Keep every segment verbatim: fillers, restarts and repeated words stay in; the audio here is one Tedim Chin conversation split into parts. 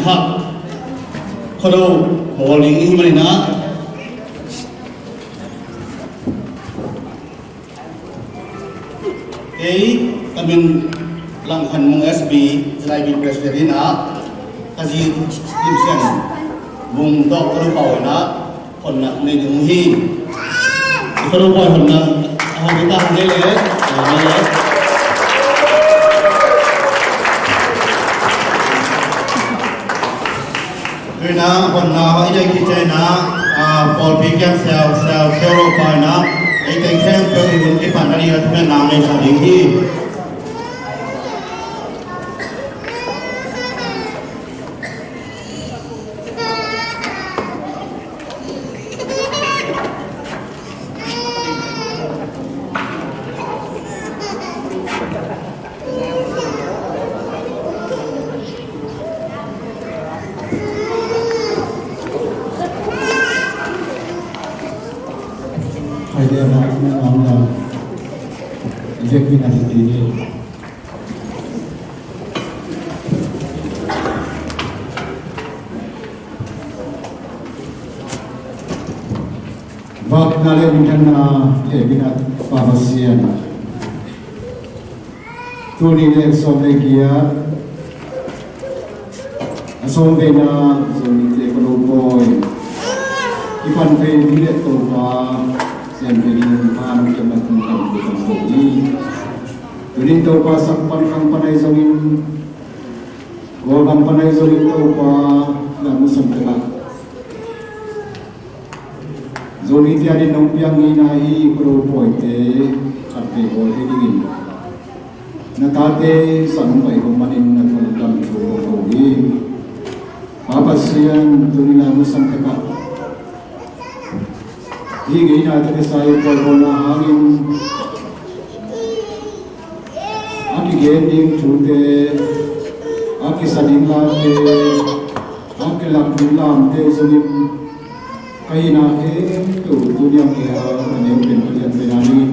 Hak Khuado bawl ding i hih manin ah, kei ka min Langkhan Mung S B, Z I B President in ah, ka zi Lim Sian Mung tawh ka lo pau in ah, honna nei ding uh hi. I ka lo pau honna a hong ta hong nei le, hong nei le. Tuna honna i nei khit ciangin ah, pawlpi kiang siau siau keu lo pa in ah, ei teng khempeuh i hun kipan a ding a thugen nang nei sa ding hi. Vakna le minthanna le minat Pa Pasian, tuni le sawm le giat a sawm veina Zomite Khuado pawi i pan vei ni le Topa sian vei ni hong pan kiam na tung kan tung kan tung ni. Tunin Topa sang pan khang pan ai zongin, Kawlgam pan ai zongin Topa na musan teka Zomite adin nong piang ngei na hi Khuado pawite khat vei bawl hi dingin na tate san hong pai kong manin na thong dam thu kong ko hi. Pa Pasian, tuni lai musan teka hi ngei na te kisai pawi bawlna hangin a kigen ding thute, a kisa ding late, a kilak ding lamte zongin ka hihna khempeuh tuni a kihel a neu pen Pasian pen a dingin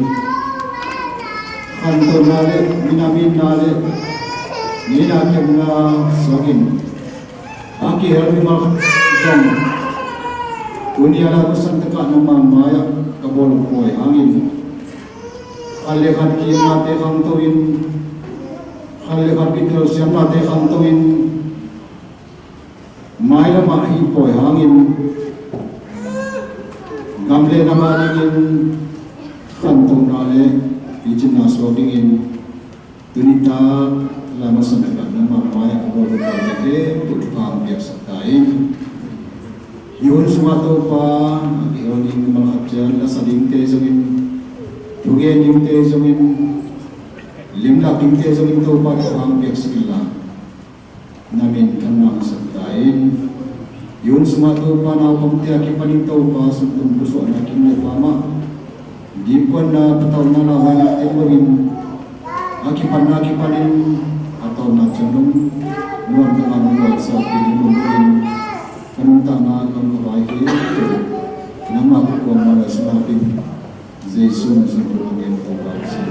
khantohna le minam itna le ngeina kemna suakin a kihel mimal khat zong tuni a la ka santakah nangmah mai-ah ka bawl uh pawi hangin khat le khat ki-itnate khangto in, khat le khat kitelsiamnate khangto in, mailamah hih pawi hangin gam le nam adingin khantohna le picinna suak dingin tuni tak lai masa nakah nangmah mai-ah ka bawl uh pawi khempeuh thupha hong piaksak ta in. Hih hun sungah Topa, a kihel ding mimal khat ciang la sa dingte zongin, thugen dingte zongin, limlak dingte zongin Topa thupha hong piaksak inla na min thangna hong sak ta in. Hih hun sungah Topa naupangte a kipanin Topa sumtum pusuahna kim le pa mah dingkuanna patauhna lauhuaina teng loin a kipatna kipanin a tawpna ciang dong nuam tangah nong luahsiatpih ding hun dongin ka nuntakna ka hong ka vai hi. Nangmah ka kuamah la sungah ding Jesu min suang tung a ngen Topa ka sim.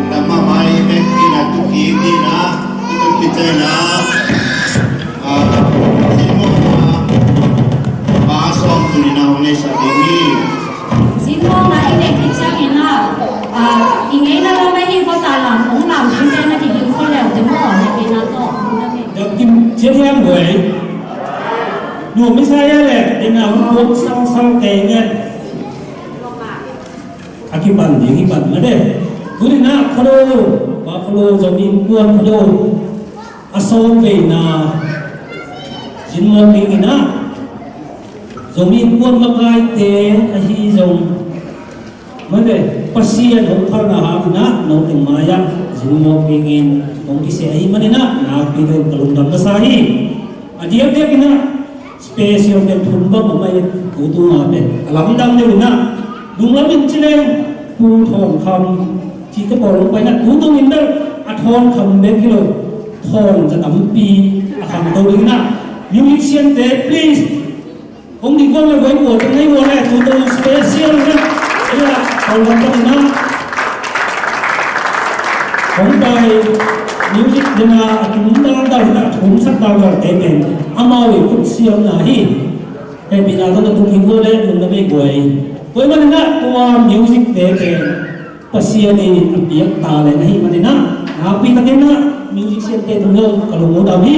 Nangmah mai vek dingin a tuk kik dingin a, tuk kik dingin a, a, zinmawhna, pa sawm tuni na hong neihsak ding hi. Zinmawhna i neih khit ciangin a, a, i ngeina lam ahi khuata lam, hong lam dingte na kiging khol leu, zinmawhna i neihna tawh, hong lam hi. Dam kim ciat hiam guai. Nu Messiah le, dena hong puak sangsang te ngen. A kipan ding hi pan mah de. Tuni na Khuado, pa Khuado zong innkuan Khuado a sawm veina zinmawh dingin a, Zomi Innkuan makaite ahi zong, mate, Pasian hong phalna hangin ah note mai-ah zin mawk dingin hong kisia ahih manin ah nakpi takin ka lungdam masa hi. A diakdiakin ah special pen thum bang om ahi, tutung a pen a lamdang deuhin ah, nunglam in ci leng Pu Thawn Kham cihte pawl hong pai in ah, tutung in bel a Thawn Kham bek hi lo, Thawn za tampi a khangto dingin ah, musician-te please. Hong dik guak le guai guak teng hei guak le, tutung special na. Ia, hong pai music dena a tum dal dal na, a tum sak dal dal te pen amau i khut siam na hi. Hehpihna tawh na tung hi guak le, tung na bei guai. Guai man na, tua music te pen Pasian in a piak talent ahi manin ah, nakpi takin ah musician te tung lo ka lungdam hi.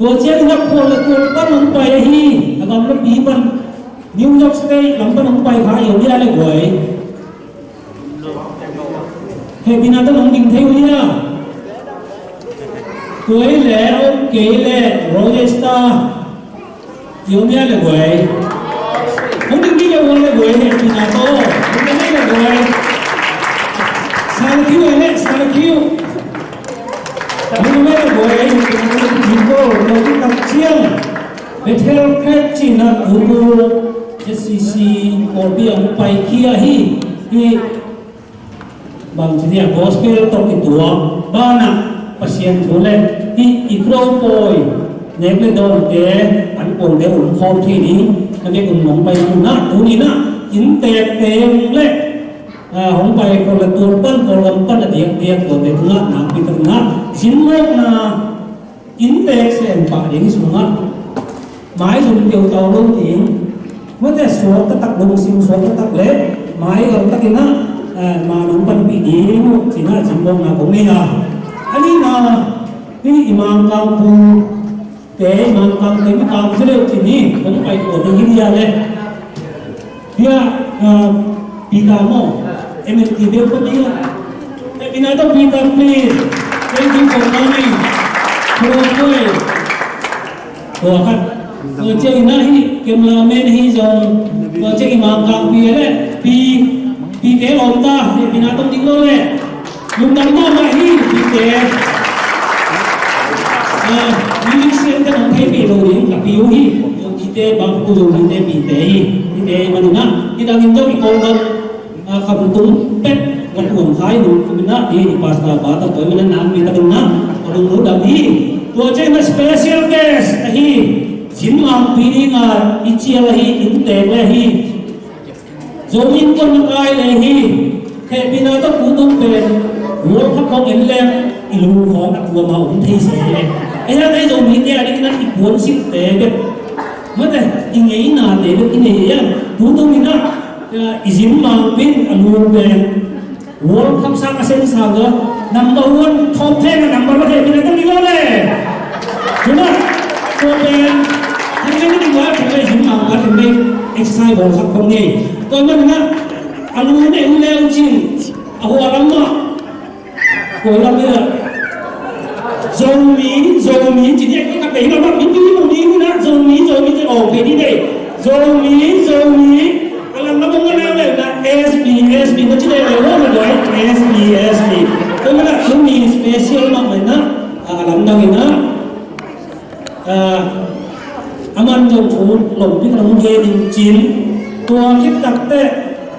Tua ciangin ah khual le tual pan hong pai ahi, a gamlapi pan, New York State lam pan hong pai kha i om hia le guai. Hehpihna tawh hong ding thei uh hia? Tua hi le, ok le, Roger Star i om hia le guai. Hong ding ding le guai le guai, hehpihna tawh hong ding ding le guai. Sa le kiu le, sa le kiu. Bethel Christian Church in a tuku S C C pawlpi ah hong paikhia hi. Hih bangci dia gospel tawh kituak banah Pasian thu le hih i kro pawi nek le dawnte an kuangte um khawm thei ding na bek um hong pai hunah tuni-in ah innteekte le hong pai khual le tual pan, Kawlgam pan a diakdiak tuate tungah nakpi takin ah zin mawkna innteek sem pah ding hi sungah maizum teutau lo ding, mate suak taktak, lungsim suak taktak le maigal takin ah man hong panpih ding uh ci-in ah zin mawkna kong nei a. A nihna hih i Mangkang pu te, Mangkang te, Mangkang te le cin hi, hong pai tua ding hi dia le. Dia, ah, Peter maw, M N T bel pa dia. Eh, Peter, Peter, please. Thank you for coming. Hello, boy. Tua khat. Tua ciang in ah hih cameraman hi zong. Tua ciang i Mangkang pi le. Pi, pi te om ta. Hih Peter tong ding lo le. Lungdam mahmah hi, pite. Ah, musician te hong theipih lo ding, ka pi uh hi. Pite, bang pu, pite, pite hi. Pite, man in ah, i dang in zong i Kawlgam, ah, Khamtung pek, ka tuang khai nung, kum in ah, i pastor pa ta, tua man in ah, mi ta in ah, ka lungdam hi. Tua ciang in ah special guest ahi, zin mangpi ding a, i cial ahi, innteek le hi. Zomi Innkuan makai le hi, hehpihna tawh tutung pen World Cup hong en leng i lu khawng a tuam a om thei se hi. Ei hang ei Zomite a dingin ah i puansilhte bek, mate, i ngeinate bek i nei hi a, tutung in ah i zin mangpi in a lu pen World Cup sang a sen sang lo. Number one, top ten a number one, hehpihna tawh ni lo le. Tuna, tua pen, hang sen ni wa, tua pen zin mang pa, tua pen exercise ball khat khong nei. Tua man na, a lu ne u le u cin, a hua lam ma. Koi lam ni la. Zomi, Zomi, ci ni ka pe hi lo ma, mi mi mu ni na, Zomi, Zomi, ci ong pe ni dei. Zomi, Zomi, a lang na bong na le na, S B, S B, na ci le le lo ma doi, S B, S B. Ko ma na, Zomi special ma ma na, a lam dang na. A, a man zong thu lompi ka hong gen in cin. Tua khit takteh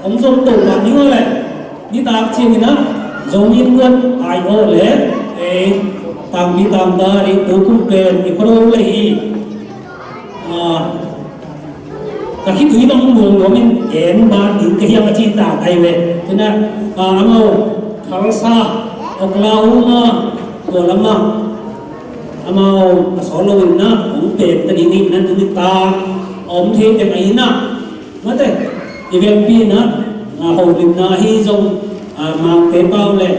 hong zong to mah ding aw leh, nitak ciangin ah Zomi Innkuan ai aw leh, ei, tangpi tangda ding tu kum pen i khuado leh hi. A, ka khitui bang luang luang in en ban ding ka hiam a ci ta kai ve. Tua, a, amau Tulsa, Oklahoma, tua lamah amau a sawt lo in ah hong pek ta ding in ah tuni ta a om thei teng ahi in ah, mate, i vekpi in ah, a, holimna ahi zong, a, Mangte pau le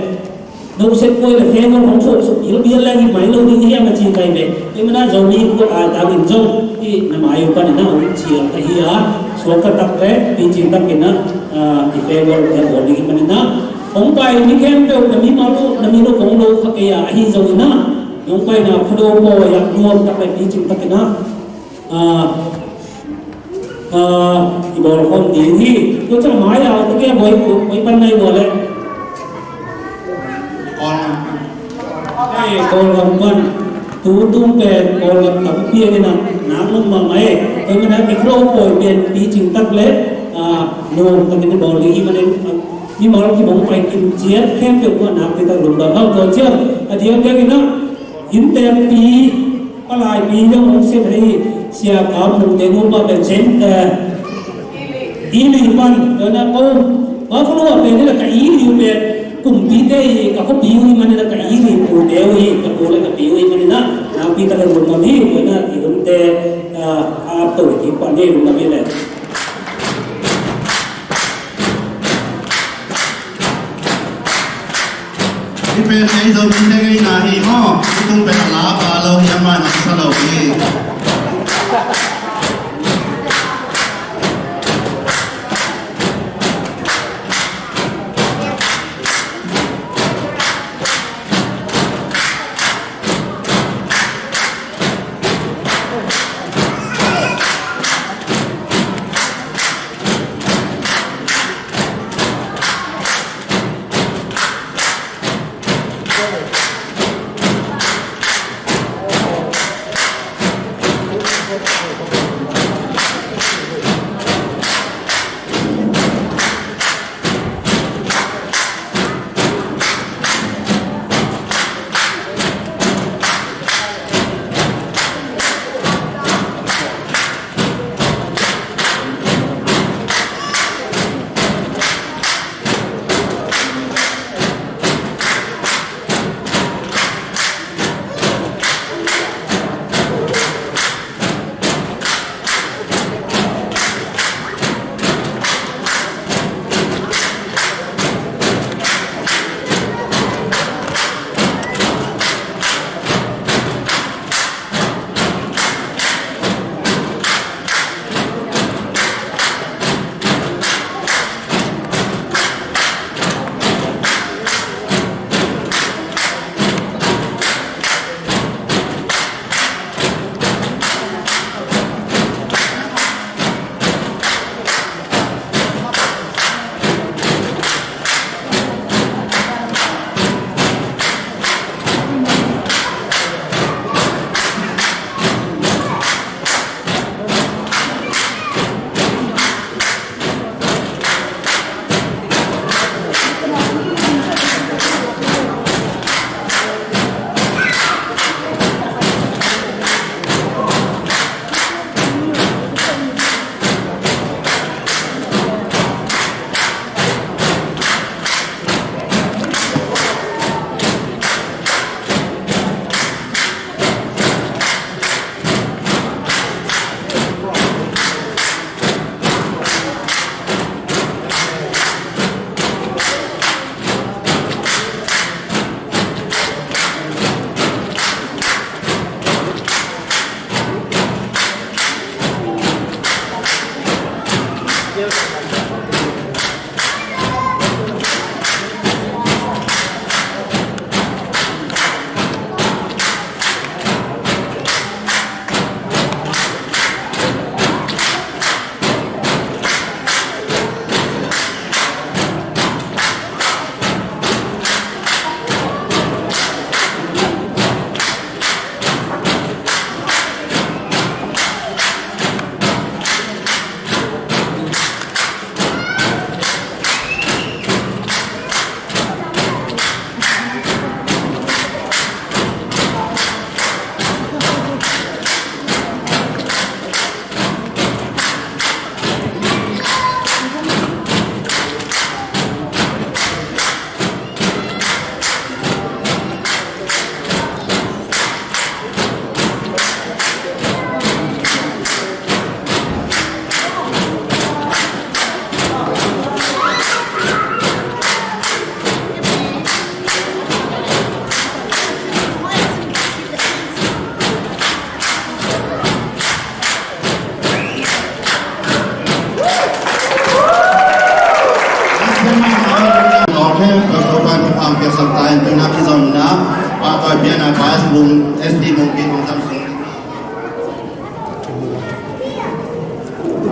Noset kuai le favour hong suak suk bilbial leng hi mai lo ding hi hiam a ci kai ve. Hi mana Zomi Innkuan ai tangin zong hi na mai uh panin ah hong cial ka hi a, suak ka tak le picing takin ah, a, i favour le bawl ding hi panin ah hong pai mi khempeuh na mimal uh na min uh kong lo kha kei a, ahi zongin ah nong paina khuado pawi ah nuam tak le picing takin ah, a, Ah, i bawl khawm ding hi. Tua ciang mai a, tua kia bawi, bawi pan nai bawl leh. Ai, Kawlgam pan. Tu tung pen Kawlgam tampi a ding a, nak nop mahmah e. Tua manin a, i kro pawi pen picing tak leh, ah, nuam takin i bawl ding hi manin, ah, mimal kibang pai kim ciat khempeuh tua nakpi tak lungdam hau. Tua ciang a diakdiakin a, innteekpi, palaipi zong hong sem hi. Sia Kam Mung te nupa pen sem, eh, Ili pan, tua na ko, Buffalo a pen hi la ka Ili pen, kumpite hi, ka khuapi uh hi manin a ka Ili pute uh hi, ka pu le ka pi uh hi manin a, nakpi tak a lungdam hi, tua na i hunte, ah, a to hi pan hi lungdam hi le. Hih pen ei Zomite ngeina hi maw. Hih tung pen a la a pa lo hi, amah in hong sa lo hi.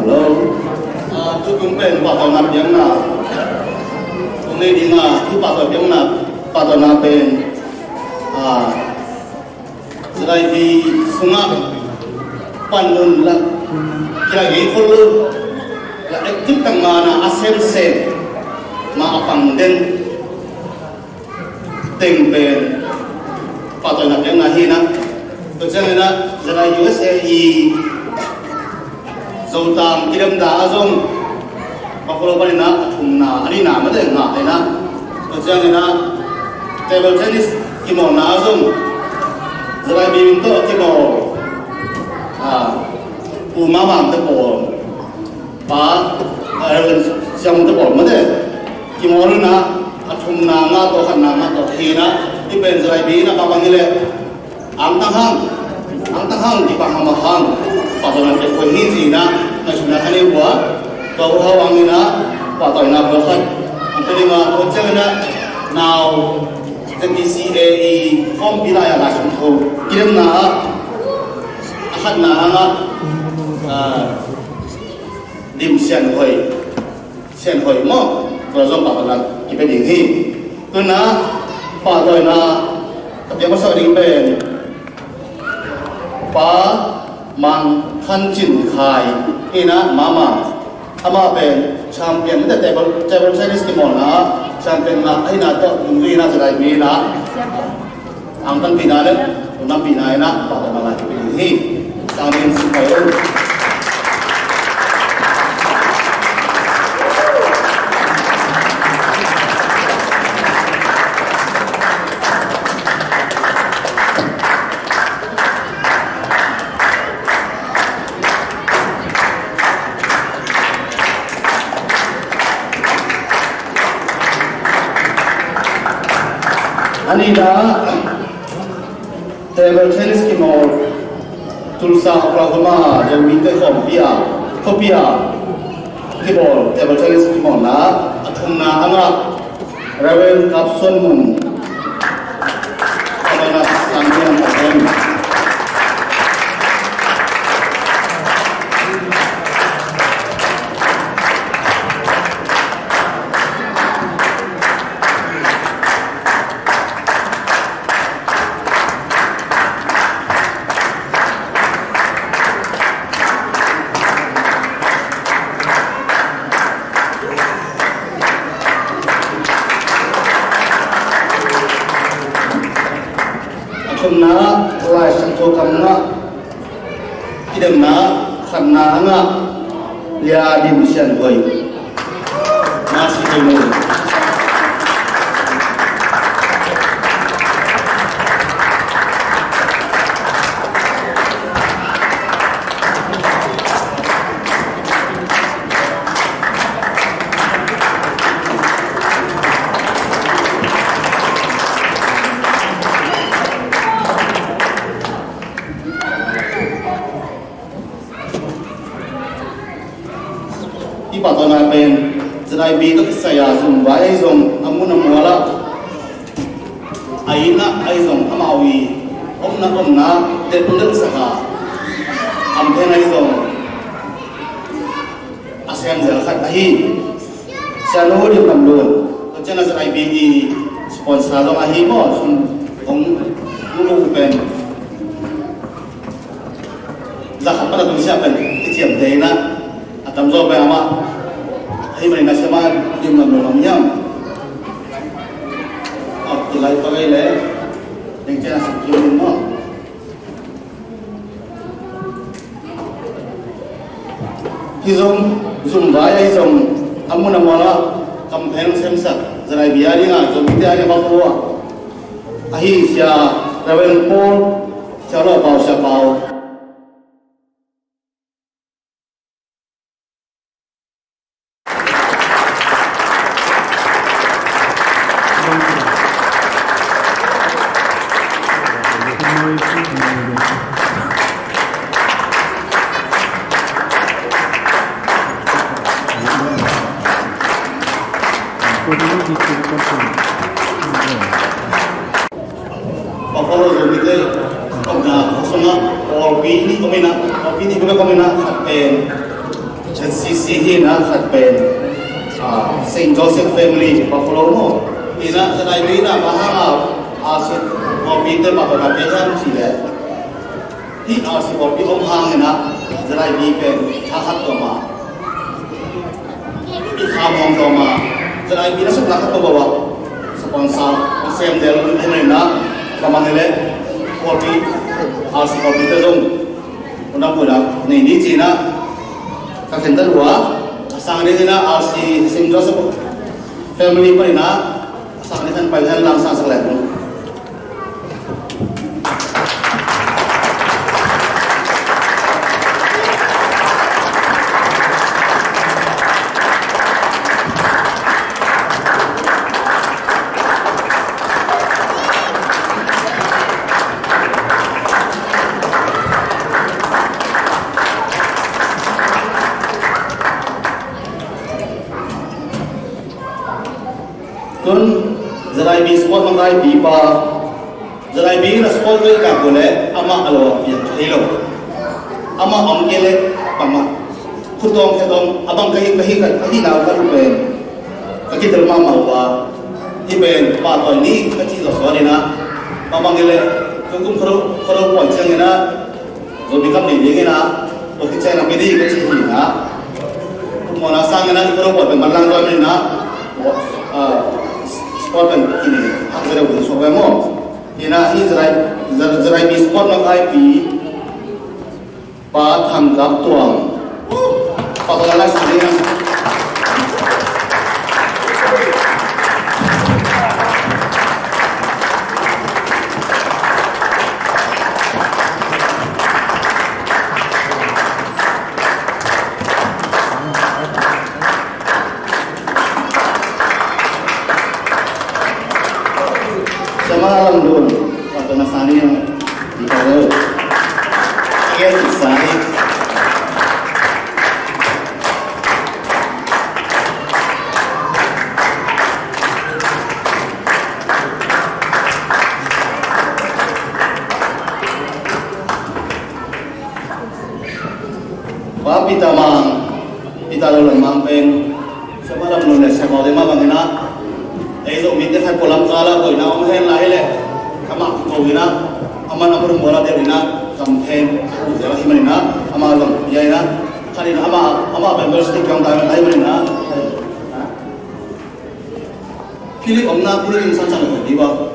Hello. Kum pen pahtawina piakna, kum nei dinga i pahtawina piakna, pahtawina pen, ah, ZIB sungah panmun la kila ngei khol lo, la active tak mana a semsem ma a pang den teng pen pahtawina piakna hi na. Tua ciangin ah ZIB U S A i Zotang kidemna ah zong Buffalo panin ah a thumna, a nihna mate ngah hi na. Tua ciangin ah table tennis kimawlna ah zong ZIB min tawh kimawl, ah, Pu Mawmang te pawl, Pa, ah, Reverend Siam te pawl mate kimawl in ah a thumna ngah tawh, khatna ngah tawh hi na. I pen ZIB in ah pa bang hi leh Ang tang hang, ang tang hang, kipaham a hang, pahtawina pia khuai hi ci-in ah ngaihsutna kha ni uh a, tua uh hang in ah pahtawina pia khat. Ang pia ding a, tua ciangin ah nau Z B C A i khawmpi lai-ah Lai Siangtho kidemna ah a khatna hang ah, ah, Dim Sian Hoih, Sian Hoih maw, tua zong pahtawina kipia ding hi. Tu-in ah pahtawina ka piak masa ding pen Pa Mang Than Cin Khai hi na, Mama. Amah pen champion, table, table tennis kimawlna ah champion mah ahihna tawh dungzui in ah ZIB in ah ang tanpihna le lungdampihna in ah pahtawina kipia ding hi. Sangin sum pai un. A nihna, table tennis kimawl, Tulsa, Oklahoma, Zomite khawmpi ah, khuapi ah kimawl, table tennis kimawlna a thumna a ngah Reverend Kap Suan Mun, Kap Suan Mun. A thumna, Lai Siangtho kam ngah, kidemna, khatna a ngah Lia Dim Sian Hoih. Na si thei lo. I pahtawina pen ZIB tawh kisai a zumvai ahi zong, a mun a mual ah, a inn ah ahi zong, amau i omna omna delh delhsak a, kam pen ahi zong a sem zel khat ahi. Sianu Lim Lam Lun, tua ciang a ZIB i sponsor zong ahi maw, sum hong lulu pen. Za khat pan a tung siah pen kiciamteh in ah, a tamzaw pen amah ahih manin a siamah Lim Lam Lun om hiam? A kilai pa kei leh, ding ciang a sak kim in maw. Hih zong, zumvai ahi zong, a mun a mual ah campaign semsak, ZIB a ding a, Zomite a ding a, Buffalo ah. Ahi Sia Reverend Paul, Sia Lo Pau, Sia Pau. Buffalo Zomite omna khua sungah pawlpi nih om in ah, pawlpi nih bek om in ah, khat pen Z C C Hih na khat pen, ah, Saint Joseph Family, Buffalo maw. Hih na, zanai mi na, bang hang a, a sit, kopi te bang kona pe hiam ci le. Hih a sit kopi om hang ina, zanai mi pen, tha khat tua ma. I kha mong tua ma. Zanai mi na suk na khat tua ba wa. Sponsor, sem del, ina, bang mang le. Kopi, a sit kopi te zong. Una puna, nei ni cina, ka khentat uh a, a sang ding ina, R C Saint Joseph Family panina, a sang ding khan pai khan lam sang sak lek uh. Tun, zanai mi sport mangkaipi pa, zanai mi na sport vel ka ko le, ama a lo a piang thei lo. Ama om ke le, pama. Khutong khetong, abang kahi, kahi, kahi, kahi na ka lu pen. Ka kitel mama wa. Hi pen, pa toy ni, ka ci zo so ni na. Mama ngile, kukum khoro, khoro poi ciang ni na. Zomi kam nei ding ina, tua khit ciang a mi ding ka ci hi ina. Tua mawhna sang ina, i ka ro buat pen manlang zaw ina, ah, sport pen kini, hak zereu ding suak ve maw. Ina hi zerai, zer-, zerai mi sport mangkaipi, Pa Thang Kap Tuang. Pa Thang Kap Tuang. Sama lam dun, waktu nasani yang di kalau. Iya, susah. Pa Peter Mang, Peter Lo Lam Mang pen, siapa lam nun le siapa le ma bang ina, ei zo mi te khai polam kala ko ina, om hen lai le, kama ko ina, aman amur mola de ina, kam hen, ko jela hi man ina, ama lam ya ina, kali ina ama, ama pen bel stick yang ta lai man ina. Philip omna Philip in san san ko di ba.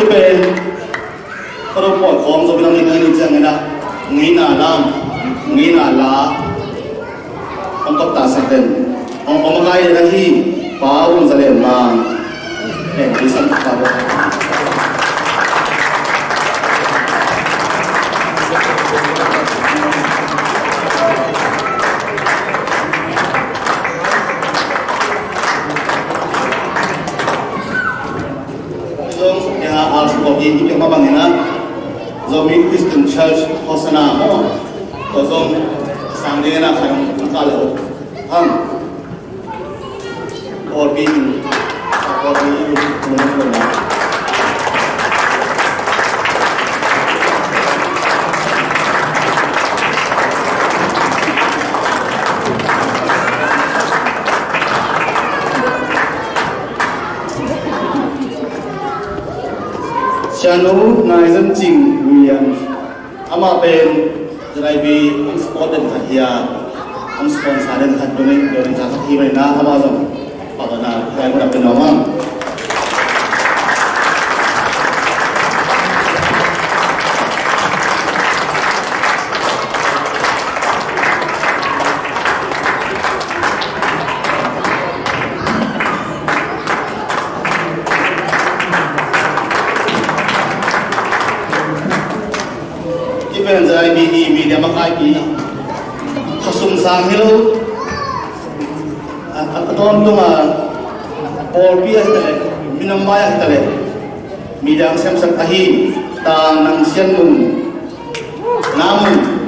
Hih pen, ka ro pawl khawng zo bilang nih kan nih ciangin ah, ngeina lam, ngeina la, hong kap ta sak den. Hong, hong kai den ahi, Pa Vung Za Lian Mang. Pen, di san pa bo. Zong, ya, al suko ki, i pia ma bang ina. Zomi Christian Church, Hosanna, mo. Ko zong, sang de na khan, ka le, hang. All people, all people, Sianu Nai Zan Cing Williams, amah pen zanaipi hong support den khat hi a, hong sponsor den khat tuni, dawrin khat hi mai na, amah zong patna lai mun a pen a om. Hih pen zanaipi, media makaipi, Tumsang hi lo. A, a, a tawntung a pawlpi ah hi ta leh, minam mai ah hi ta leh, midang semsak ahi Tang Nang Sian Mung, Namun.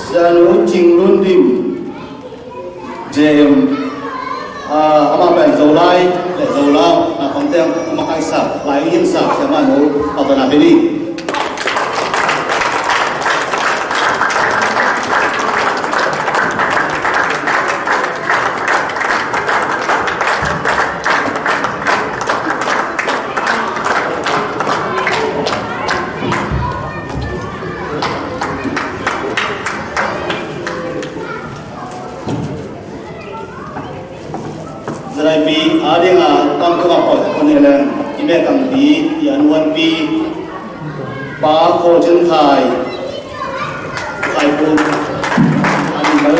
Sianu Cing Lun Dim, J M, ah, amah pen Zolai le Zolau naupangte a makaihsa, lai hinsa, siamanu, patona bini. Zalaipi a dinga tangthu a pawt kon hi leng, i mekangpi, i anuanpi, Pa Khawl Cin Khai, Khai Pum, an bal.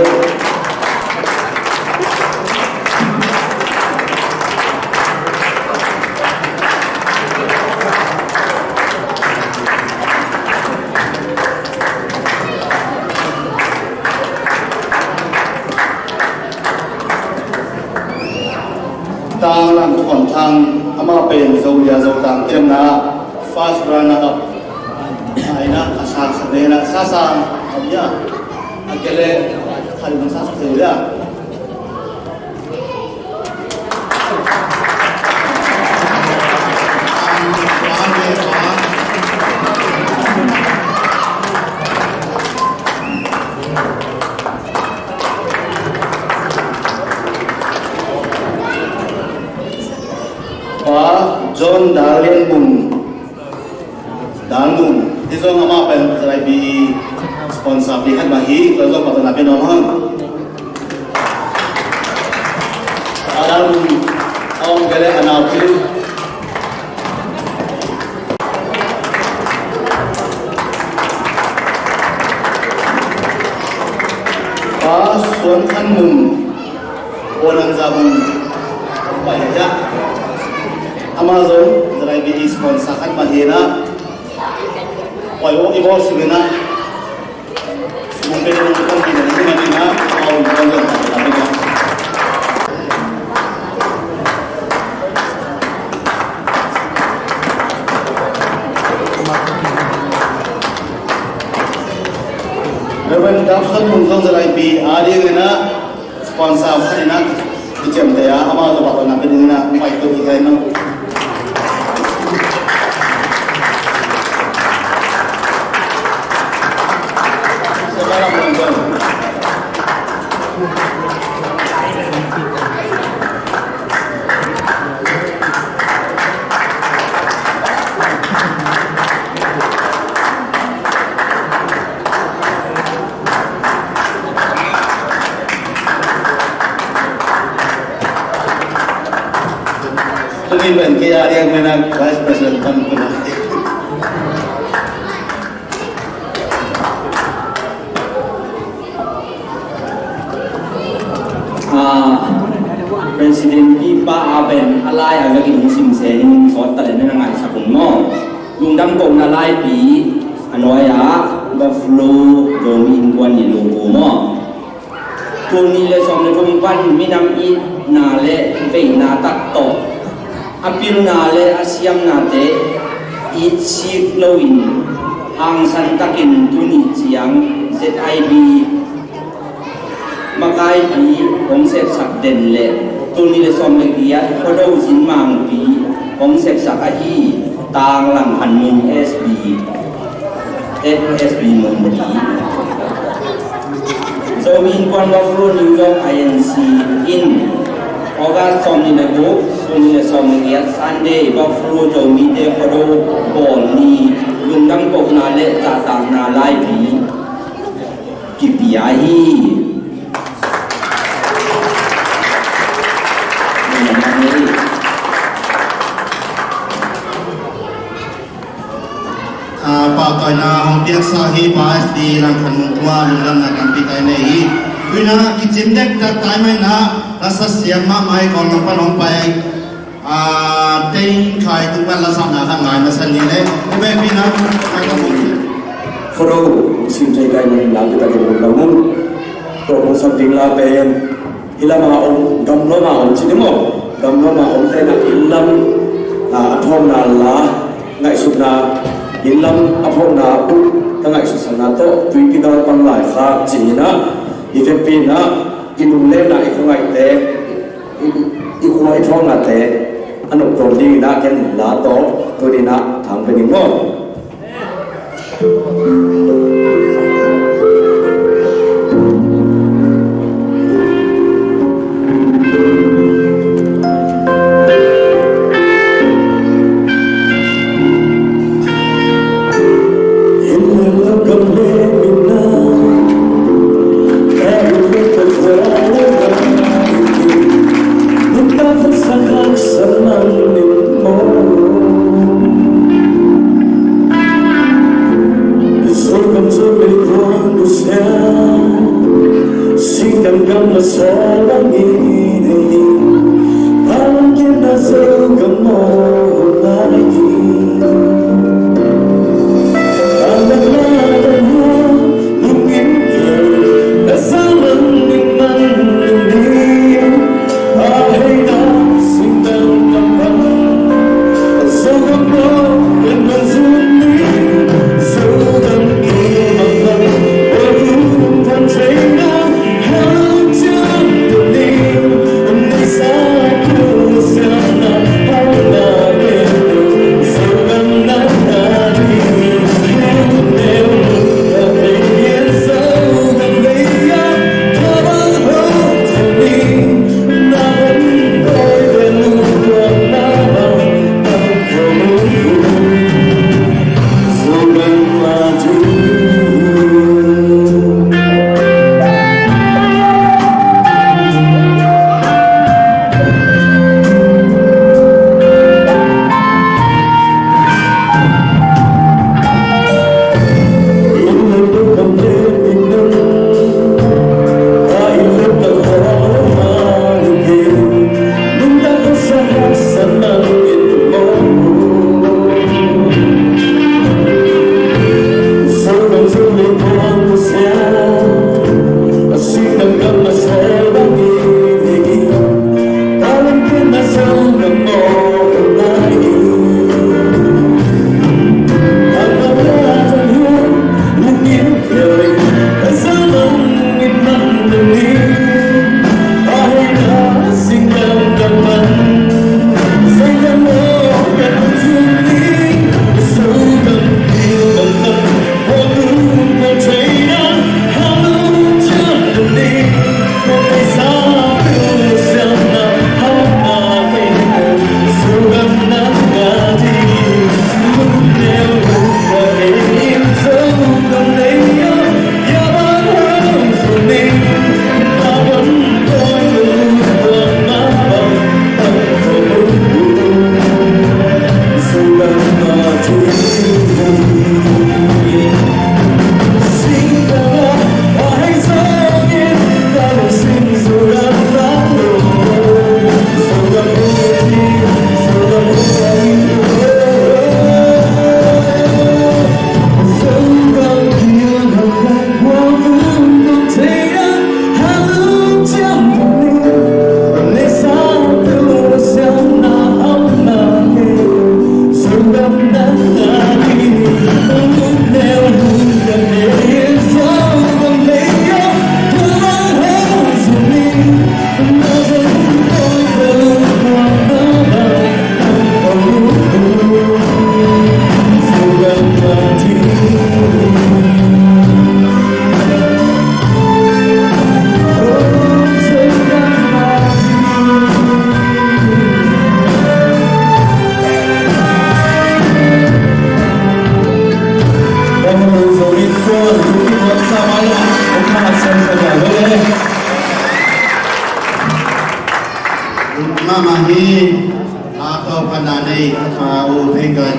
Tang Lam Thuan Thang, amah pen Zolia Zotang kilemna first runner up. Aina a sang sa dena sa sang a bia a kele khali man sa sa thei lia. Pa John Dal Lian Mung. Dal Mung. Hi zong amah pen Zalaipi sponsor pi khat mah hi, tua zong patona pi nuam hang. Pa Dal Mung a om kele a nau pi. Pa Suan Khan Mung, Bonanza Mung, pai ya. Amah zong Zalaipi sponsor khat mah hi na. Pai o i bol sing na. Reverend Damson Mung zong Zalaipi a dingin a sponsor khat in a kiciamteh a, amah zong patona pi dingin a, pai tuk hi kai no. Tuni pen kei a diak mena Vice President pan kuna. Ah, President pi pa a pen a lai a vekin hong simse ning sawt ta le na ngaisak un maw. Lungdam kohna laipi a nuai ah Buffalo Zomi Innkuan i logo maw. Tul nih le sawm le thum pan minam itna le veina tak tawh a pilna le a siamnate it sik loin hangsan takin tuni ciang Z I B makaipi hong sepsak den le tul nih le sawm le giat Khuado Zin Mangpi hong sepsak ahi Tang Lam Khan Mung S B, S B Mung Pi. Zomi Innkuan Buffalo New York I N C in August sawm nih le guk, tul nih le sawm le giat Sunday Buffalo Zomite Khuado bawl ni lungdam kohna le zahtakna laipi kipia hi. Pahtawina hong piaksa hi. Pa S D Langkhan Mung tungah lungdamna tampi tak i nei hi. Tuina kicim dektak tai mah inah, lasa siam mahmah hi. Kawlgam pan hong pai, ah, Tein Khai tung pan lasakna khat ngai masa ni le. Tua vekpi inah, Khai Kam Mung. Photo hong sim thei kai man, nakpi takin lungdam ung. Tua hong sak ding la pen, hih lamah om, gamlawmah om ci ni maw? Gamlawmah om te inah inn lam, ah, a thawkna la ngaihsutna, inn lam a thawkna uh ka ngaihsutsakna tawh tuipi gal pang lai kha ci inah, i vekpi inah i lunglenna, i khuangaihte, i, i khua i thawknate a noptuam ding inah ken la tawh tuni inah thang pe ning maw?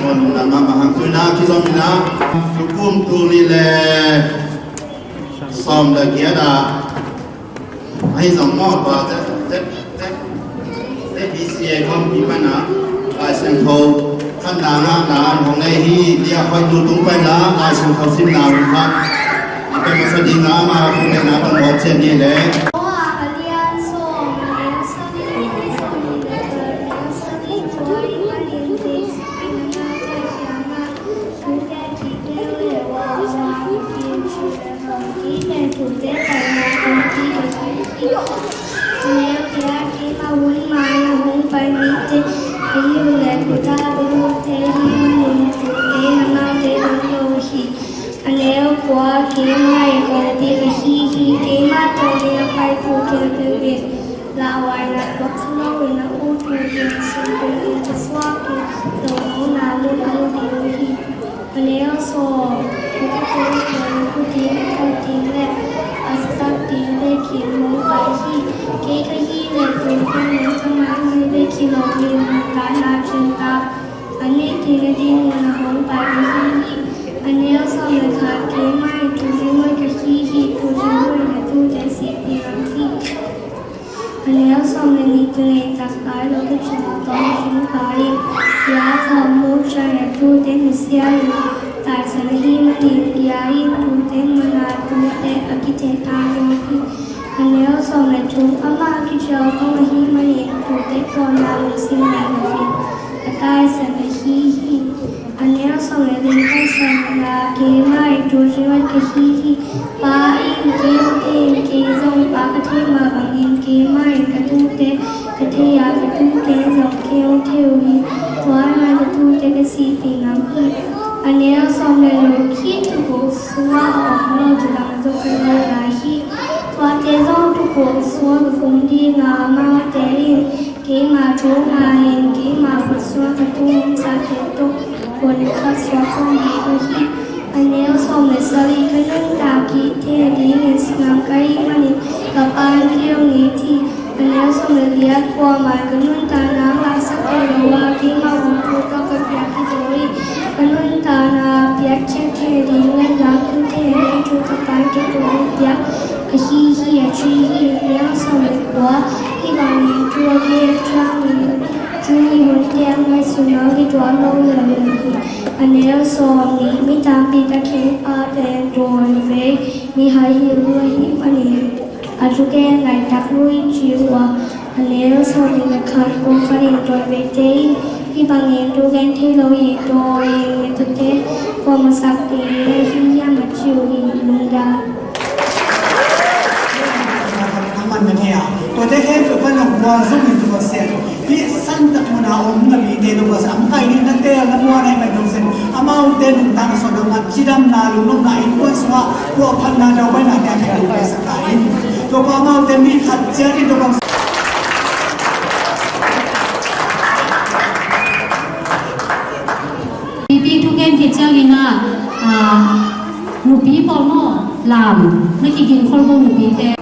Nang mah hang tuina kizom ina, tukum tul nih le sawm le giat ah, ahi zong maw, tua Z, Z, Z, Z B C A khawmpi pan a Lai Siangtho khatna ngahna an hong nei hi. Lia Hoih nu tung pan a Lai Siangtho simna hun khat a pia masa ding a, ama hong neihna tawh mawh ciat ni le. A neu kua keimah i kawlpi ka hi hi, keimah tawh ni a pai pu kei peuh in lauhuaina tuak lo in a ut ut in sum tung in ka suak in, tawhna mun a mu ding uh hi. A neu sawm, ka ka tung in a ut in a ut in le a saksak ding le kim hong pai hi. Kei ka hi le tung in ka mai mai le kim hong in ka na chin ka. A nih kik nading mun a hong pai ka hi hi. A neu sawm le khat, keimah in tuucing hoih ka hi hi, tuucing hoih in a tuute sih ding a hi. A neu sawm le nih, tu neitak lai lo ka ciang a tawng hing pai in, ya ka muk ciang a tuute nusia in, taisan ahih manin ya in tuute man a tuute a kiteh ta lo hi. A neu sawm le thum, amah a kicial kong ahih manin tuute kuamah lungsim nei lo in a taisan ahi hi. A neu sawm le li, ka sawm le nga, keimah i tuucing hoih ka hi hi. Pa in kei hong thei in, kei zong Pa ka thei mah bangin keimah in ka tuute ka thei a, ka tuute zong kei hong thei uh hi. Tua ahih manin ka tuute ka sih ding ngam hi. A neu sawm le li, kei tuukulh sung a om lo, tu lam zong ka nai lai hi. Tuate zong tuukulh sung a ka khum ding a, amaute in keima thu ngai in, keima khut sung a ka tung omsate tawh hun khat suak khawm ding uh hi. A neu sawm le sawmnih, ka nuntak kik thei dingin sangam ka hih manin ka Pa'n kei hong it hi. A neu sawm le giat, kuamah in ka nuntakna laksak thei lo a, keimah hong thu tawh ka piak hi zaw hi. Ka nuntakna piakkhiat thei ding le lak kik thei ding thu ka Pa'n kei tung hong piak ahi hi, a ci hi. A neu sawm le kua, hih bangin thu a gen ciangin tu ni hunte a ngaihsutna kituak lo leuleu hi. A neu sawmnih, mi tampi tak hi a, pen dawi vei mihai hi uh ahih manin a thugen laitak lui ci uh a. A neu sawmnih le khat, pawlkhat in dawi veite in hih bangin thugen thei lo hi, dawi in mi thute kuamah sak ding ahi hiam a ci uh hi. Lungdam. Nang man na thei a, tuate khempeuh pan a gualzawng in tua sian. Hih santak mun a om na mite tua sian. A makaih ding na teel na muan ahih man tua sian. Amaute nuntakna suahna, cidamna, lungnopna, innkuan sungah puahphatna, daupaina te a theih ding pia sak ta in. Topa amaute mi khat ciat in Topa Pipi thugen khit ciangin ah, ah, nupi pawl maw, lam na kigin khol bo nupite.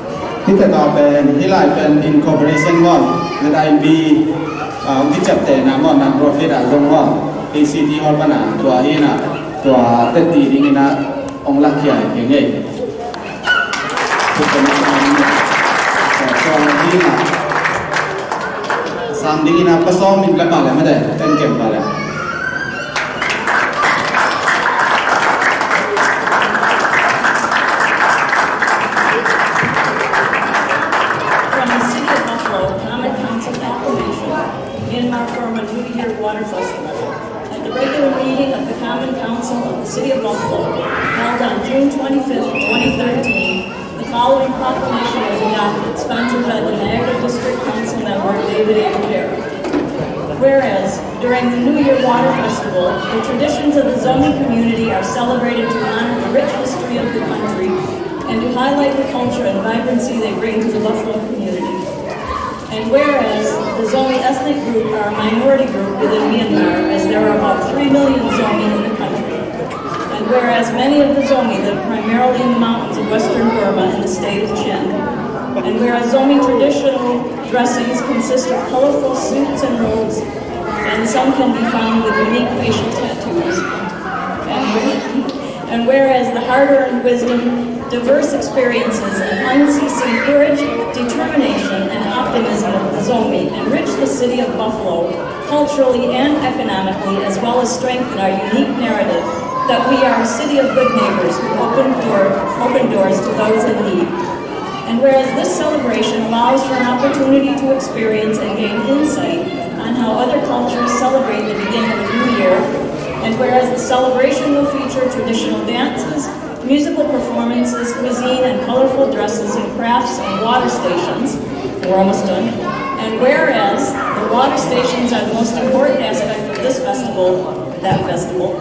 Hih takah pen, hih lai pen incorporation maw, Z I B, ah, hong kiciaptehna maw, non-profit ah zong maw, A C T Hall pan ah, tua hi in ah, tua teti dingin ah, hong lakhia hi ngei. Sang dingin a, pasawm in la pale mate, ten kem pale. From the city of Buffalo, Common Council Proclamation, Myanmar Burma New Year Water Festival. At the regular meeting of the Common Council of the City of Buffalo, held on June twenty-fifth, twenty thirteen, the following proclamation was adopted, sponsored by the Niagara District Council member David A. Rivera. Whereas, during the New Year Water Festival, the traditions of the Zomi community are celebrated to honor the rich history of the country and to highlight the culture and vibrancy they bring to the Buffalo community. And whereas the Zomi ethnic group are a minority group within Myanmar, as there are about three million Zomi in the country, and whereas many of the Zomi live primarily in the mountains of western Burma and the state of Chin, and whereas Zomi traditional dressings consist of colorful suits and robes, And some can be found with unique facial tattoos. And where-, and whereas the hard-earned wisdom, diverse experiences, and unceasing courage, determination, and optimism of the Zomi enrich the city of Buffalo culturally and economically, as well as strengthen our unique narrative that we are a city of good neighbors who open door, open doors to those in need. And whereas this celebration allows for an opportunity to experience and gain insight on how other cultures celebrate the beginning of a new year, and whereas the celebration will feature traditional dances, musical performances, cuisine, and colorful dresses and crafts and water stations, we're almost done. And whereas the water stations are the most important aspect of this festival, that festival,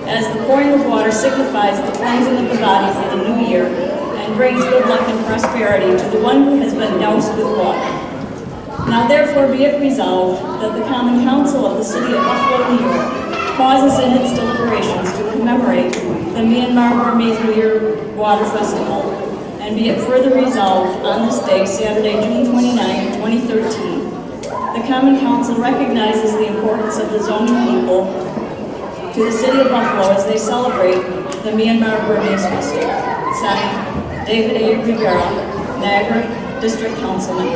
as the pouring of water signifies the cleansing of the body for the new year and brings good luck and prosperity to the one who has been doused with water. Now therefore be it resolved that the Common Council of the City of Buffalo, New York, pauses in its deliberations to commemorate the Myanmar Burmese New Year Water Festival, and be it further resolved on this day, Saturday, June twenty-ninth, twenty thirteen, the Common Council recognizes the importance of the Zomi people to the city of Buffalo as they celebrate the Myanmar Burmese Festival. Signed, David A. Rivera, Niagara District Councilman.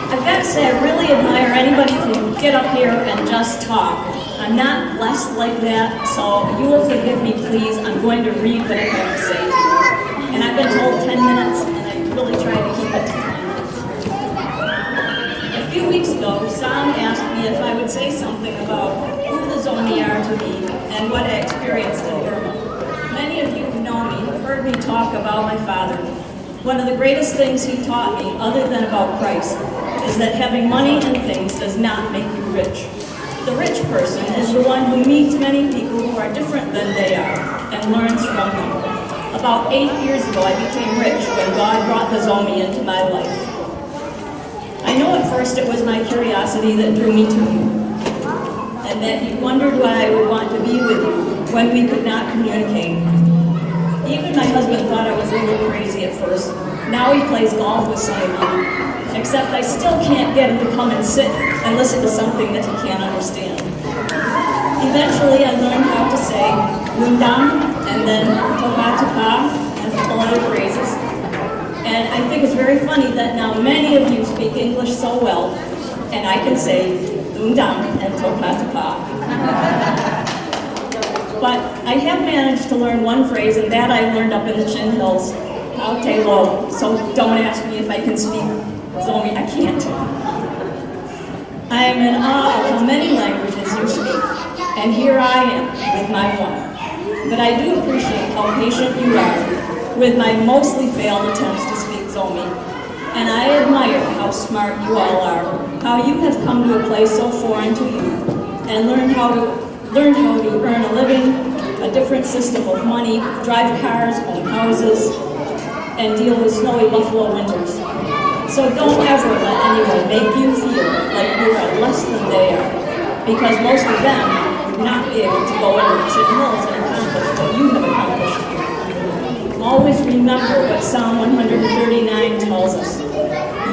I've got to say, I really admire anybody who can get up here and just talk. I'm not blessed like that, so you will forgive me, please. I'm going to read what I have to say. And I've been told ten minutes, and I really try to keep it to ten minutes. A few weeks ago, Sam asked me if I would say something about who the Zomi are to me and what I experienced in Burma. Many of you who know me have heard me talk about my father. One of the greatest things he taught me, other than about Christ, is that having money and things does not make you rich. The rich person is the one who meets many people who are different than they are and learns from them. About eight years ago, I became rich when God brought the Zomi into my life. I know at first it was my curiosity that drew me to you, and that you wondered what I would want to be with you when we could not communicate. Even my husband thought I was a little crazy at first. Now he plays golf with some of you, except I still can't get him to come and sit and listen to something that he can't understand. Eventually, I learned how to say "Lungdam" and then "Toka Toka" and a couple other phrases. And I think it's very funny that now many of you speak English so well, and I can say "Lungdam" and "Toka Toka." But I have managed to learn one phrase, and that I learned up in the Chin Hills, "How te lo." So don't ask me if I can speak Zomi. I can't. I am in awe of how many languages you speak, and here I am with my one. But I do appreciate how patient you are with my mostly failed attempts to speak Zomi, and I admire how smart you all are, how you have come to a place so foreign to you and learned how to learned how to earn a living, a different system of money, drive cars, own houses, and deal with snowy Buffalo winters. So don't ever let anyone make you feel like you are less than they are, because most of them would not be able to go into the Chin Hills and accomplish what you have accomplished here. Always remember what Psalm one hundred thirty-nine tells us.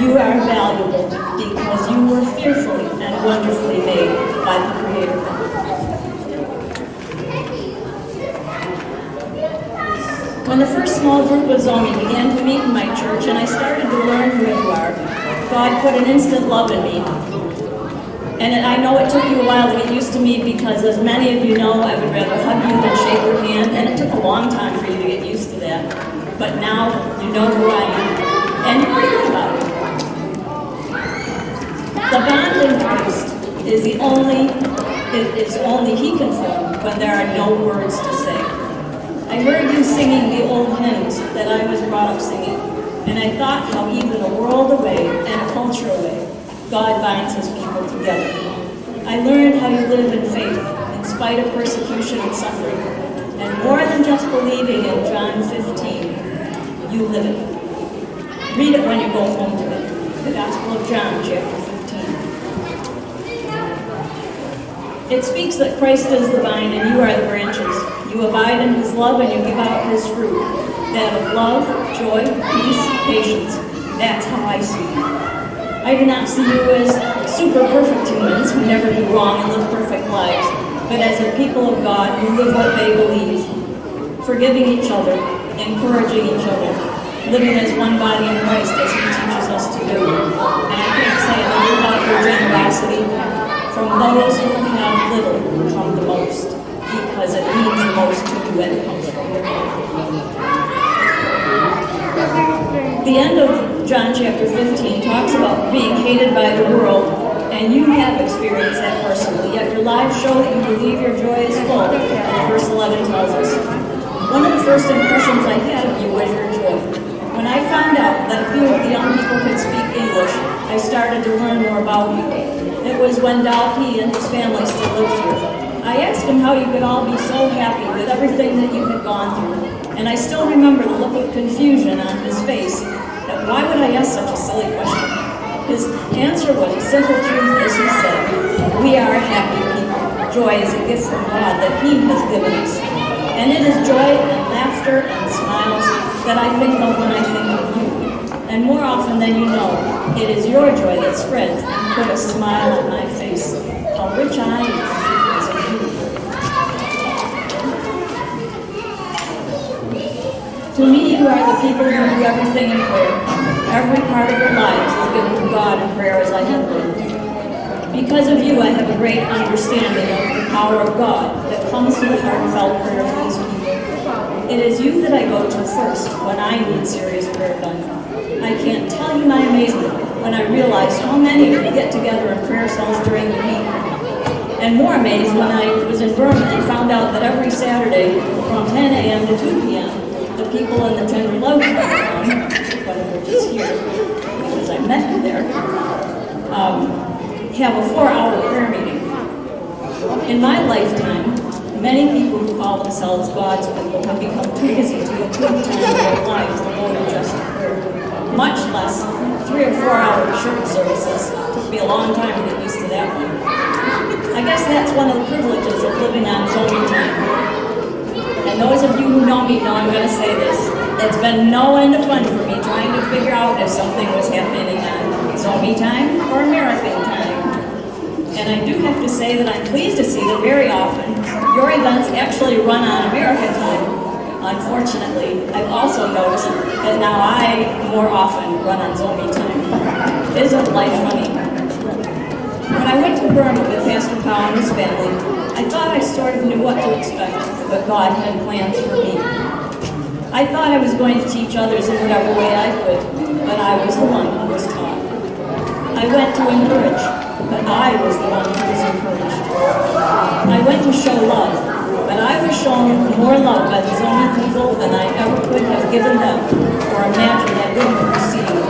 You are valuable because you were fearfully and wonderfully made by the Creator. When the first small group of Zomi began to meet in my church and I started to learn who you are, God put an instant love in me. And I know it took you a while to get used to me because, as many of you know, I would rather hug you than shake your hand, and it took a long time for you to get used to that. But now you know who I am, and you're pretty good about it. The bond in Christ is the only, it is only He can form when there are no words to say. I heard you singing the old hymns that I was brought up singing, and I thought how even a world away and a culture away, God binds His people together. I learned how you live in faith in spite of persecution and suffering. And more than just believing in John fifteen, you live it. Read it when you go home today. The Gospel of John, chapter fifteen. It speaks that Christ is the vine and you are the branches. You abide in his love and you give out his fruit. That of love, joy, peace, patience. That's how I see you. I do not see you as super perfect humans who never do wrong and live perfect lives, but as a people of God who live what they believe, forgiving each other, encouraging each other, living as one body in Christ as he teaches us to do. And I can't say enough about your generosity. From those who have little come the most, because it means the most to you when it comes from your heart. The end of John chapter fifteen talks about being hated by the world, and you have experienced that personally, yet your lives show that you believe your joy is full, as verse eleven tells us. One of the first impressions I had of you was your joy. When I found out that a few of the young people could speak English, I started to learn more about you. It was when Dal P and his family still lived here. I asked him how you could all be so happy with everything that you had gone through, and I still remember the look of confusion on his face, that why would I ask such a silly question? His answer was a simple truth, as he said, "We are happy people. Joy is a gift from God that he has given us. And it is joy and laughter and smiles that I think of when I think of you. And more often than you know, it is your joy that spreads and put a smile on my face. How rich I am because of you." To me, you are the people who do everything in prayer. Every part of your lives is given to God in prayer, as I have been. Because of you, I have a great understanding of the power of God that comes through the heartfelt prayer of these people. It is you that I go to first when I need serious prayer done. I can't tell you my amazement when I realized how many of you get together in prayer cells during the week. And more amazed when I was in Burma and found out that every Saturday from ten a m to two p m, the people in the Tenderloin town, one of which is here, because I met them there, um, have a four-hour prayer meeting. In my lifetime, many people who call themselves God's people have become too busy to include time in their lives devoted just to prayer, much less three or four-hour church services. Took me a long time to get used to that one. I guess that's one of the privileges of living on Zomi time. And those of you who know me know I'm gonna say this. It's been no end of fun for me trying to figure out if something was happening on Zomi time or American time. And I do have to say that I'm pleased to see that very often your events actually run on American time. Unfortunately, I've also noticed that now I more often run on Zomi time. Isn't life funny? When I went to Burma with Pastor Powell and his family, I thought I sort of knew what to expect, but God had plans for me. I thought I was going to teach others in whatever way I could, but I was the one who was taught. I went to encourage, but I was the one who was encouraged. I went to show love, but I was shown more love by the Zomi people than I ever could have given them or imagined I would have received.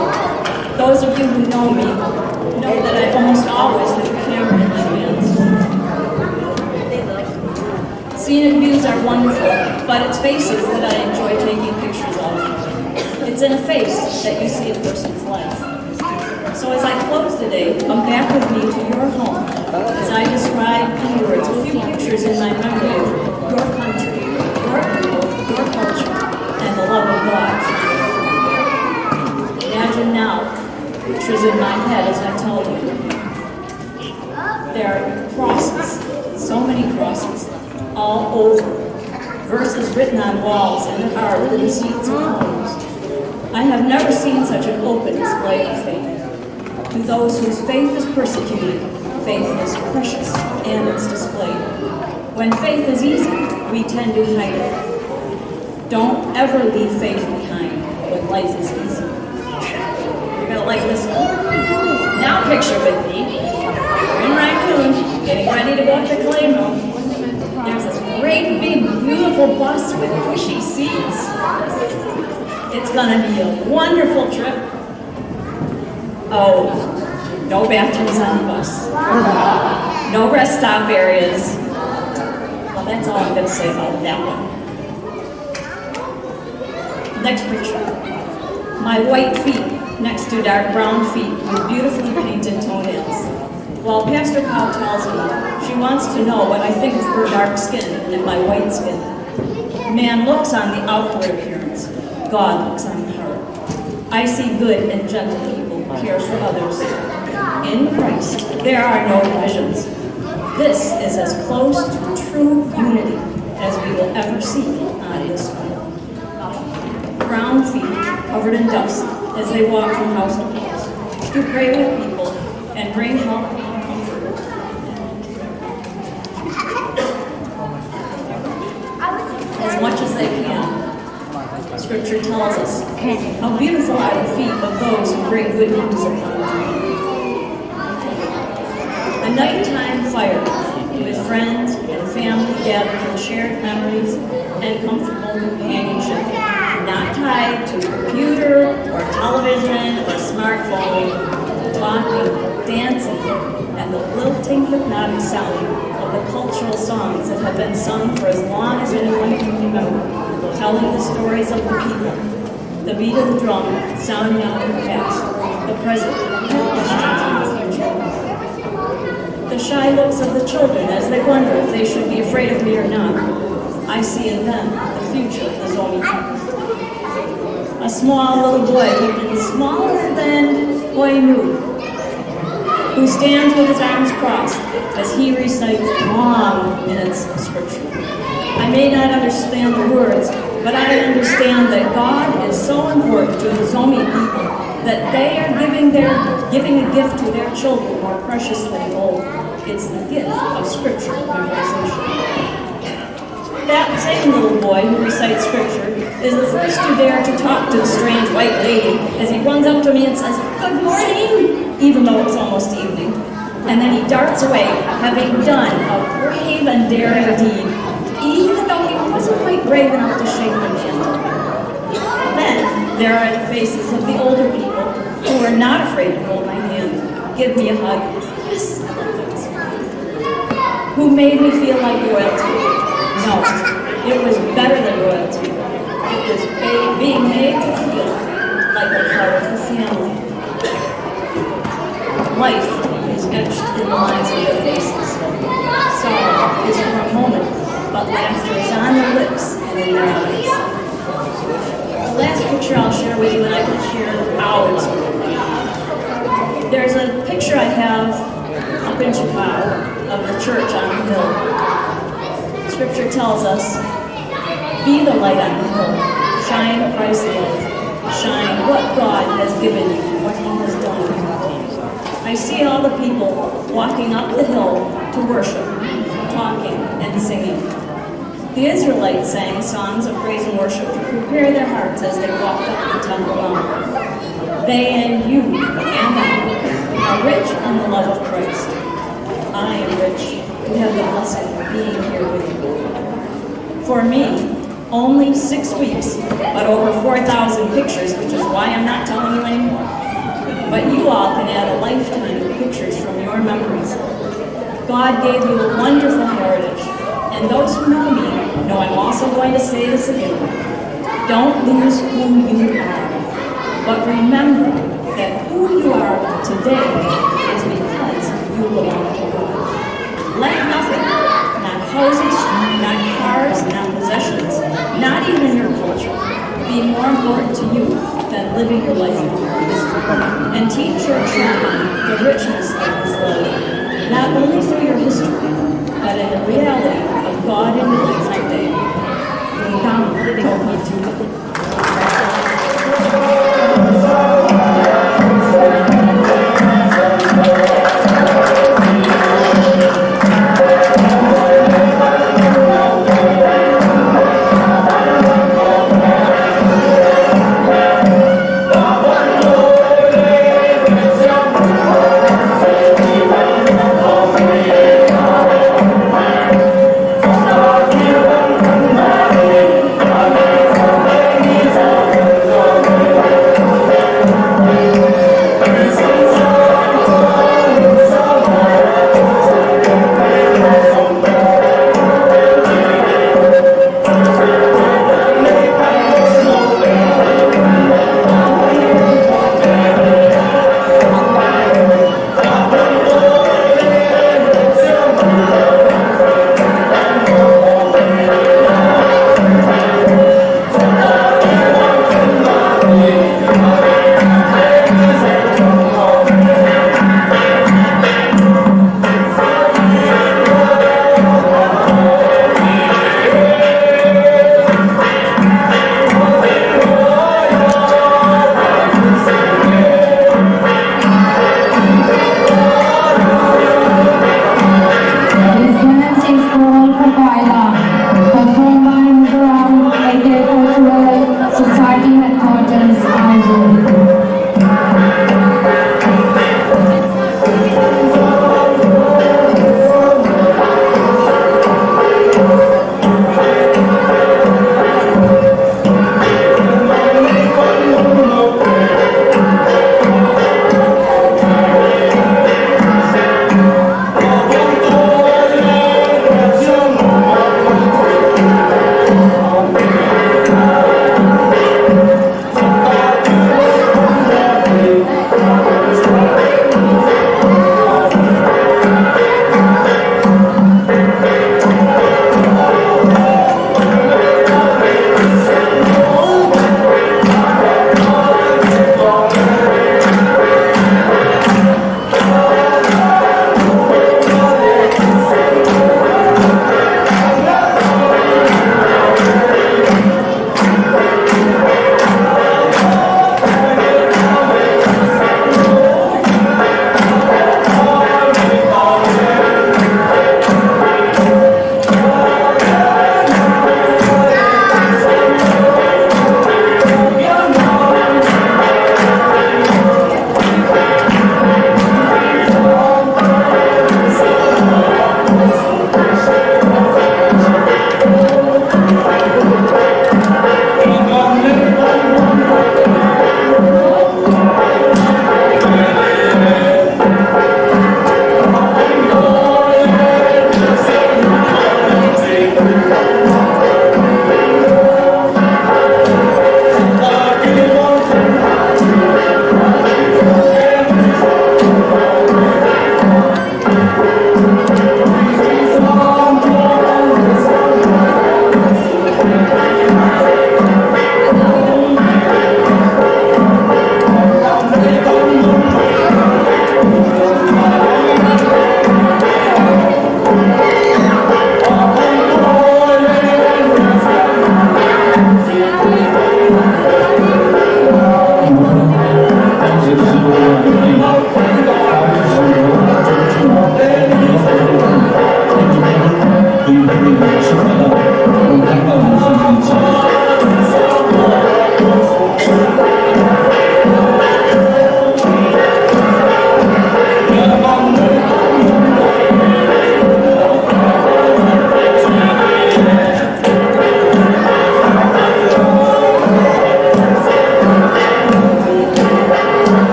Those of you who know me know that I almost always have a camera in my hands. Scenic views are wonderful, but it's faces that I enjoy taking pictures of. It's in a face that you see a person's life. So as I close today, come back with me to your home as I describe in words a few pictures in my memory of your country, your people, your culture, and the love of God. Imagine now pictures in my head as I tell you. There are crosses, so many crosses, all over. Verses written on walls and carved in the seats of homes. I have never seen such an open display of faith. To those whose faith is persecuted, faith is precious and it's displayed. When faith is easy, we tend to hide it. Don't ever leave faith behind when life is easy. You're gonna like this one. Now picture with me. We're in Rangoon, getting ready to go up to Kalay Ramo. There's this great, big, beautiful bus with cushy seats. It's gonna be a wonderful trip. Oh, no bathrooms on the bus. No rest stop areas. Well, that's all I'm gonna say about that one. Next picture. My white feet next to dark brown feet with beautifully painted toenails. While Pastor Cow tells me she wants to know what I think of her dark skin and my white skin, man looks on the outward appearance. God looks on the heart. I see good and gentle people who care for others. In Christ, there are no divisions. This is as close to true unity as we will ever see on this earth. Brown feet covered in dust as they walk from house to house to pray with people and bring help and comfort as much as they can. Scripture tells us, "How beautiful are the feet of those who bring good news upon them." A nighttime fire with friends and family gathered in shared memories and comfortable companionship, not tied to computer or television or smartphone, talking, dancing, and the lilting hypnotic sound of the cultural songs that have been sung for as long as anyone can remember, telling the stories of the people. The beat of the drum sounding out the past, the present, and the future. The shy looks of the children as they wonder if they should be afraid of me or not. I see in them the future of the Zomi people. A small little boy, even smaller than Boy Nu, who stands with his arms crossed as he recites long minutes of scripture. I may not understand the words, but I understand that God is so important to the Zomi people that they are giving their giving a gift to their children more precious than gold. It's the gift of scripture memorization. That same little boy who recites scripture is the first to dare to talk to the strange white lady as he runs up to me and says, "Good morning," even though it's almost evening. And then he darts away, having done a brave and daring deed, even though he wasn't quite brave enough to shake my hand. Then there are the faces of the older people who are not afraid to hold my hand, give me a hug, who made me feel like royalty. No, it was better than royalty. It was ba- being made to feel like a part of the family. Life is etched in the lines of their faces. Sorrow is for a moment, but laughter is on their lips and in their eyes. The last picture I'll share with you, and I could share hours. There's a picture I have up in Chicago of the church on the hill. Scripture tells us, "Be the light on the hill. Shine Christ's light. Shine what God has given you, what He has done." I see all the people walking up the hill to worship, talking, and singing. The Israelites sang songs of praise and worship to prepare their hearts as they walked up the Temple Mount. They and you and I are rich in the love of Christ. I am rich. We have the blessing of being here with you. For me, only six weeks, but over four thousand pictures, which is why I'm not telling you anymore. But you all can add a lifetime of pictures from your memories. God gave you a wonderful heritage, and those who know me know I'm also going to say this again. Don't lose who you are, but remember that who you are today is because you belong to God. Let nothing, not houses, not cars, not possessions, not even your culture, be more important to you than living your life in Christ. And teach your children the richness of this life, not only through your history, but in the reality of God in your life today.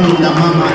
Lungdam mahmah.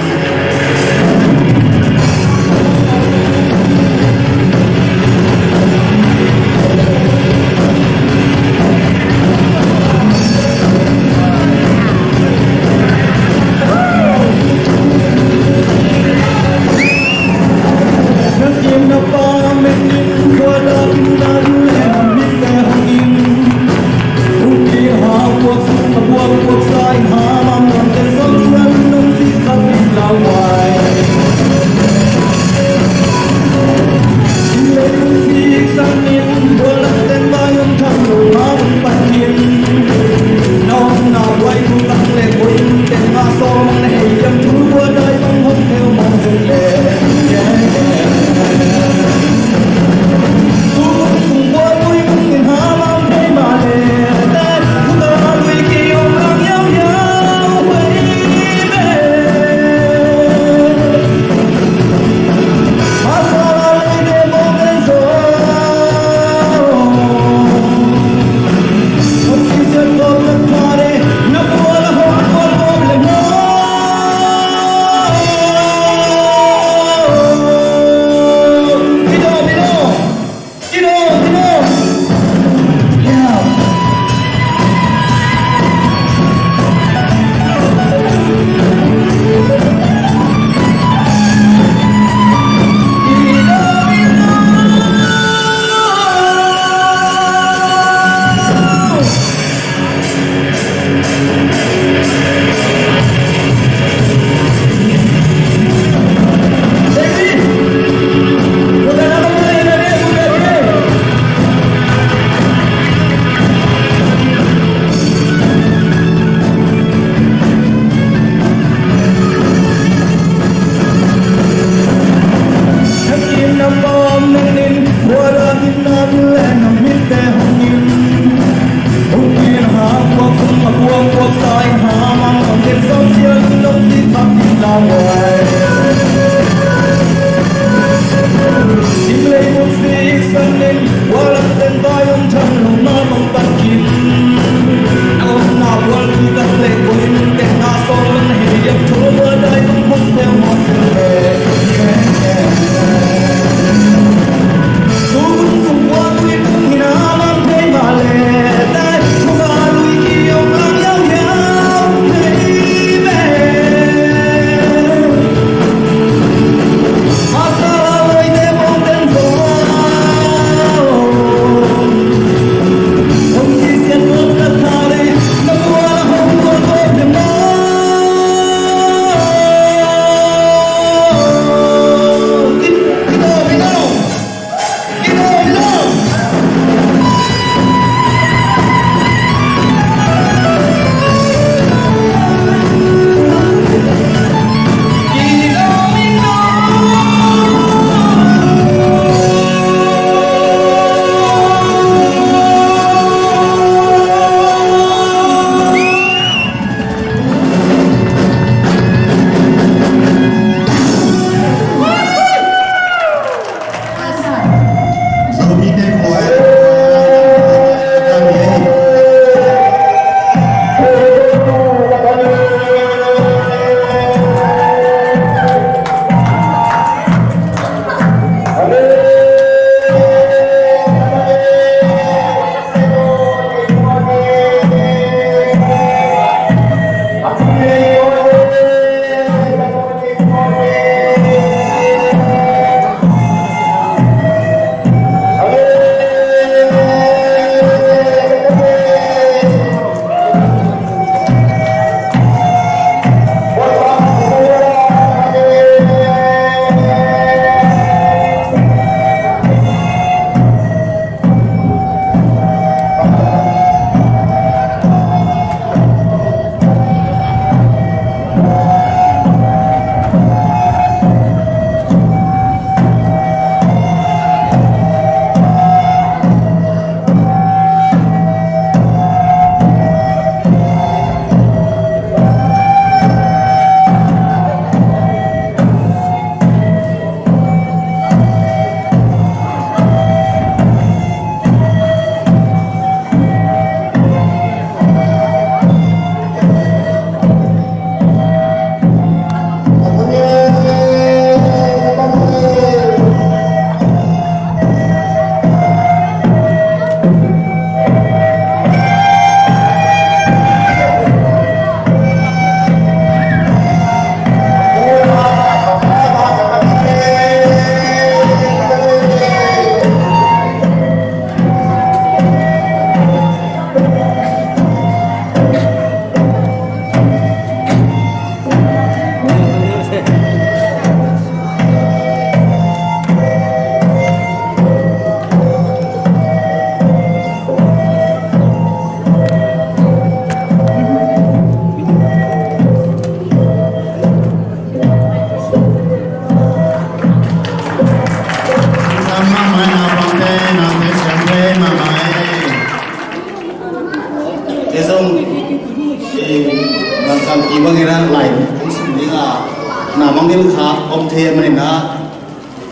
Na mangngilh kha om thei ahih manin ah,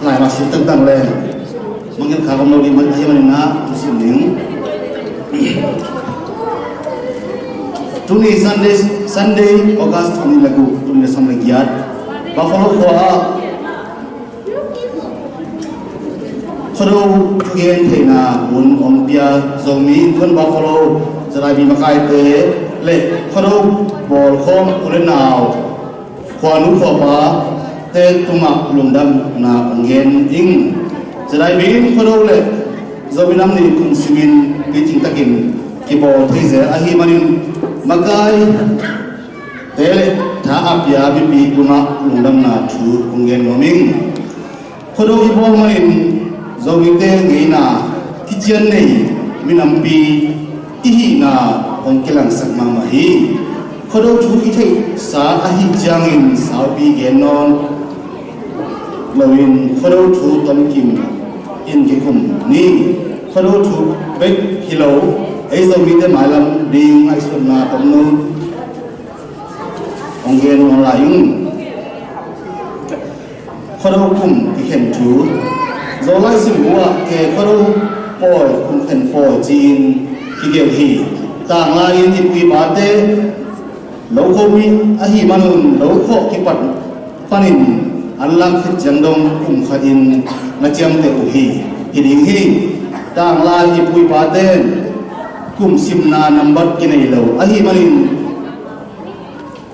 lai mah sim tangtang leng mangngilh kha om lo ding ahih manin ah, hong sim ning. Tuni Sunday, Sunday, August thong nih le guk, tul nih le sawm le giat, Buffalo khua ah Khuado thugen theihna hun hong pia Zomi Innkuan Buffalo, Zalaibi makaite le Khuado bawlkhawm u le nau, khuanu khuapate tungah lungdamna hong gen ing. Zalaibi in Khuado le Zomi Nam Ni kum simin picing takin kibawl thei zel ahih manin makaite le tha a pia mipi tungah lungdamna thu hong gen nuam ing. Khuado i bawl manin Zomite ngeina kician nei minampi i hihna hong kilangsak mahmah hi. Khuado thu i theihsa ahih ciangin saupi gen nawn loin Khuado thu tomkim in kikum ni. Khuado thu bek hi lo, ei Zomite mailam ding ngaihsutna tomno hong gen nawn lai ing. Khuado kum kikhen thu. Zolai simbu ah ke Khuado pawi, kum khen pawi ci-in kigelh hi. Tanglai in i pu i pate lo kho mi ahih manun lo khawh kipat panin an lak khit ciang dong kum khat in na ciamteh uh hi. Hi ding hi. Tanglai i pu i pate kum simna nambat kinei lo ahih manin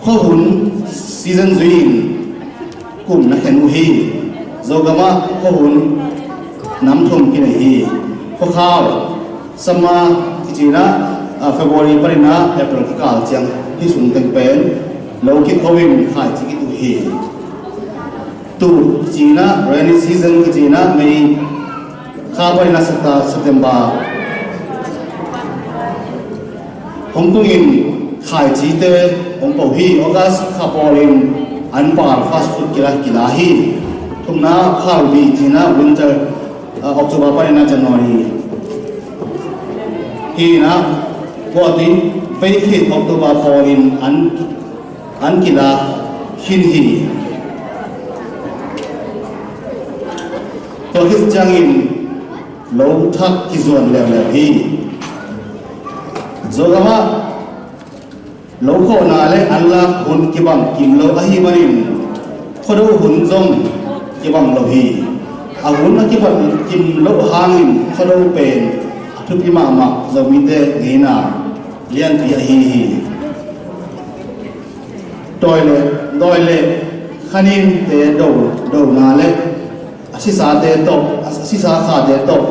khuahun season zui-in kum na khen uh hi. Zogam ah khuahun nam thum kinei hi. Khuakhau, summer kici-in ah, ah, February panin ah April kikal ciang, hih sung teng pen lo kikho in khaici kituh hi. Tuh kici-in ah, rainy season kici-in ah, May kha panin ah Septa-, September hong tungin khaicite hong po hi. August kha pawlin an par fast food kila, kila hi. Thumna khalbi ci-in ah winter, ah, October panin ah January hi-in ah, kuatin bei khit October pawlin an, an kila khin hi. Tua khit ciangin lo thak kizuan leuleu hi. Zogam ah lo khawhna le an lak hun kibang kim lo ahih manin Khuado hun zong kibang lo hi. A hun a kibang kim loh hangin Khuado pen a thupi mahmah Zomite ngeina lianpi ahi hi. Dawi le, dawi le khaninte do, dona le a sisate tawh, a sisa khate tawh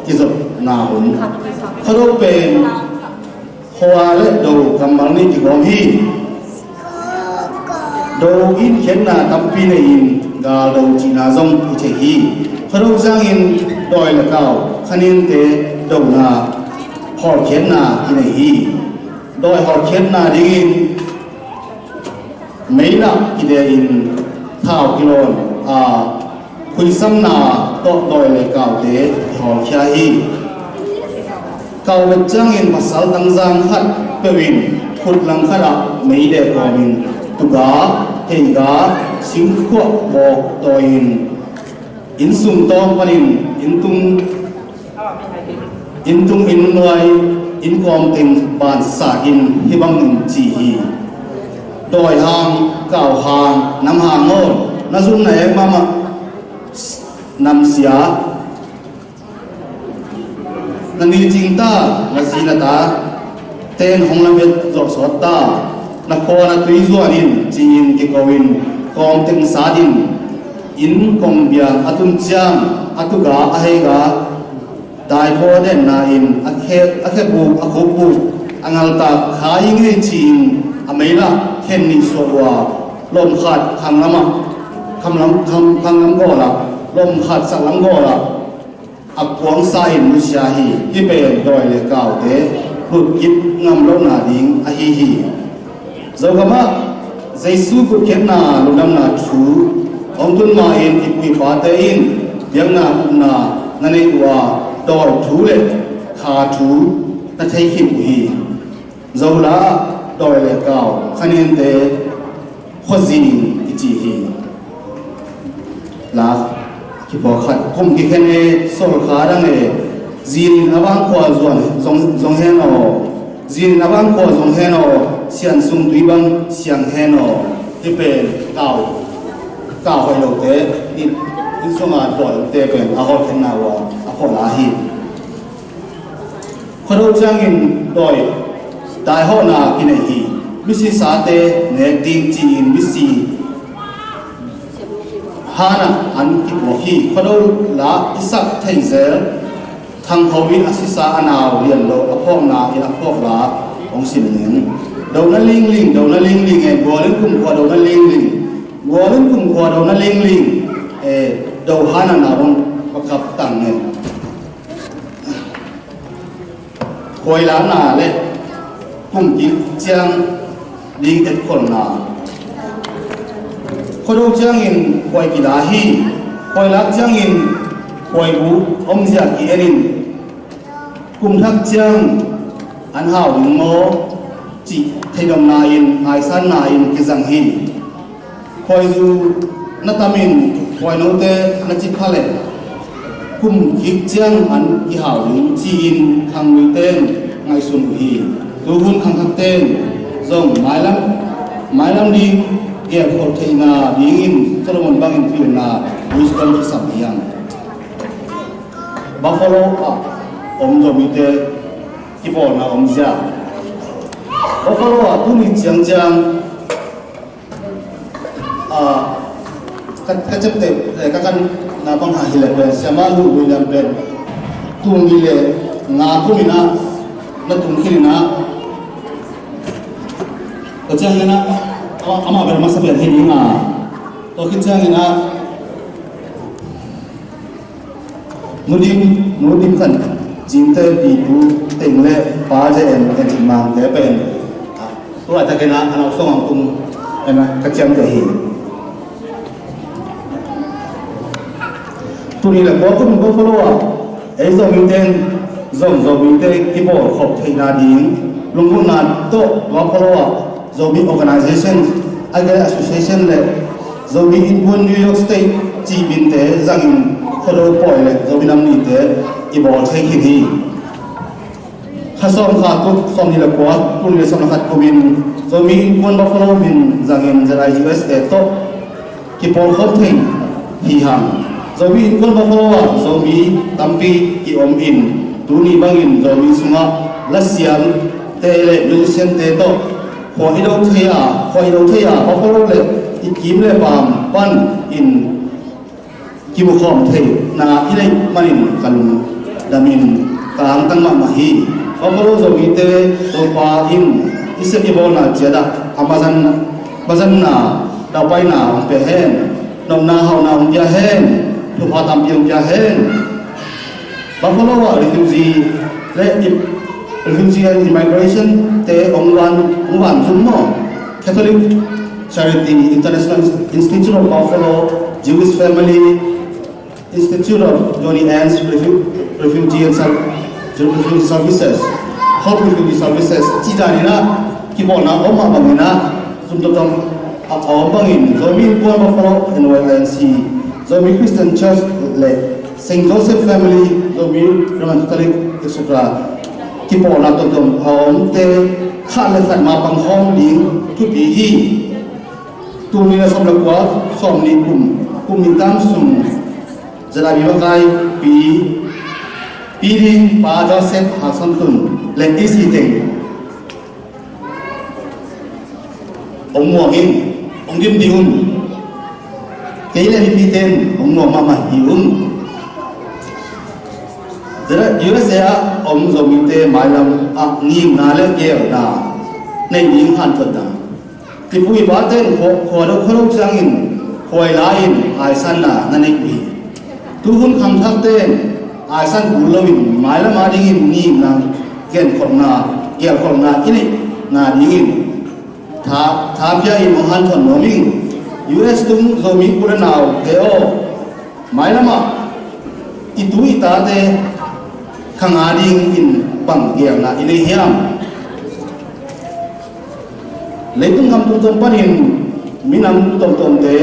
kizopna hun. Khuado pen khua le do kammal nih kigawm hi. Do in khiatna tampi nei-in gal do cihna zong i thei hi. Khuado ciangin dawi le kau, khaninte dona hawlkhiatna kinei hi. Dawi hawlkhiatna dingin meila kide-in thau kilawn a, khuisamna tawh dawi le kaute hawlkhia hi. Kau bet ciangin pasal tangzang khat peuh in khut langkhat ah meide kawmin tuga, heiga, singkhuah bawk tawi-in inn sung tawng panin inn tung, inn tung inn nuai, inn kawm teng ban sa in hih bangin ci hi. Dawi hang, kau hang, nam hang aw, na zumna ek mahmah nam sia, na ni cing ta, na zi na ta ten hong lamet zawh sawt ta, na khuan a tui zuan in ci-in kiko in kawm teng sat in inn kong bia a tun ciang a tuga a heiga daipaw a denna in a khe, a khebuk a khukbuk a ngaltak kha i ngei ci-in a meilah khen nih suah uh a, lom khat khang lamah, kham lam, kham, khang lam gawlah, lom khat sak lam gawlah a kuangsa in nusia hi. Hih pen dawi le kaute lutkip ngam lohna ding ahi hi. Zogamah Jesu gupkhiatna lungdamna thu hong tun ma-in i pu i pate in biakna upna na neih uh a, dawi thu le kha thu na thei khin uh hi. Zola ah dawi le kau khaninte khuazing i ci hi. Lak kiphuak khat, kum kikhen e, sawlkha dang e, zinin a vang khua zuan zong, zong hen aw, zinin a vang khua zong hen aw, sian sung tui bang siang hen aw. Hih pen kau, kau hoih lote, inn, inn sunga dawi omte pen a hawlkhenna uh a, a phuahna hi. Khuado ciangin dawi daihawhna kinei hi. Misisate nek ding ci-in misi hanah an kipuak hi. Khuado la i sak thei zel, thangho in a sisa a nau lian lo a phawkna in a phuak la hong sim ning. Dona lingling, dona lingling e, gualin kumkhua dona lingling, gualin kumkhua dona lingling e, do hanah nau hong pakap tang e. Khuailakna le kum kik ciang ding etkholhna. Khuado ciangin khuai kila hi. Khuailak ciangin khuaibu omzia ki-enin, kum thak ciang an hau ding maw cih theihdomna in, haisanna in kizang hi. Khuaizu na tamin khuainote na cih kha leh kum kik ciang an kihau ding ci-in khangnuite in ngaihsun uh hi. Tuhun khangthakte in zong mailam, mailam ding gelkholh theihna dingin Solomon bangin pilna wisdom kisam hi hang. Buffalo ah om Zomite kipawlna omzia. Buffalo ah tuni ciangciang, ah, ka, ka ciapteh, eh, ka kanna bang hang hileh pen, siamah Luh William pen tul nih le nga kum in ah na tung khin in ah, tua ciangin ah, ama, amah bel masa pen hi ding a, tua khit ciangin ah, Nu Dim, Nu Dim Khan Cingte Pipu Teng le Pa J M Khan Cing Mangte pen, ah, tu laitakin ah a nau sawng ang kum en ah ka ciamteh hi. Tuni le kua kum Buffalo ah ei Zomite in zong Zomite kipawlkhop theihna ding lunggulhna tawh Buffalo ah Zomi Organization, a gel Association le Zomi Innkuan New York State cih minte zangin Khuado pawi le Zomi Nam Nite i bawl thei khin hi. Kha sawm kha kum sawmnih le kua, tul nih le sawm le khat kumin Zomi Innkuan Buffalo min zangin Z I U S A tawh kipawlkhawm thei hi hang. Zomi Innkuan Buffalo ah Zomi tampi i om in, tuni bangin Zomi sungah lasiamte le musiciante tawh khua i do thei a, khua i do thei a, Buffalo le i kim le paam pan in kimukhawm theihna i neih manin ka lungdamin ka angtang mahmah hi. Buffalo Zomite Topa in i sep i bawlna ciat ah a mazan, mazanna, daupaina hong pia hen. Nopna hauhna hong pia hen. Thupha tampi hong pia hen. Buffalo ah refugee le i-, refugee and immigration te hong van, hong van zum maw. Catholic Charity International Institute of Buffalo, Jewish Family, Institute of Donnie Ann's Refu-, Refugee and Serv-, Refugee Services, Hope Refugee Services, cih dan in ah kipawlna om mah bangin ah, zum tomtom a, a om bangin Zomi Innkuan Buffalo, N Y I N C, Zomi Christian Church le Saint Joseph Family, Zomi Roman Catholic, et cetera. Kipawlna tomtom a omte khat le khat mapang khawm ding thupi hi. Tul nih le sawm le kua, sawmnih kum, kum nih tam sung, Z I B makai pi, pi ding Pa Joseph Hak Sam Tun le i si teng hong muang in, hong dim ding un. Kei le mipite in hong muang mahmah hi ung. Z I U S A ah om Zomite mailam ah ngimna le geelna nei ding hanthawnna. I pu i pate in khua, khua do khua do ciangin khuai la-in aisanna na neih uh hi. Tuhun khangthakte in aisan kul loin mailam adingin ngimna, genkholhna, geelkholhna i neihna dingin tha, tha pia in hong hanthawn nuam ing. U S tung Zomi u le naute aw, mailam ah i tu i tate khang adingin bang geelna i nei hiam? Leitung gam tuamtuam panin minam tuamtuamte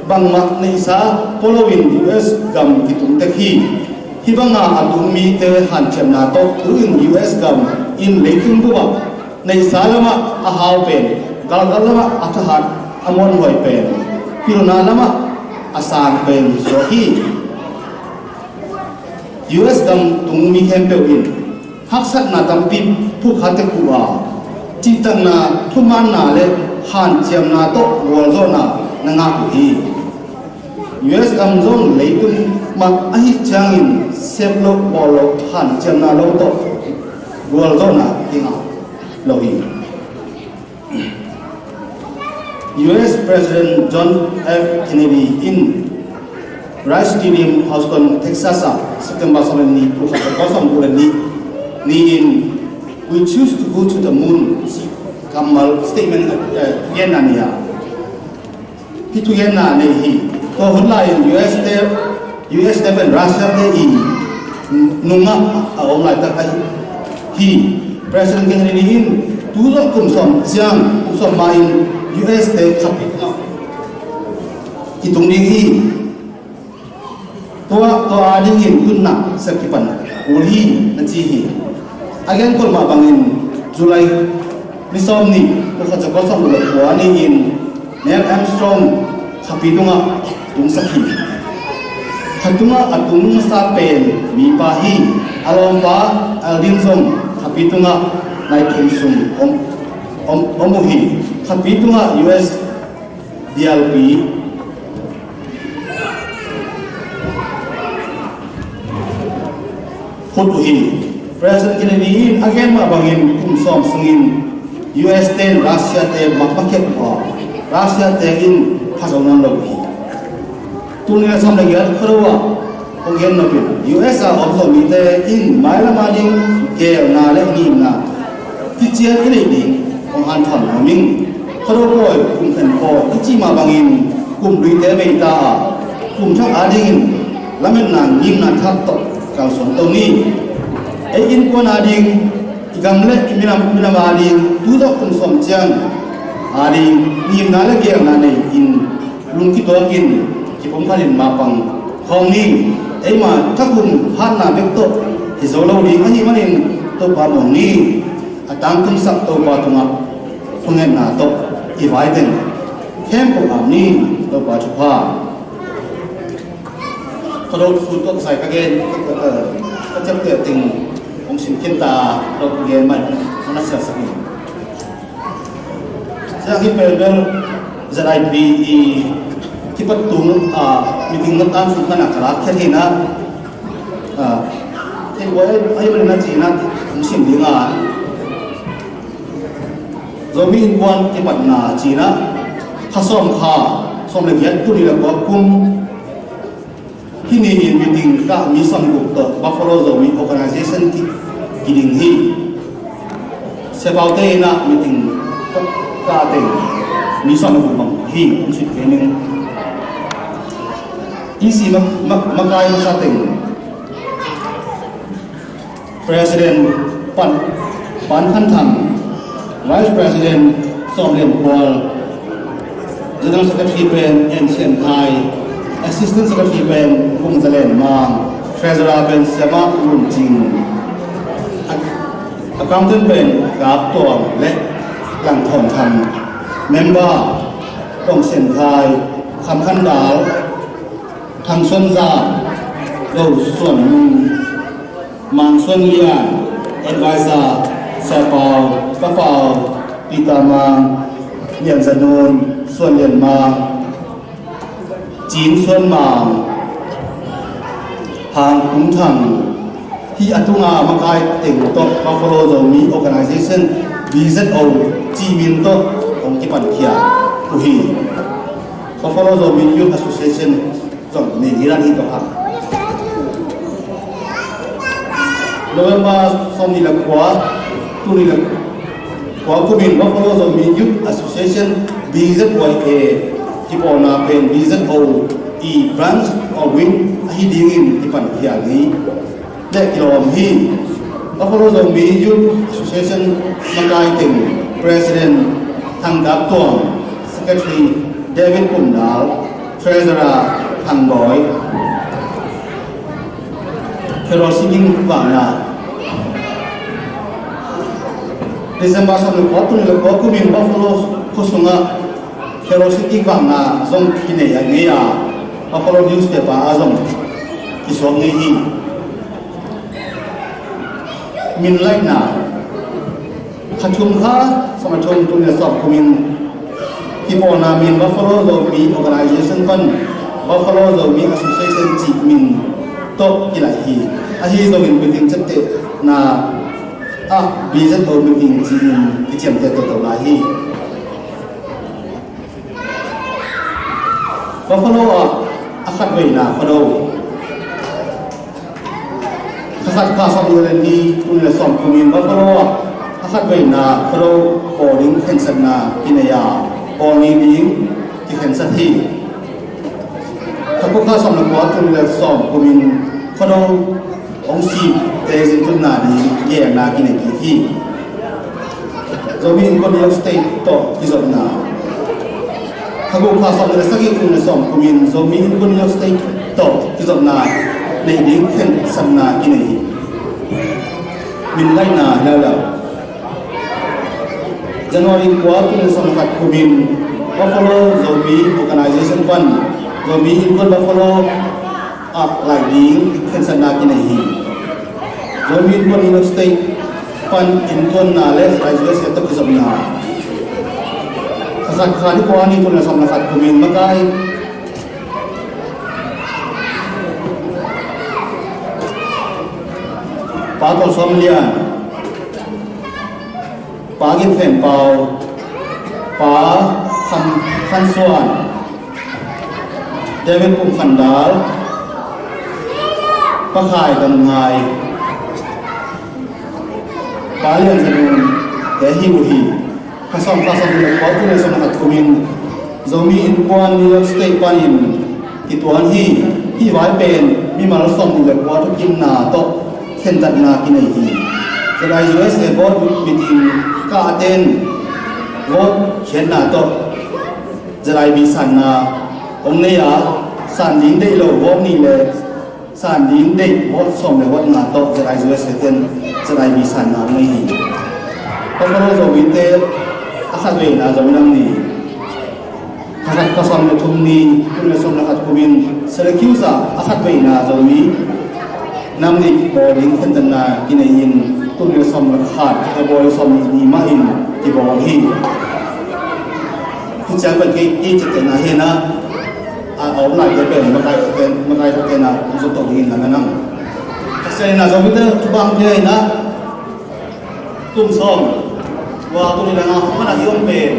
Bangmah neihsa pua loin U S gam kitung tek hi. Hih banga a tung mite hanciamna tawh tu-in U S gam in leitung bup ah neihsa lamah a hau pen, galgal lamah a thahat a muanhuai pen, pilna lamah a sang pen suak hi. U S gam tung mi khempeuh in haksatna tampi phukha tek uh a, cihtakna, thumaanna le hanciamna tawh gualzawhna na ngah uh hi. U S gam zong leitung mah ahih ciangin sep loh, bawl loh, hanciamna lo tawh gualzawhna i ngah lo hi. U S President John F Kennedy in Rice Stadium, Houston, Texas ah September sawm le nih, tul khat za kua sawmguk le nih ni-in "We choose to go to the moon," cih kammal, statement, eh, thugenna nei a. Hih thugenna nei hi. Tua hun lai-in U S te, U S te pen Russia te i nungah a om laitak ahi hi. President Kennedy in tu zawh kum sawm ciang, kum sawm ma-in U S te khapi tungah i tung ding hi. Tua, tua adingin tunna sep kipan kul hi, na ci hi. A genkholh mah bangin July ni sawmnih, tul khat za kua sawmguk le kua ni-in Neil Armstrong khapi tungah tungsak hi. Kha tungah a tung masa pen mipa hi. A lawmpa Aldrin zong khapi tungah nai thum sung om, om, om uh hi. Khapi tungah U S bialpi khut uh hi. President Kennedy in a gen mah bangin kum sawm sungin U S ten Russia te makmakhiat uh a, Russia te in phazo nawn lo uh hi. Tul nih le sawm le giat Khuado ah hong gen nopin, U S a om Zomite in mailam ading geelna le ngimna kician i neih ding hong hanthawn nuam ing. Khuado pawi, kum khen pawi i cih mah bangin kum luite bei ta a, kum thak adingin lametna ngimna thak tawh kalsuan to ni. Ei innkuan ading, i gam le i minam, minam ading tu zawh kum sawm ciang ading ngimna le geelna nei-in lungkituakin kipumkhatin mapang khawm ni. Eima thakum hatna bek tawh hi zo lo ding ahih manin Topa muang ni. A tangtungsak Topa tungah thungetna tawh i vai teng khempeuh am ni. Topa thupha. Khuado thu tawh kisai ka gen, ka ciapteh teng hong sim khin ta, Khuado thu gen mah hong na siasak ni. Ciang hi pen bel Z I P i kipat tung, ah, meeting na tan sung khan a ka lak khiat hi na. Ah, thei buai ai, ai bel na ci na hong sim ding a. Zomi Innkuan kipatna ci na, kha sawm kha, sawm le giat, tul nih le kua kum, hih ni-in meeting kah mi sawmguk tawh Buffalo Zomi Organization ki, kiding hi. Sepaute in ah meeting kah, kah teng mi sawmguk bang hi, hong sit kei ning. E C ma, ma, makai masa teng President Pan, Pan Khan Thang, Vice President Sawm Lian Khual, General Secretary pen En Sian Khai, Assistant Secretary pen Vung Za Lian Mang, Treasurer pen Siamah Lun Cing, Ac-, Accountant pen Kap Tuang le Lang Thawm Thang, Member Tong Sian Khai, Kham Khan Dal, Thang Suan Za, Go Suan Nung, Mang Suan Lian, Advisor Sia Pau, Pa Pau, Peter Mang, Lian Za Nun, Suan Lian Mang, Cin Suan Mang, Hang Kung Thang. Hih a tunga makai teng tawh Buffalo Zomi Organization, B Z O, cih min tawh hong kipankhia uh hi. Buffalo Zomi Youth Association zong nei ni dan hi tawh a. November sawm nih le kua, tul nih le kua kumin Buffalo Zomi Youth Association, B Z Y A, kipawlna pen B Z O i branch or wing ahi dingin kipan khial ni. Le kilawm hi. Buffalo Zomi Youth Association makai teng President Thang Kap Tuang, Secretary David Pum Dal, Treasurer Thang Bawi, Carol Singing Vangna, December sawm le kua, tul nih le kua kumin Buffalo khua sungah Carol Singing Vangna zong kinei a ngei a, Buffalo newspaper ah zong kisuak ngei hi. Min laihna, kha thum kha sawm le thum, tul nih le sawm kumin kipawlna min Buffalo Zomi Organization pan Buffalo Zomi Association cih min tawh kilaih hi. Ahi zongin meeting ciamtehna ah B Z O meeting ci-in kiciamteh toto lai hi. Buffalo ah a khatveina Khuado. Kha khat kha sawm nih le nih, tul nih le sawm kumin Buffalo ah a khatveina Khuado bawl ding khensatna kinei a, bawl ni ding kikhensat hi. Kha kua kha sawm le kua, tul nih le sawm kumin Khuado hong sipte zintutna ding geelna kinei kik hi. Zomi Innkuan New York State tawh kizopna. Kha guk kha sawm le sagih, tul nih le sawm kumin Zomi Innkuan New York State tawh kizopna neih ding khensatna kinei hi. Min laihna hi lo lo. January kua, tul nih le sawm le khat kumin Buffalo Zomi Organization pan Zomi Innkuan Buffalo ah laih ding khensatna kinei hi. Zomi Innkuan New York State pan innkuanna le ZIUSA tawh kizopna. Kha khat kha nih kua nih, tul nih le sawm le khat kumin makai Pa Tawlsawm Lian, Pa Gin Khen Pau, Pa Khan, Khan Suan, David Pum Khan Dal, Pa Khai Dam Ngai, Pa Lian Za Nung te hi uh hi. Kha sawm, kha sawm nih le kua, tul nih le sawm le khat kumin Zomi Innkuan New York State panin kituan hi. Hih vai pen mimal sawm nih le kua thukimna tawh khentatna kinei hi. ZIUSA board meeting kahte in vote khiatna tawh ZIB sanna hong nei a, san ding deih lo vote nih le san ding deih vote sawm le vote nga tawh ZIUSA ten ZIB sanna hong nei hi. Buffalo Zomite a khatveina Zomi Nam Ni. Kha khat kha sawm le thum ni, tul nih le sawm le khat kumin Syracuse ah a khatveina Zomi Nam Ni bawl ding khentatna kinei in, tul nih le sawm le khat, February sawm nih ni mah in kibawl hi. Hih ciang pen kei, kei ciaptehna hi na, a, a om laite pen makai, makai, makai na hong zot to dingin na nang. Ka sia na Zomite thupha pia hi na, kum sawm, wa tul nih le nga hong man a i om pen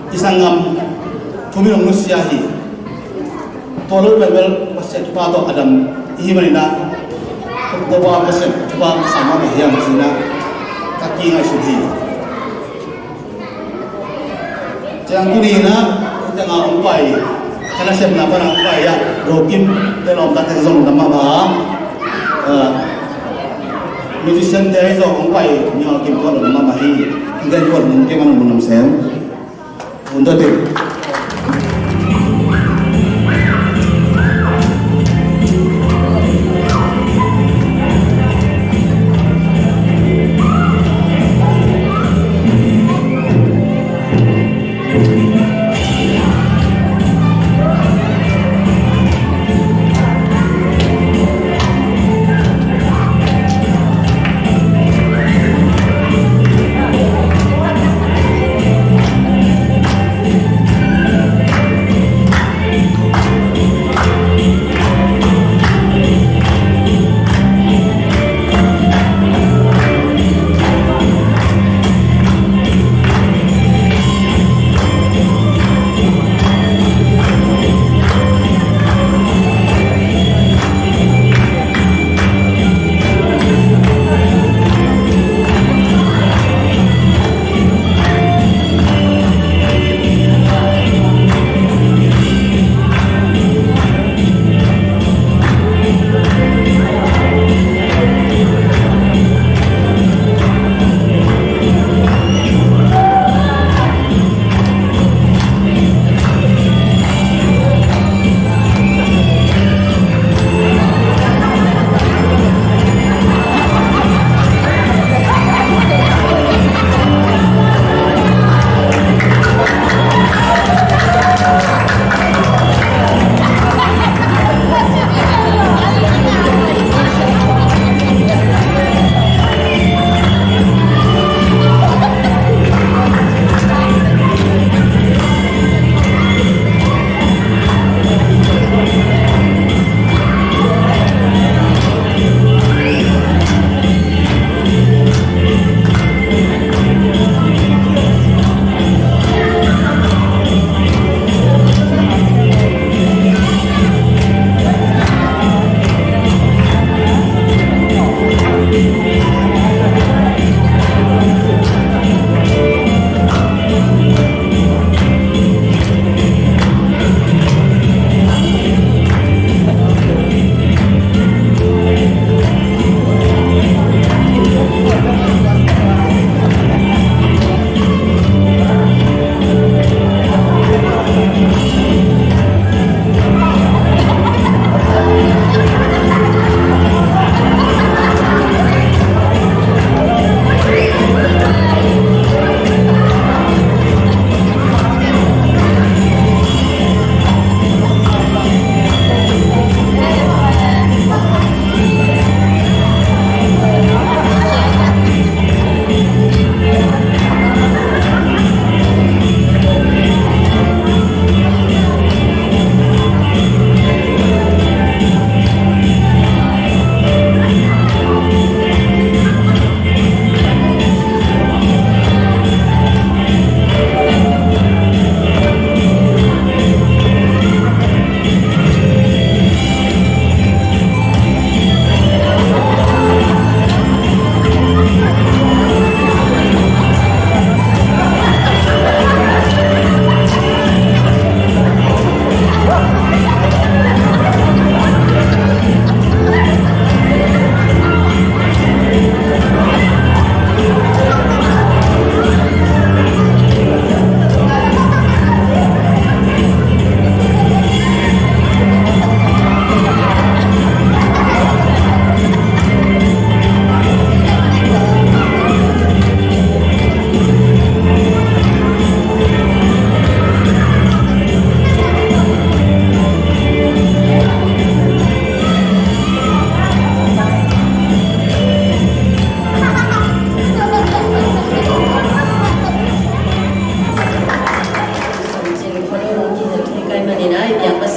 i sanggam thu min hong nusia hi. Tua lo pen bel Pasian thupha tawh a dam i hi manin ah, Topa Pasian thupha sang mah bek hiam ci-in ah ka kingaihsut hi. Ciang tuni-in ah, ciang a hong pai, ka nasepna pan a hong pai ah, Ro Kim te lawmta te zong dam mahmah a, ah, musician te zong hong pai, Ming Aw Kim tua dam mahmah hi. Hong ken tua dam, hong ken man dam sem. Hun tua te.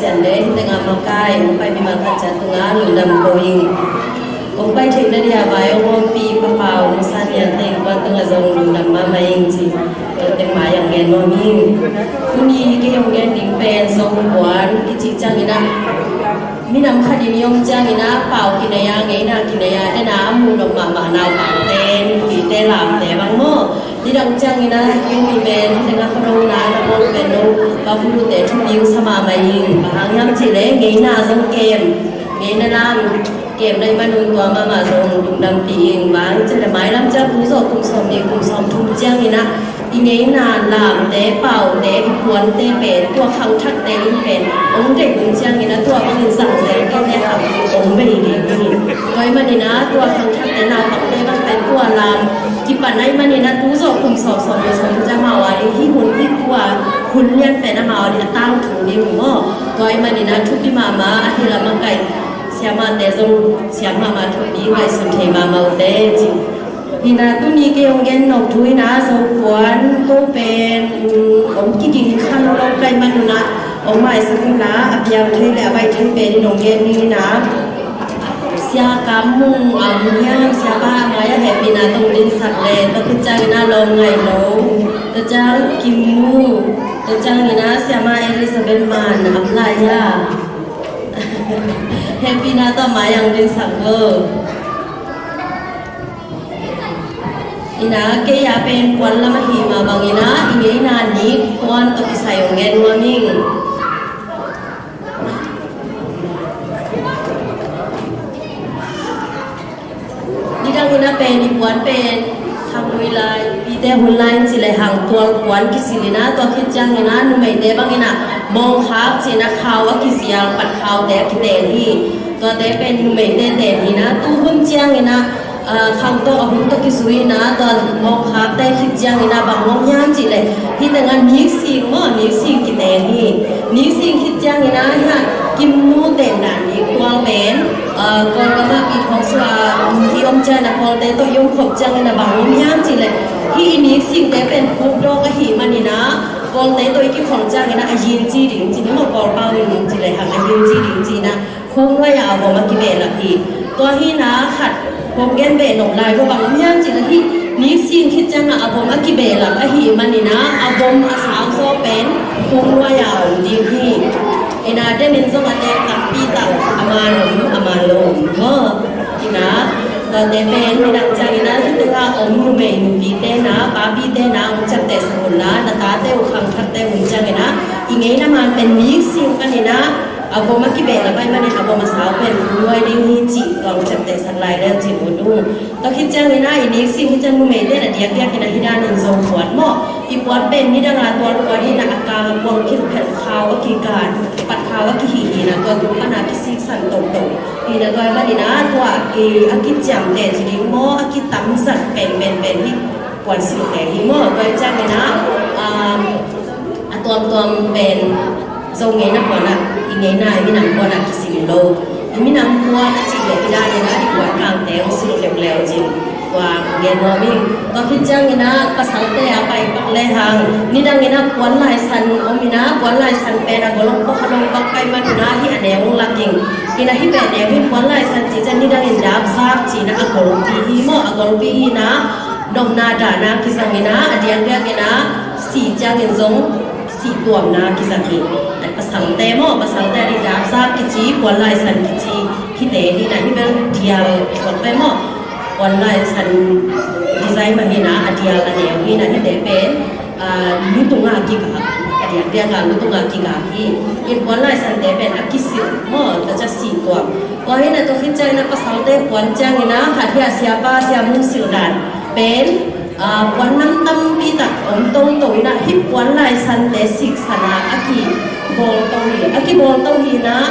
Sande, hih tengah makai hong pai mimal khat ciat tungah lungdam ko ing. Hong pai theihna dia vai hong ompih Pa Pau, Nusa Niang teng kuan tungah zong lungdam mahmah ing ci. Tua teng mai hong gen nuam ing. Tuni kei hong gen ding pen Zo kuan kici ciangin ah, minam khat in i om ciangin ah pau kinei a, ngeina kinei a, en a, a muh nop mahmah naupangte, nupite, lamte bang maw. Nidang ciangin ah, hih mi pen hih tengah khuado na na bawl pen no, Pa Pulute thupi uh sa mahmah ing. Bang hang hiam cih leh ngeina zong kem, ngeina lam kem na hih manun tua mahmah zong lungdampih ing. Bang hang hiam cih leh mailam ciang tu zawh kum sawm nih kum sawm thum ciangin ah, i ngeina lamte, paute, i puante pen, tua khangthakte in pen hong deih hun ciangin ah, tua bangin zangzel kei lehang hong bei ding hi. Tua ahih manin ah, tua khangthakte, naupangte bang pen tua lam kipan ahih manin ah, tu zawh kum sawm, sawm nih, sawm thum ciang amau a ding hih hun, hih tua hun lian pen amau a ding a tangthu ding uh maw. Tua ahih manin ah, thupi mahmah, a hi lam a kai siamahte zong siam mahmah, thupi, ngaihsun thei mahmah uh teh ci. Hi in ah, tuni kei hong gen nop thu in ah, Zo kuan ko pen, um, hong kiging kha lo ka hih manun ah, hong maisak in ah, a piang thei leh a baih thei pen in hong gen ning in ah. Sia Kam Mung, a, Mung Hiam, Sia Pa, a mai-ah hehpihna tawh hong dinsak leh, tua khit ciangin ah Lawm Ngaih Lo, tua ciang Kim Nu, tua ciangin ah Siamah Elizabeth Man, a mai-ah hehpihna tawh a mai-ah hong dinsak lo. Hi in ah, kei a pen puan lam ahih mah bangin ah, i ngeina nik puan tawh kisai hong gen nuam ing. Nidang in ah pen i puan pen, khanglui lai, pite hun lai in ci lehang tual puan kisil in ah, tua khit ciangin ah, numeite bangin ah, mawngkhak ci in ah, khau a kizial, patkhaute a kiten hi. Tuate pen numeite ten hi in ah, tu hun ciangin ah, ah, khang tawh a hun tawh kizui in ah, tua mawngkhakte khit ciangin ah, bang mawng hiam cih leh, hih tengah niksing maw, niksing kiten hi. Niksing khit ciangin ah, hih a Kim Nu tendan nik tual pen, ah, Kawlgam ah pi thawng sua, um, i om ciangin ah, Kawlte tawh i om khop ciangin ah, bang mawng hiam cih leh, hih i niksingte pen khukdawk ahih manin ah, Kawlte tawh i kikhong ciangin ah, a yin ci ding ci ni maw, Kawlpau in ci lehang a yin ci ding ci in ah, khuknuai ah a vom a kibehlap hi. Tua hi in ah, khat kong gen beh nop lai, tua bang hiam cih leh, hih niksing khit ciangin ah a vom a kibehlap ahih manin ah, a vom a sau zaw pen khuknuai ah a om ding hi. Hi in ah, denin zong a tek tampi tak, a man om, a man lo om maw. Hi in ah, tuate pen nidang ciangin ah, hih tengah om numei nupite in ah, papite in ah, hong ciaptehsak un la, na tate uh khangthakte hun ciangin ah, i ngeina man pen niksing panin ah, a vom a kibehlap ahih manin a vom a sau pen khuknuai ding hi cih, tua hong ciaptehsak lai leu cih ut ung. Tua khit ciangin ah, i niksing hi ciang numeite in a diakdiak in ah, hih danin Zo kuan maw, i puan pen nidang a tual puan hi in ah, a kang a kuang khit phet khau a kikan, patkhau a kihih hi in ah, tua tung pan a kisiksan toto hi in ah, tua ahih manin ah, tua, eh, a kiciamteh ci ding maw, a kitamzat pen pen pen hih puan silhte hi maw. Tua hi ciangin ah, um, a tuamtuam pen Zo ngeina puan ah, i ngeina, i minam puan ah kisil lo. I minam puan a cih leh, i danin ah, i puan kangte hong silh leuleu cin, tua gen nuam ing. Tua khit ciangin ah, pasalte a pai pak lehang, nidangin ah puan laisan om in ah, puan laisan pen a gol hong pua kha lo pak ka hih manun ah, hih a neu hong lak ing. Hi in ah, hih pen neu hi, puan laisan cih ciang nidangin dapzap ci in ah, a golpi hi maw, a golpi hi in ah, nopna dahna kizang in ah, a diakdiak in ah, sih ciangin zong sih tuamna kizang hi. Pasalte maw, pasalte a ding dapzap kici, puan laisan kici, hihte hi in ah, hih bel dial suak pen maw, puan laisan design mah hi in ah, a dial a neu hi in ah, hihte pen, ah, lutung a kigak, a diakdiak a lutung a kigak hi. In puan laisante pen a kisilh maw, tua ciang sih tuam. Tua hi in ah, tua khit ciangin ah, pasalte puan ciangin ah, khat hi a, Siapa Sia Mung silh dan pen, ah, puan nam tampi tak om toto in ah, hih puan laisante siksan a, a kibawlto hi, a kibawlto hi in ah,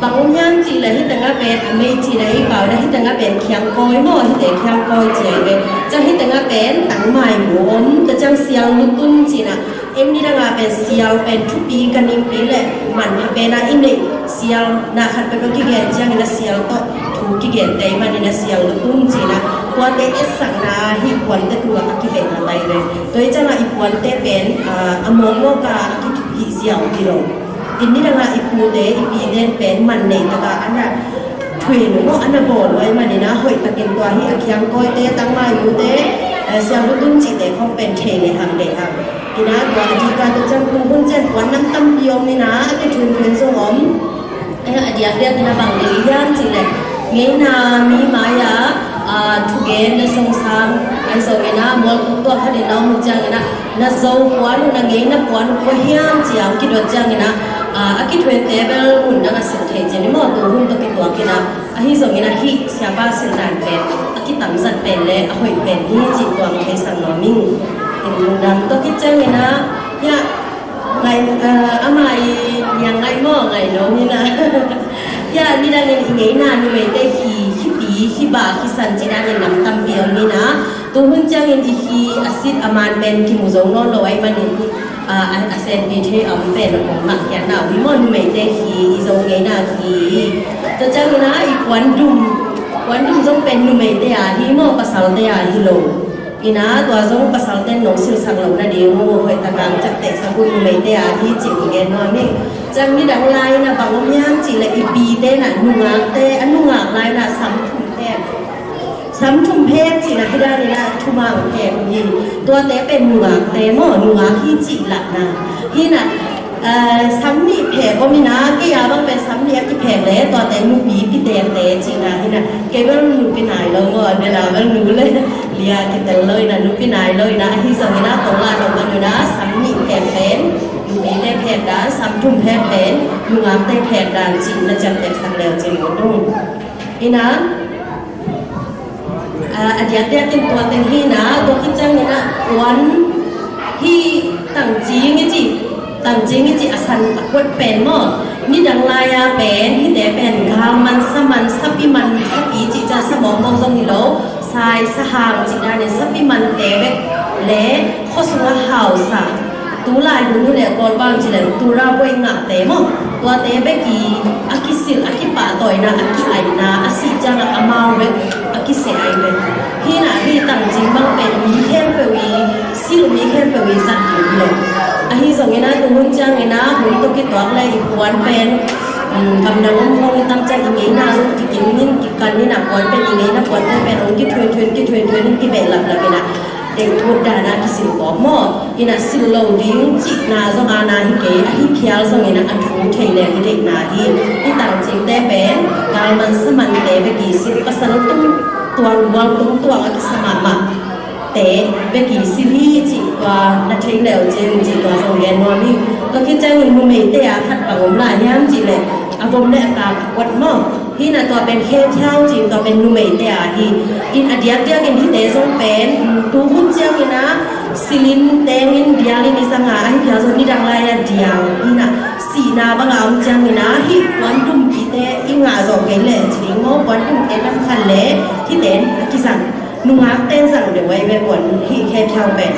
bang om hiam cih leh, hih tengah pen, a mei cih leh i pau in ah, hih tengah pen khiangkawi maw, hihte khiangkawi ci hi ve. Ciang hih tengah pen tangmai mu om, tua ciang sial lutun ci in ah, en nidang a pen sial pen thupi ka ningpi leh manpha pen a i neih sial, na khat peuhpeuh kigen ciangin ah sial tawh thu kigente ahih manin ah sial lutun ci in ah, tuate etsakna hih puante tungah a kibehlap lai ve. Tua hi ciang ah i puante pen, ah, a mawkmawk a, a kituh hih ziau hi lo. Inn nidangah i pute i pite pen man nei takah a na thuin uh maw, a na bawl uh ahih manin ah hoih takin tua hi a kiangkawite, tangmai ute, eh, siangtho tun cihte khawng pen thei le hang deih hang. Ina tua a dika tua ciang tu hun ciang puan nam tampi om ina a kithunthuin zong om. Ina a diakdiak ina bang dei hiam cih leh ngeina mi mai-ah, ah, thugen na song sang ahi zong ina mual tuk tua khat ina om uh ciang ina na zo puan uh, na ngeina puan uh kua hiam ciang kidot ciang ina, ah, a kithuente bel mun dang a silh thei cin i maw, tu hun tawh kituak ina. Ahi zongin ahi siapa sildan pen a kitamzat pen le a hoih pen hi cih tuang theisak nuam ing. Inn lungdam tawh kiciangin ah, hiah ngai, ah, amah i niang ngai maw, ngai lo hi na. Hiah nidangin i ngeina numeite hi, hi pi, hi ba, hi san ci dangin lam tampi om hi na. Tu hun ciangin i hi a sit a man pen kimu zo nawn lo ahih manin, ah, a, a senpi thei a om pen a kong mahkhiatna uh hi maw, numeite hi i zo ngeina hi. Tua ciangin ah i puandum, puandum zong pen numeite a hi maw, pasalte a hi lo. Ina tua zong pasalte nong silsak lo nading uh hoih takang ciaptehsak uh numeite a hi cih i gen nuam hi. Ciang nidang lai-in ah bang om hiam cih leh i pite na nungakte, a nungak lai-in ah sam thum pen Sam thum phek cihna hi danin ah thumang phek uh hi. Tuate pen nungakte maw, nungak hi cih lahna. Hi na, eh, sam nih phek om hi na, kei a bang pen sam nih a kiphek le, tuate nupi pitekte cihna hi na. Kei bel nupi nai lo maw, a bel a bel nu le lia kitel lo hi na, nupi nai lo hi na, ahi zongin ah kong lah nop bang hi na, sam nih phek pen nupite phek dan, sam thum phek pen nungakte phek dan cihna ciamtehsak leu cin uh tung. Hi na, Ah, a diakdiakin tua teng hi na, tua khit ciangin ah puan hi tangcing i cih, tangcing i cih a san a kuat pen maw. Nidang lai-a pen, hihte pen, galman, saman, sapiman, sapi cih ciang samawngmawng zong hi lo, sai, sahang cih danin sapiman te bek le, khuasung a hausa. Tulai hun hi leh Kawlpau ci leh tura buai ngahte maw. Tuate bek i a kisilh, a kipahtawi na, a ki-aihna, a sih ciangah amau bek a kiseh aih bek. Hi na, hi tangcing bang pen mi khempeuh i silh, mi khempeuh i zat ding hi lo. Ahi zongin ah tu hun ciangin ah hun tawh kituak le i puan pen, um, gamdang om khawng i tam ciang i ngeina zong kikim in, kikan in ah puan pen, i ngeina puante pen hong kithuinthuin, kithuinthuin in kibehlap lap in ah. Deih thut dan a kisil kawk maw? Hi na, sil lo ding cihna zong a na hi kei, ahi phial zongin a thu thei leng hi deihna hi. Hi tangcingte pen galman samante bek i sil, pasal tung tuang, gual tung tuang a kisa mahmahte bek i sil hi cih tua na thei leu cin cih tua zong gen nuam hi. Tua khit ciangin numeite a khat bang om lai hiam cih leh a vom le a kak a kuat maw? Hi na, tua pen khe thiau cin, tua pen numeite a hi. In a diakdiakin hihte zong pen, um, tu hun ciangin ah silin tengin dialin i zang a, ahi phial zong nidang lai-a dial. Hi na, sihna bang a om ciangin ah hih puan dumpite i ngah zawh kei leh ci ding maw, puan dumpite lam khat leh hihte in a kizang. Nungakte in zang deuh ahi ve puan hih khe phiau pen.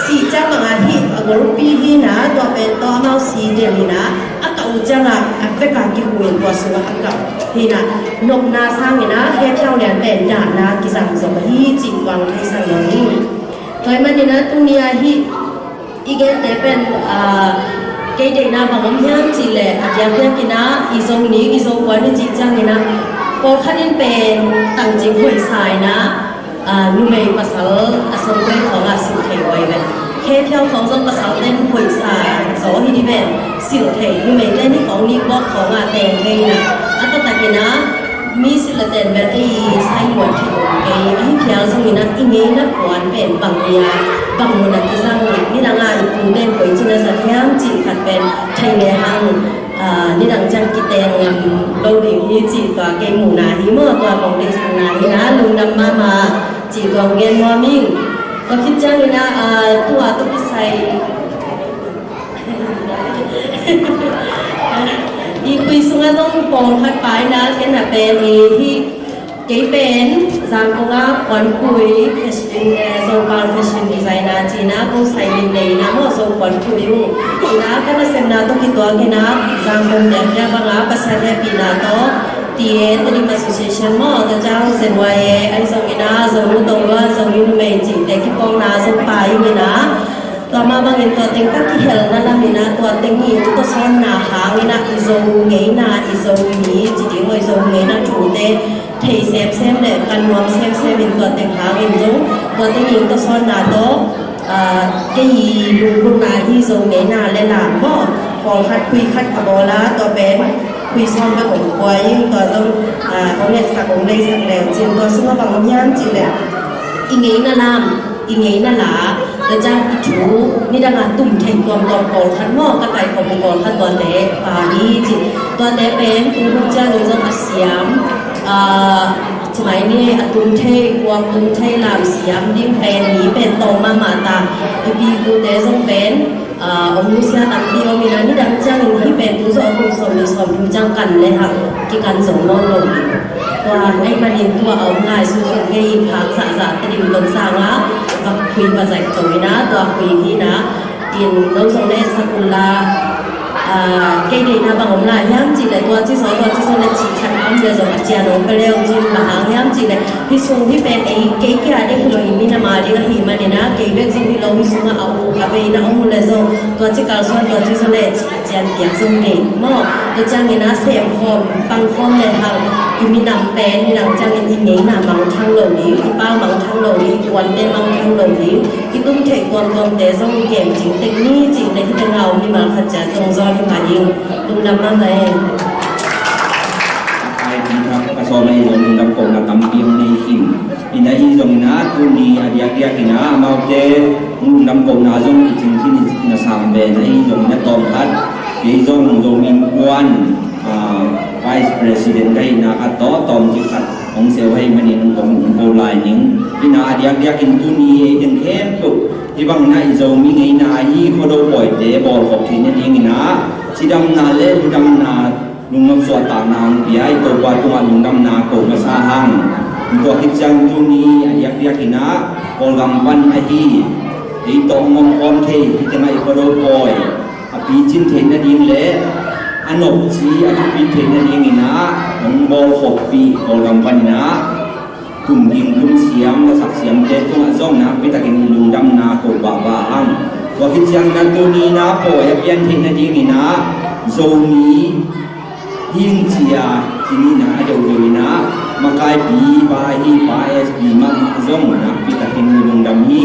Sih ciang bang a hih a golpi hi na, tua pen tawh amau si del hi na, a kah uh ciangah a vek a kikhu in tua sungah a kah uh. Hi na, nopna sangin a khe phiau lian pen dahna kizang zong hi cih tuang theisak lo hi. Tua ahih manin a tuni a hih i gente pen, ah, kei deihna bang om hiam cih leh a diakdiakin a i Zo nik, i Zo puan i cih ciangin a pawlkhat in pen tangcing hoihsa in a, ah, numei pasal a songkuai khawngah silh thei uh ahi ve. Khe phiau khawng zong pasalte in hoihsa zaw hi dih ven, silh thei, numeite in hih khawng nik bawk khawngah teng thei in a, a taktakin a mi silh a ten bel ei i sai luat thei uh kei, ahi phial zongin a i ngeina puan pen bang hi a, bang mun a kizang, nidang a i pute in koi cin a zat hiam cih khat pen thei le hang, ah, nidang ciang kiteng ngam lo ding hi cih tua kei muhna hi maw, tua kong deihsakna hi na, lungdam mahmah cih tua kong gen nuam ing. Tua khit ciangin a, ah, tua tawh kisai i khui sungah zong pawlkhat pai na, ken a pen i hi, kei pen Zangkong ah puankhui fashion, eh, Zopal fashion designer cihna ko sai min nei na maw, Zo puankhui uh. Ina ka nasemna tawh kituak ina Zangkong diakdiak banga Pasian hehpihna tawh T A Tedim Association maw, tua ciang Z Y A ahi zong ina Zonu Tongluan, Zonu Numei cihte kipawlna zong pai ina Tua mah bangin tua teng ka kihelna lamin ah tua teng in tawsawnna hangin ah i Zo ngeina, i Zomi ci ding maw, i Zo ngeina thute thei semsem le kan nuam semsem in tua teng hangin zong tua teng in tawsawnna tawh, ah, kei i lunggulhna hi Zo ngeina le lam maw, pawlkhat khui khat ka bawl a, tua pen khui sawm bek hong pua ing, tua zong, ah, hong etsak hong leisak leu cin, tua sungah bang om hiam cih leh i ngeina lam, i ngeina la, tua ciang i thu nidang a tum theih tuamtuam pawlkhat maw, ka kaikhawm uh pawlkhat tuate pha hi ci. Tuate pen tu hun ciang zong a siam, ah, ci mai ni, a tum thei, kuang tum thei lam siam ding pen mi pen tawm mahmah ta. I pi i pute zong pen, ah, hong nusia tampi om in ah, nidang ciangin hih pen tu zawh a kum sawmnih sawmthum ciang kan le hang kikan zo nawn lo hi. Tua ahih manin tua a om lai sunsun kei in phak zahzah Tedim Tonsang ah va khui va zaih to in ah, tua khui hi in ah, in no zong le etsak un la, ah, kei deihna bang om lai hiam cih leh tua ci zaw, tua ci zaw le cih khat a om leh zong a cian hong pia le uh cin, bang hang hiam cih leh hih sung hih pen ei kei kia ding hi lo, i minam a ding ahih manin ah, kei bek zong hi lo, hih sungah a uk a veina om uh leh zong tua ci kalsuan, tua ci zaw le cih a cian piak zong deih maw. Tua ciangin ah semkhawm pangkhawm le hang, i minam pen nidang ciangin i ngeina mangthang lo ding, i pau mangthang lo ding, i puante mangthang lo ding, i tum theih tuamtuamte zong i kem cing tek ni cih leh hih teng a om mimal khat ciat zong zawn hi mah ding. Lungdam mahmah e. Ai, pi thak ka sawm ahi zong lungdam kohna tampi hong nei khin. In ahi zongin ah tuni a diakdiakin ah amaute lungdam kohna zong kicing khin na sam pen ahi zongin ah tawmkhat kei zong Zomi Innkuan, ah, Vice President ka hihna khat tawh tawmcik khat hong seh uh ahih manin hong ko lai ning. In ah a diakdiakin tuni ei teng khempeuh hih bangin ah i Zomi ngeina ahi Khuado pawite bawlkhop theih nadingin ah cidamna le ludamna, lungnop suahtakna hong pia i Topa tungah lungdamna ko masa hang. Tua khit ciang tuni a diakdiakin ah Kawlgam pan ahi ei tawh hong omkhawm thei hih tengah i Khuado pawi a picin theih nading le a nopci a thupi theih nadingin ah hong bawlkhoppih Kawlgam panin ah tumging tumsiam lasak siamte tungah zong nakpitakin i lungdamna ko pahpah hang. Tua khit ciangin ah tuni na pawi a pian theih nadingin ah Zomi hing cia cinina a deuhdeuh in ah makaipi pa ahi Pa S B mahmah zong nakpitakin i lungdam hi.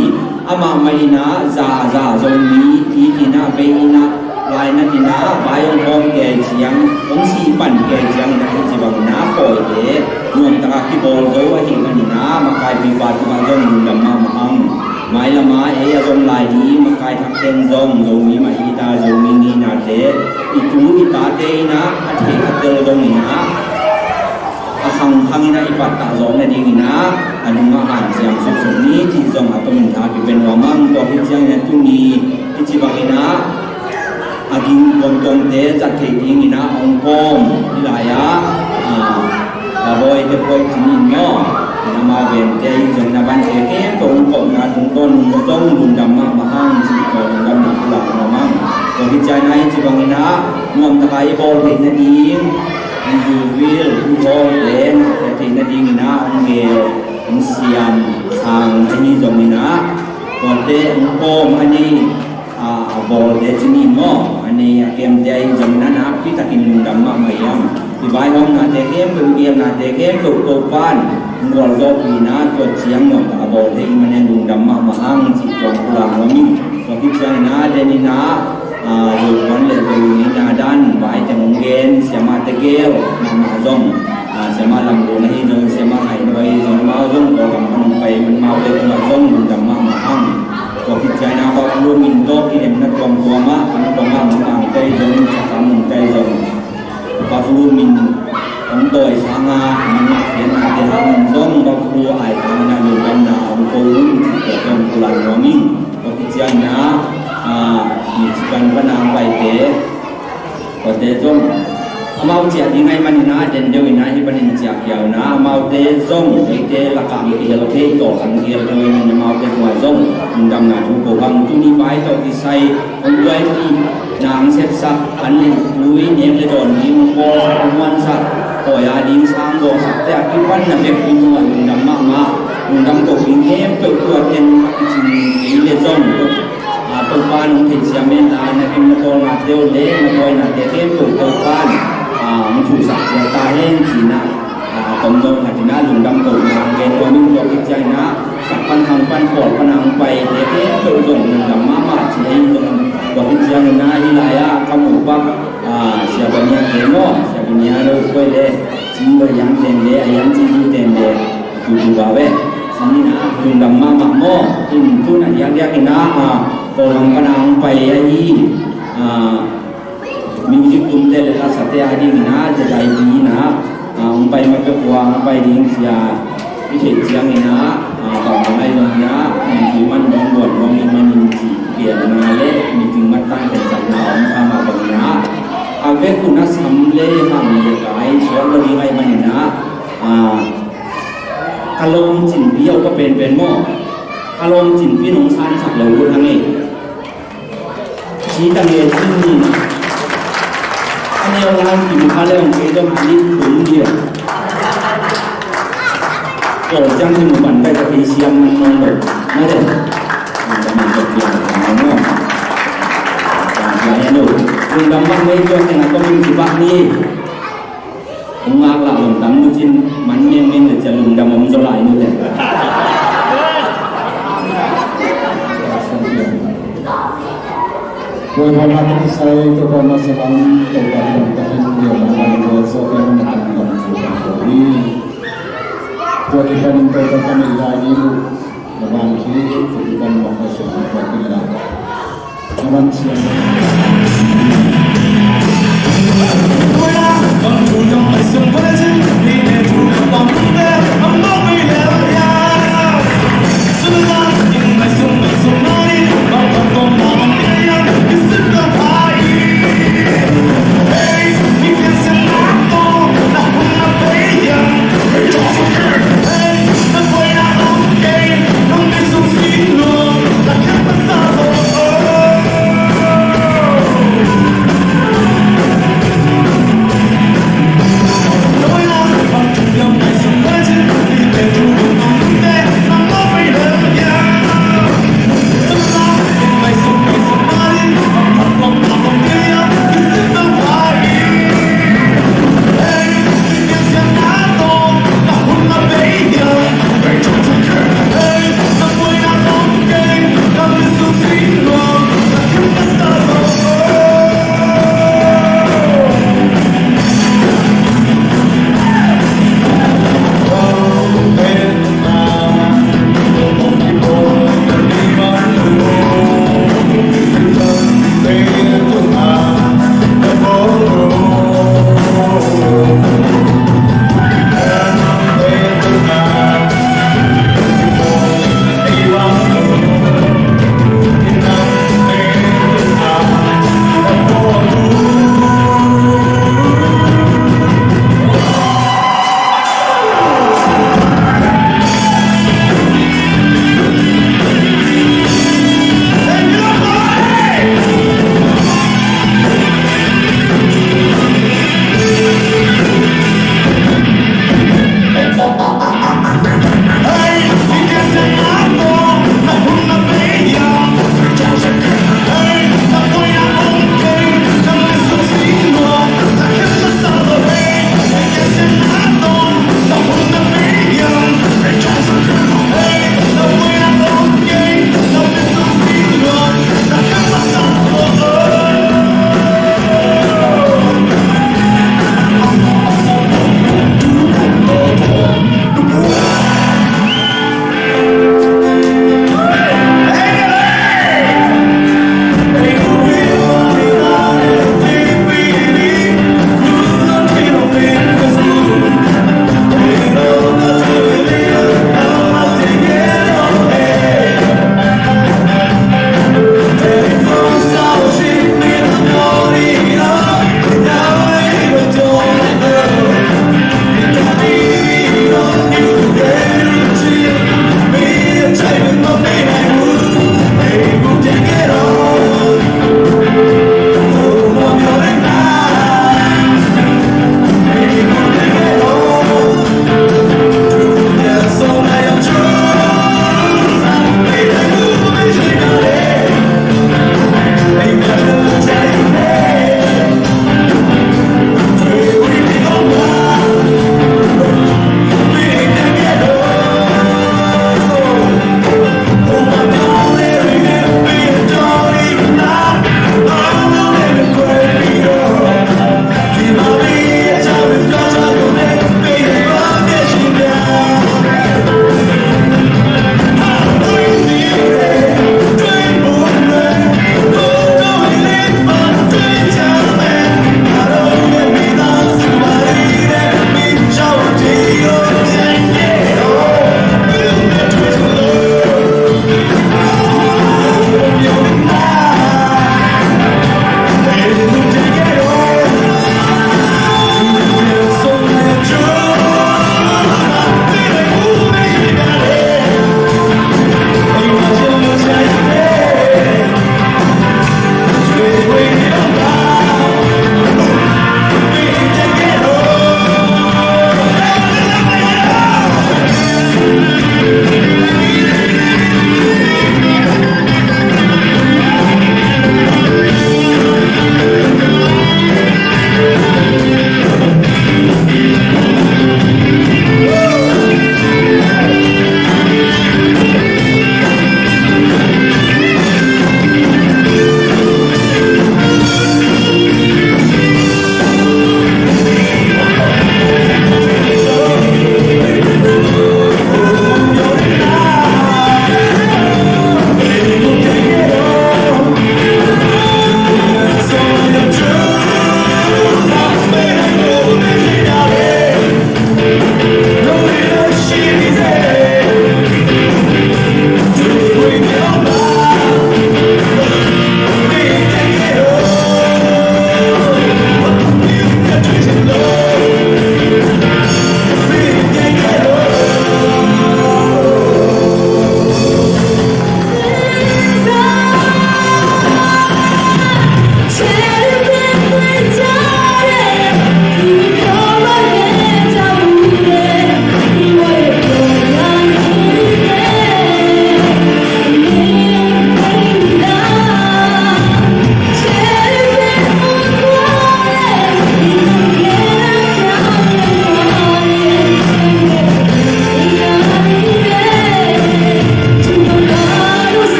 Amah mah in ah zaza Zomi i tina vei in ah lainat in ah vai hong hawm kei ciang hong sih pan kei ciangin ah hih ci bangin ah pawite nuamtaka kibawl zo ahih manin ah makaipipa tungah zong lungdam mahmah ang. Mailam a ei a zong lai hi makai thakten zong Zomi mah i ta, Zomi ngeinate i tu i tate in ah a thei a tel dongin ah a khangkhang in ah i pattah zawh nadingin ah a nungah hanciam suksuk ni cih zong a tomin tha kipia nuam ang. Tua hi ciangin ah tuni i ci bangin ah a ging tuamtuamte zat theih dingin ah hong kawm hi lai ah, ah, a bawite puai cinin maw, in amau vente ahi zongin a vante khempeuh hong kawmna tungtawn nung zong lungdam mahmah hang cih tua lungdamna pulak nuam ang. Tua hi ciangin ah hi ci bangin ah nuamtaka i bawl theih nading i zuvil i bawlte ngahkhiat theih nadingin ah hong gel hong siam sang ahi zongin ah tuate hong kawm a nei, a, a bawlte cinin maw, a nei a kemte ahi zongin ah nakpitakin lungdam mahmah hiam. I vaihawmnate khempeuh, i gelnate khempeuh Topan hong gualzawhpihna tua ciang nuamtaka bawl thei i manin lungdam mahmah hang cih tuang pulak nuam ing. Tua khit ciangin ah denin ah, a, Zopuan le Zo ngeina dan vai teng hong gen siamahte gel mahmah zong, a, siamah Lam Lun ahi zong, siamah Ngaih Nuai ahi zong, amau zong Kawlgam pan hong pai, amaute tungah zong lungdam mahmah hang. Tua khit ciangin ah Buffalo min tawh kilemna tuamtuam ah, kan kong ah Mang Angte ahi zong, Sakam Mungte ahi zong, Buffalo min hong tawi sanga, min ngahkhiatnate hangin zong Buffalo ai tangin ah lungdamna hong ko un cih tua zong pulak nuam ing. Tua khit ciangin ah, a, Michigan pan a hong paite, tuate zong amau ciah ding ahih manin ah den deuh in ah hih panin ciah kiau in ah, amaute zong eite lakah hong kihel thei, tawh kan kihel thei ahih manin amaute tungah zong lungdamna thu ko hang. Tuni vai tawh kisai hong buaipih, na hong sepsak, an le tui, nek le dawn ding hong bawlsak, hong muansak, pawi a ding sang gawhsakte a kipanna bek i tungah lungdam mahmah. Lungdam ko ding khempeuh tua teng a kicing kei le zong, a, Topa nong theihsiam hen la, na kim na tawlnga teu le na buainate khempeuh Topa in, ah, hong thusaksak ta hen ci-in ah, ah, tomno khat in ah lungdam kohna hong gen nuam ing. Tua khit ciangin ah sak pan khang pan pawl pan a hong paite khempeuh zong lungdam mahmah ci-in zong, tua khit ciangin ah hih lai-ah ka muh pak, ah, Sia Bania te maw, Sia Bania lo koi le, ci ba yang ten le, a yang ci zu ten le, tu tu ba ve. Ci-in ah lungdam mahmah maw. In tu-in ah diakdiak in ah, ah, Kawlgam pan a hong pai ahi, ah, music tumte le lasate a dingin ah, ZIP in ah, ah, hong pai ma pek ua, hong pai ding ci-a i theih ciangin ah, ah, bang bang ahi zongin ah, i man dong buan dong i man in ci, kiamna le meeting matang khensatna a om kha mah bangin ah, a vek un ah sam le ham le kai suak lo ding ahih manin ah, ah, ka lawm cinpi a upa penpen maw, ka lawm cinpi in hong sansak lo uh hang ei. Ci tang e, ci ni. A neu lai kim kha le hong kei dong a dik tum dia. Kawl ciang ni mu pan bai ka kei siam man man lo. Na de. Lungdam mahmah mei tua teng a kong in ci bak ni. Hong ngak lah lungdam nu cin, man mengmeng le ciang lungdam om zaw lai nu te. Tua bang a kisai tua bang a salam tua bang a takin dia bang a tua so kan a takin bang tua bang tua ni. Tua kipan tua bang kami lai ni lu. Labang khi tua kipan bang a so tua kipan.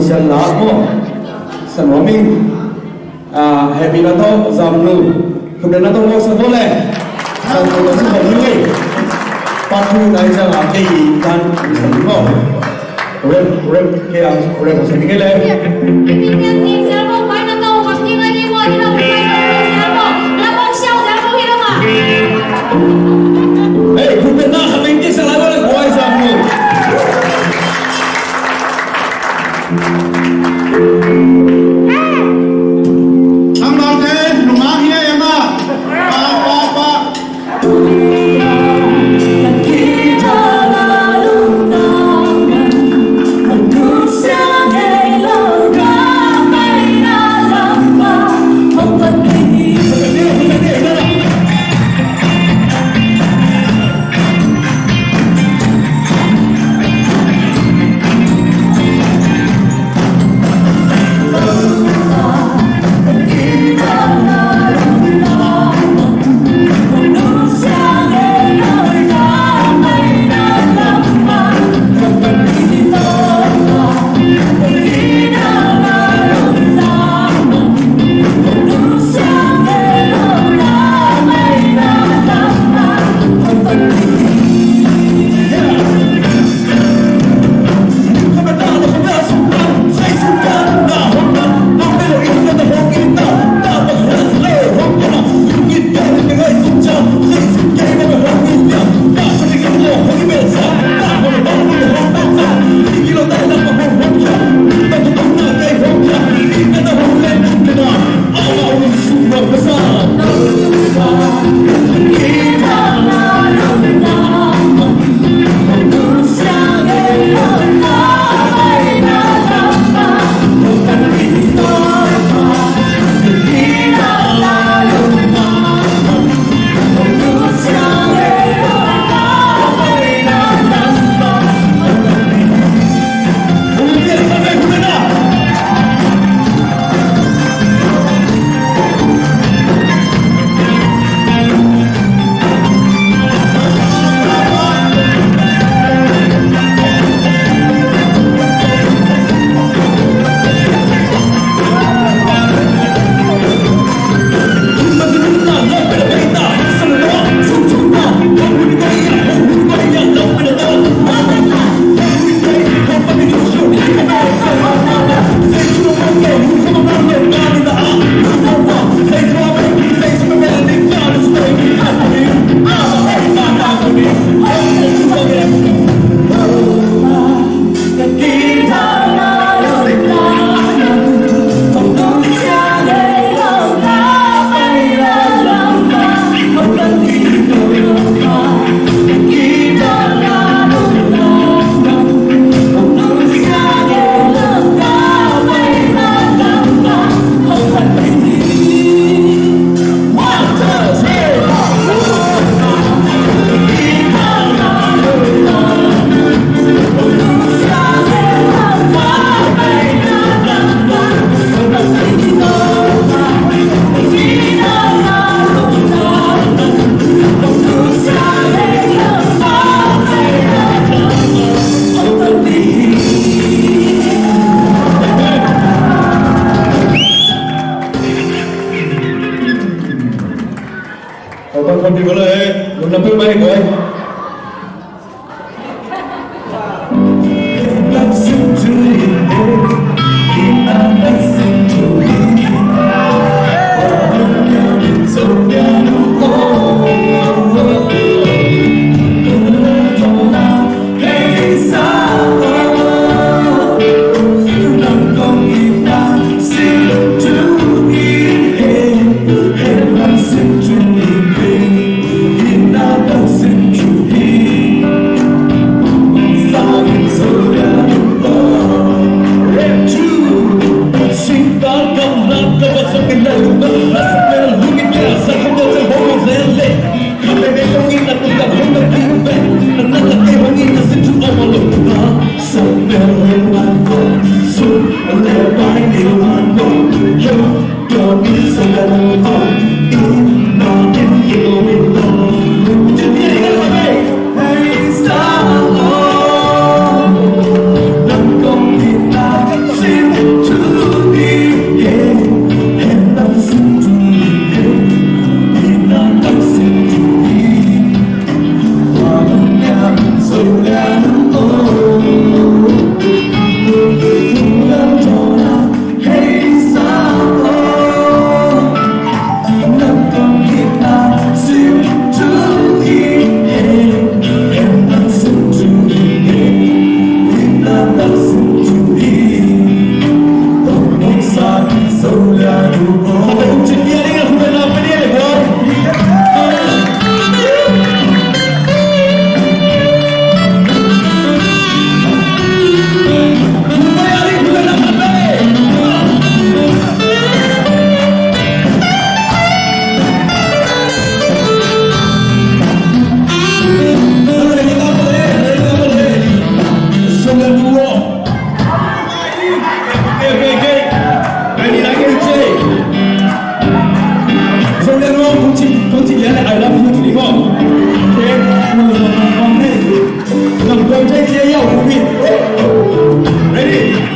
Sian la maw? Sa nuam ing. Ah, hehpihna tawh Zamnu, khutbetna tawh mawhsak vo le. Zamnu tawh si khawm ni ngei. Part two nai ciang a kei i tan sa ni maw? Rep, rep, kei a rep sa ni ngei le. Hei, khutbetna khat veng kei sa lai vo le, buai Zamnu. Ang bangte, nungak hi a, em a? Pa, pa, pa. I love you, Timo. Okay? Ready?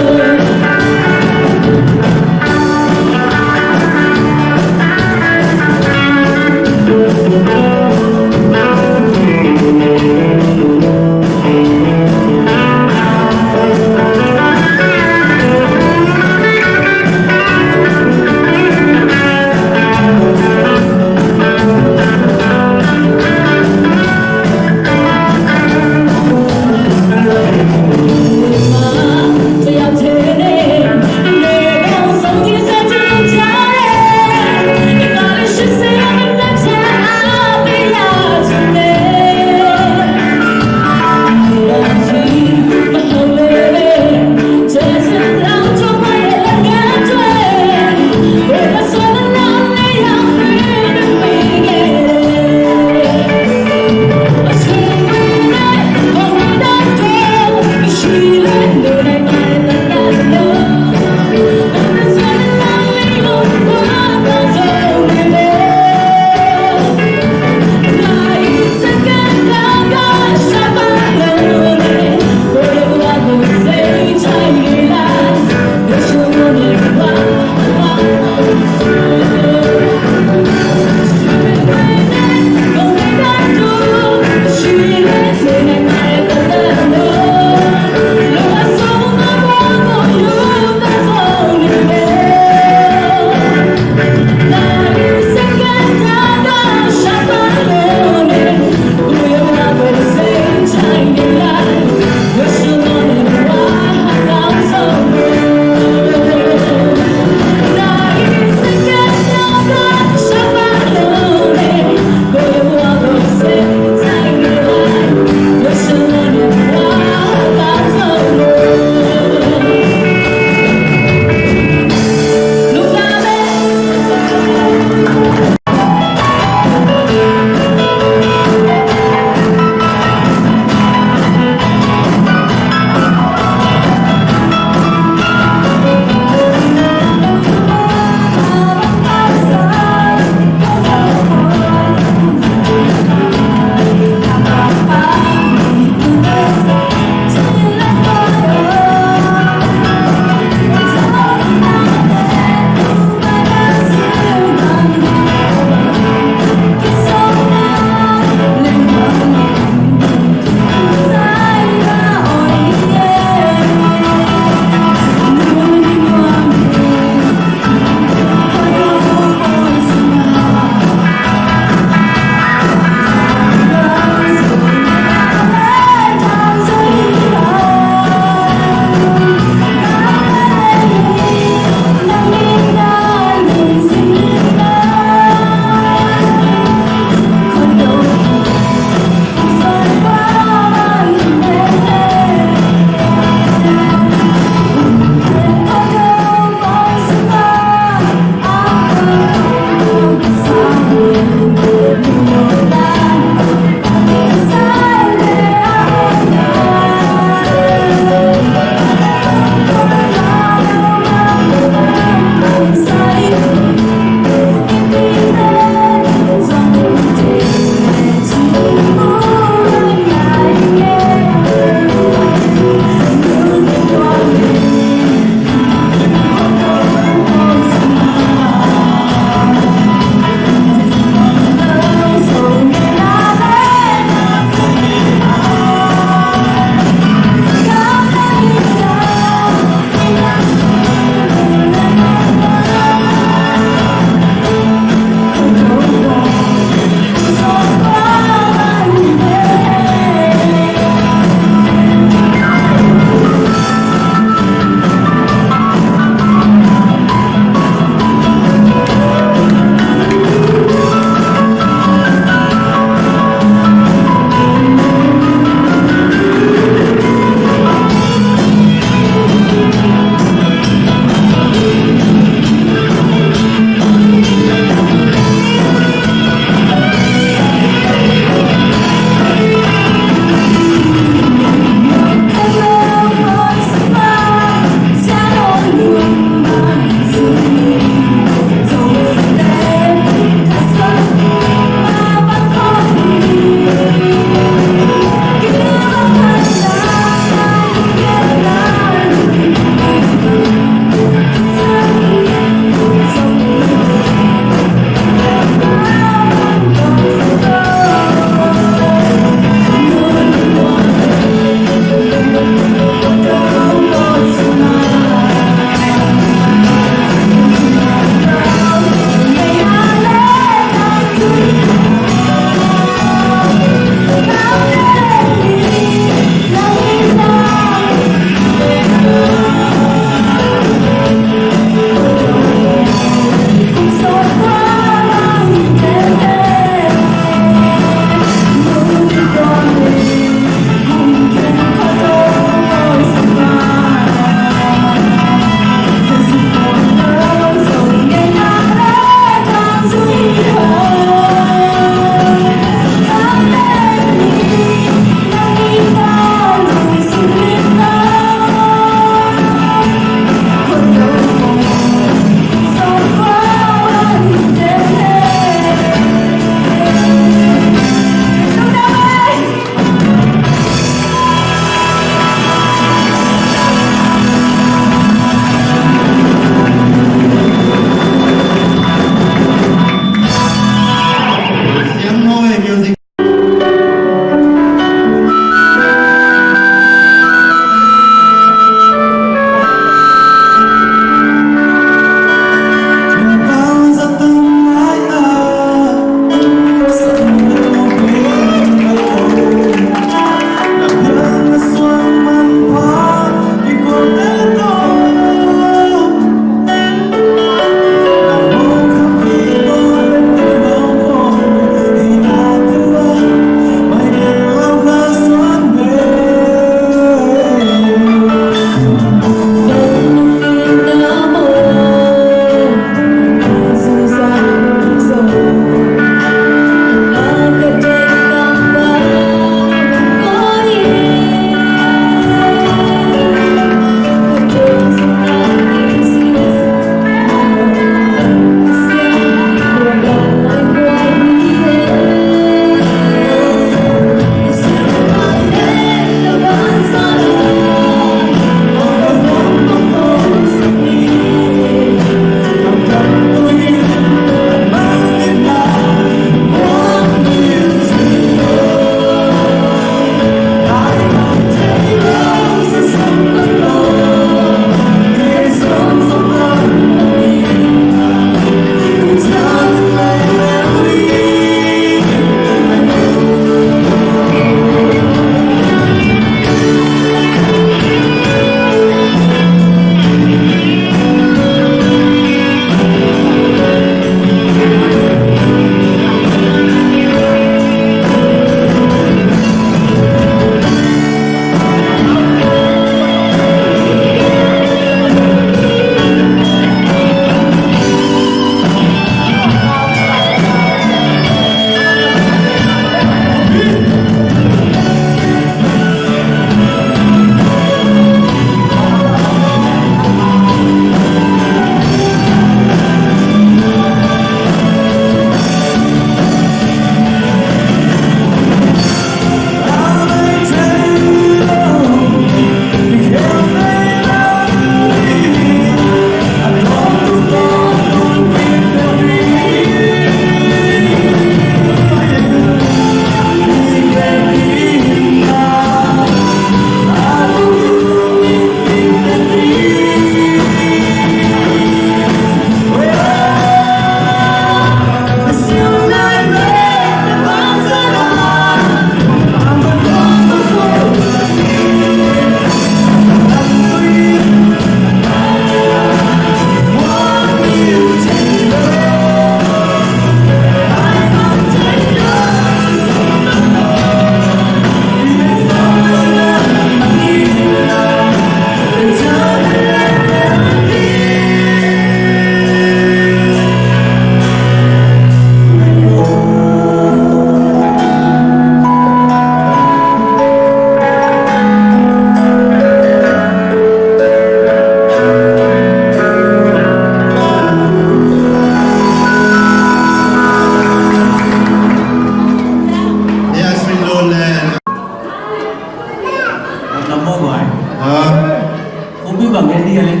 Khuapi bang gen dih a leh.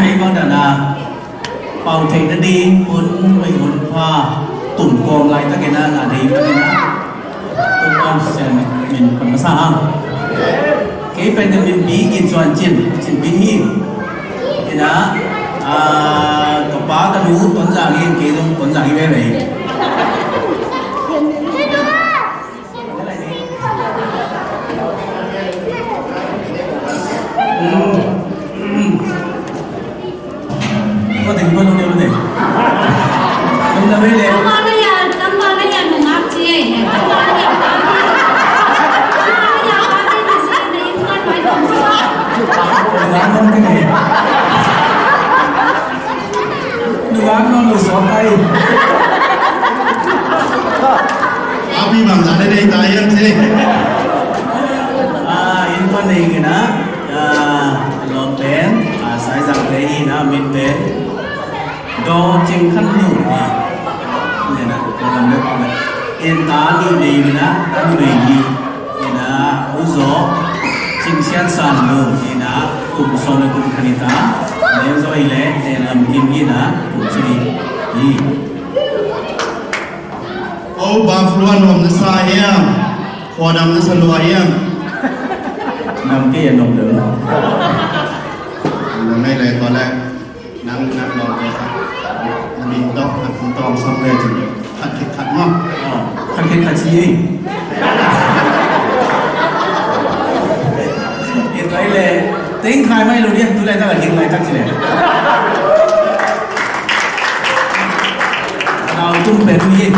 Ei bang dan a pau theih nading hun hoih hun pha tum kawm laitak in a, na ding in a, Topa Pasian min pan masa hang. Kei pen ka min Pi Gin Suan Cin, Cin Pi hi. In a, ka pa ka nu Ton Zang hi, kei zong Ton Zang hi veve hi. Nungak nawn lo suak kai. Api bang zah nei ta hiam ci. Innkuan nei in a, lawm pen, Saizang te in a, min pen Daw Cing Khan Nu, a, nen a, ka lam deuh a, in ta nih nei in a, ta nih nei nih. Ina, u Zaw Cing Sian San Lun, ina, kum sawm le kum khat ni ta, Neu Zaw i le, Neu Lam Kim, ina, kum sawm ni. Hi. O, Buffalo a nuam na sa hiam? Khua dam na sa lua hiam? Nam kei a nuam deuh. Ina, ngai le tua le. Nang, nang lawmte khat, na min tawh, na min tawh sawm le cin, khat khit khat maw? Aw, khat khit khat ci ei. Kei tua i le, teng khai mai lo dia, tu le ta ka ding lai tak ci le. Nau tum pe tu ei.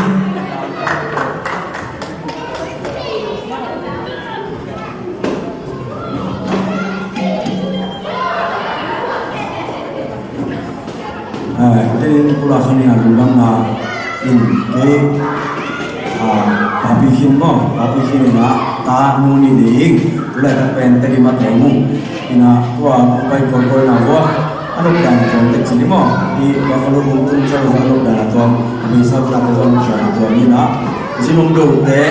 Tein pula khan in a lungdamna in kei, ah, papi khin maw, papi khin in a ta nu ni ding, pula tak pen tegi ma teng mu. In a tua pai kol kol na tua, a lok dan a tuam tek cini maw. I Buffalo hong tung sa a lok dan a tuam, a bei sa na te zong dan a tuam in a. Zilong do te,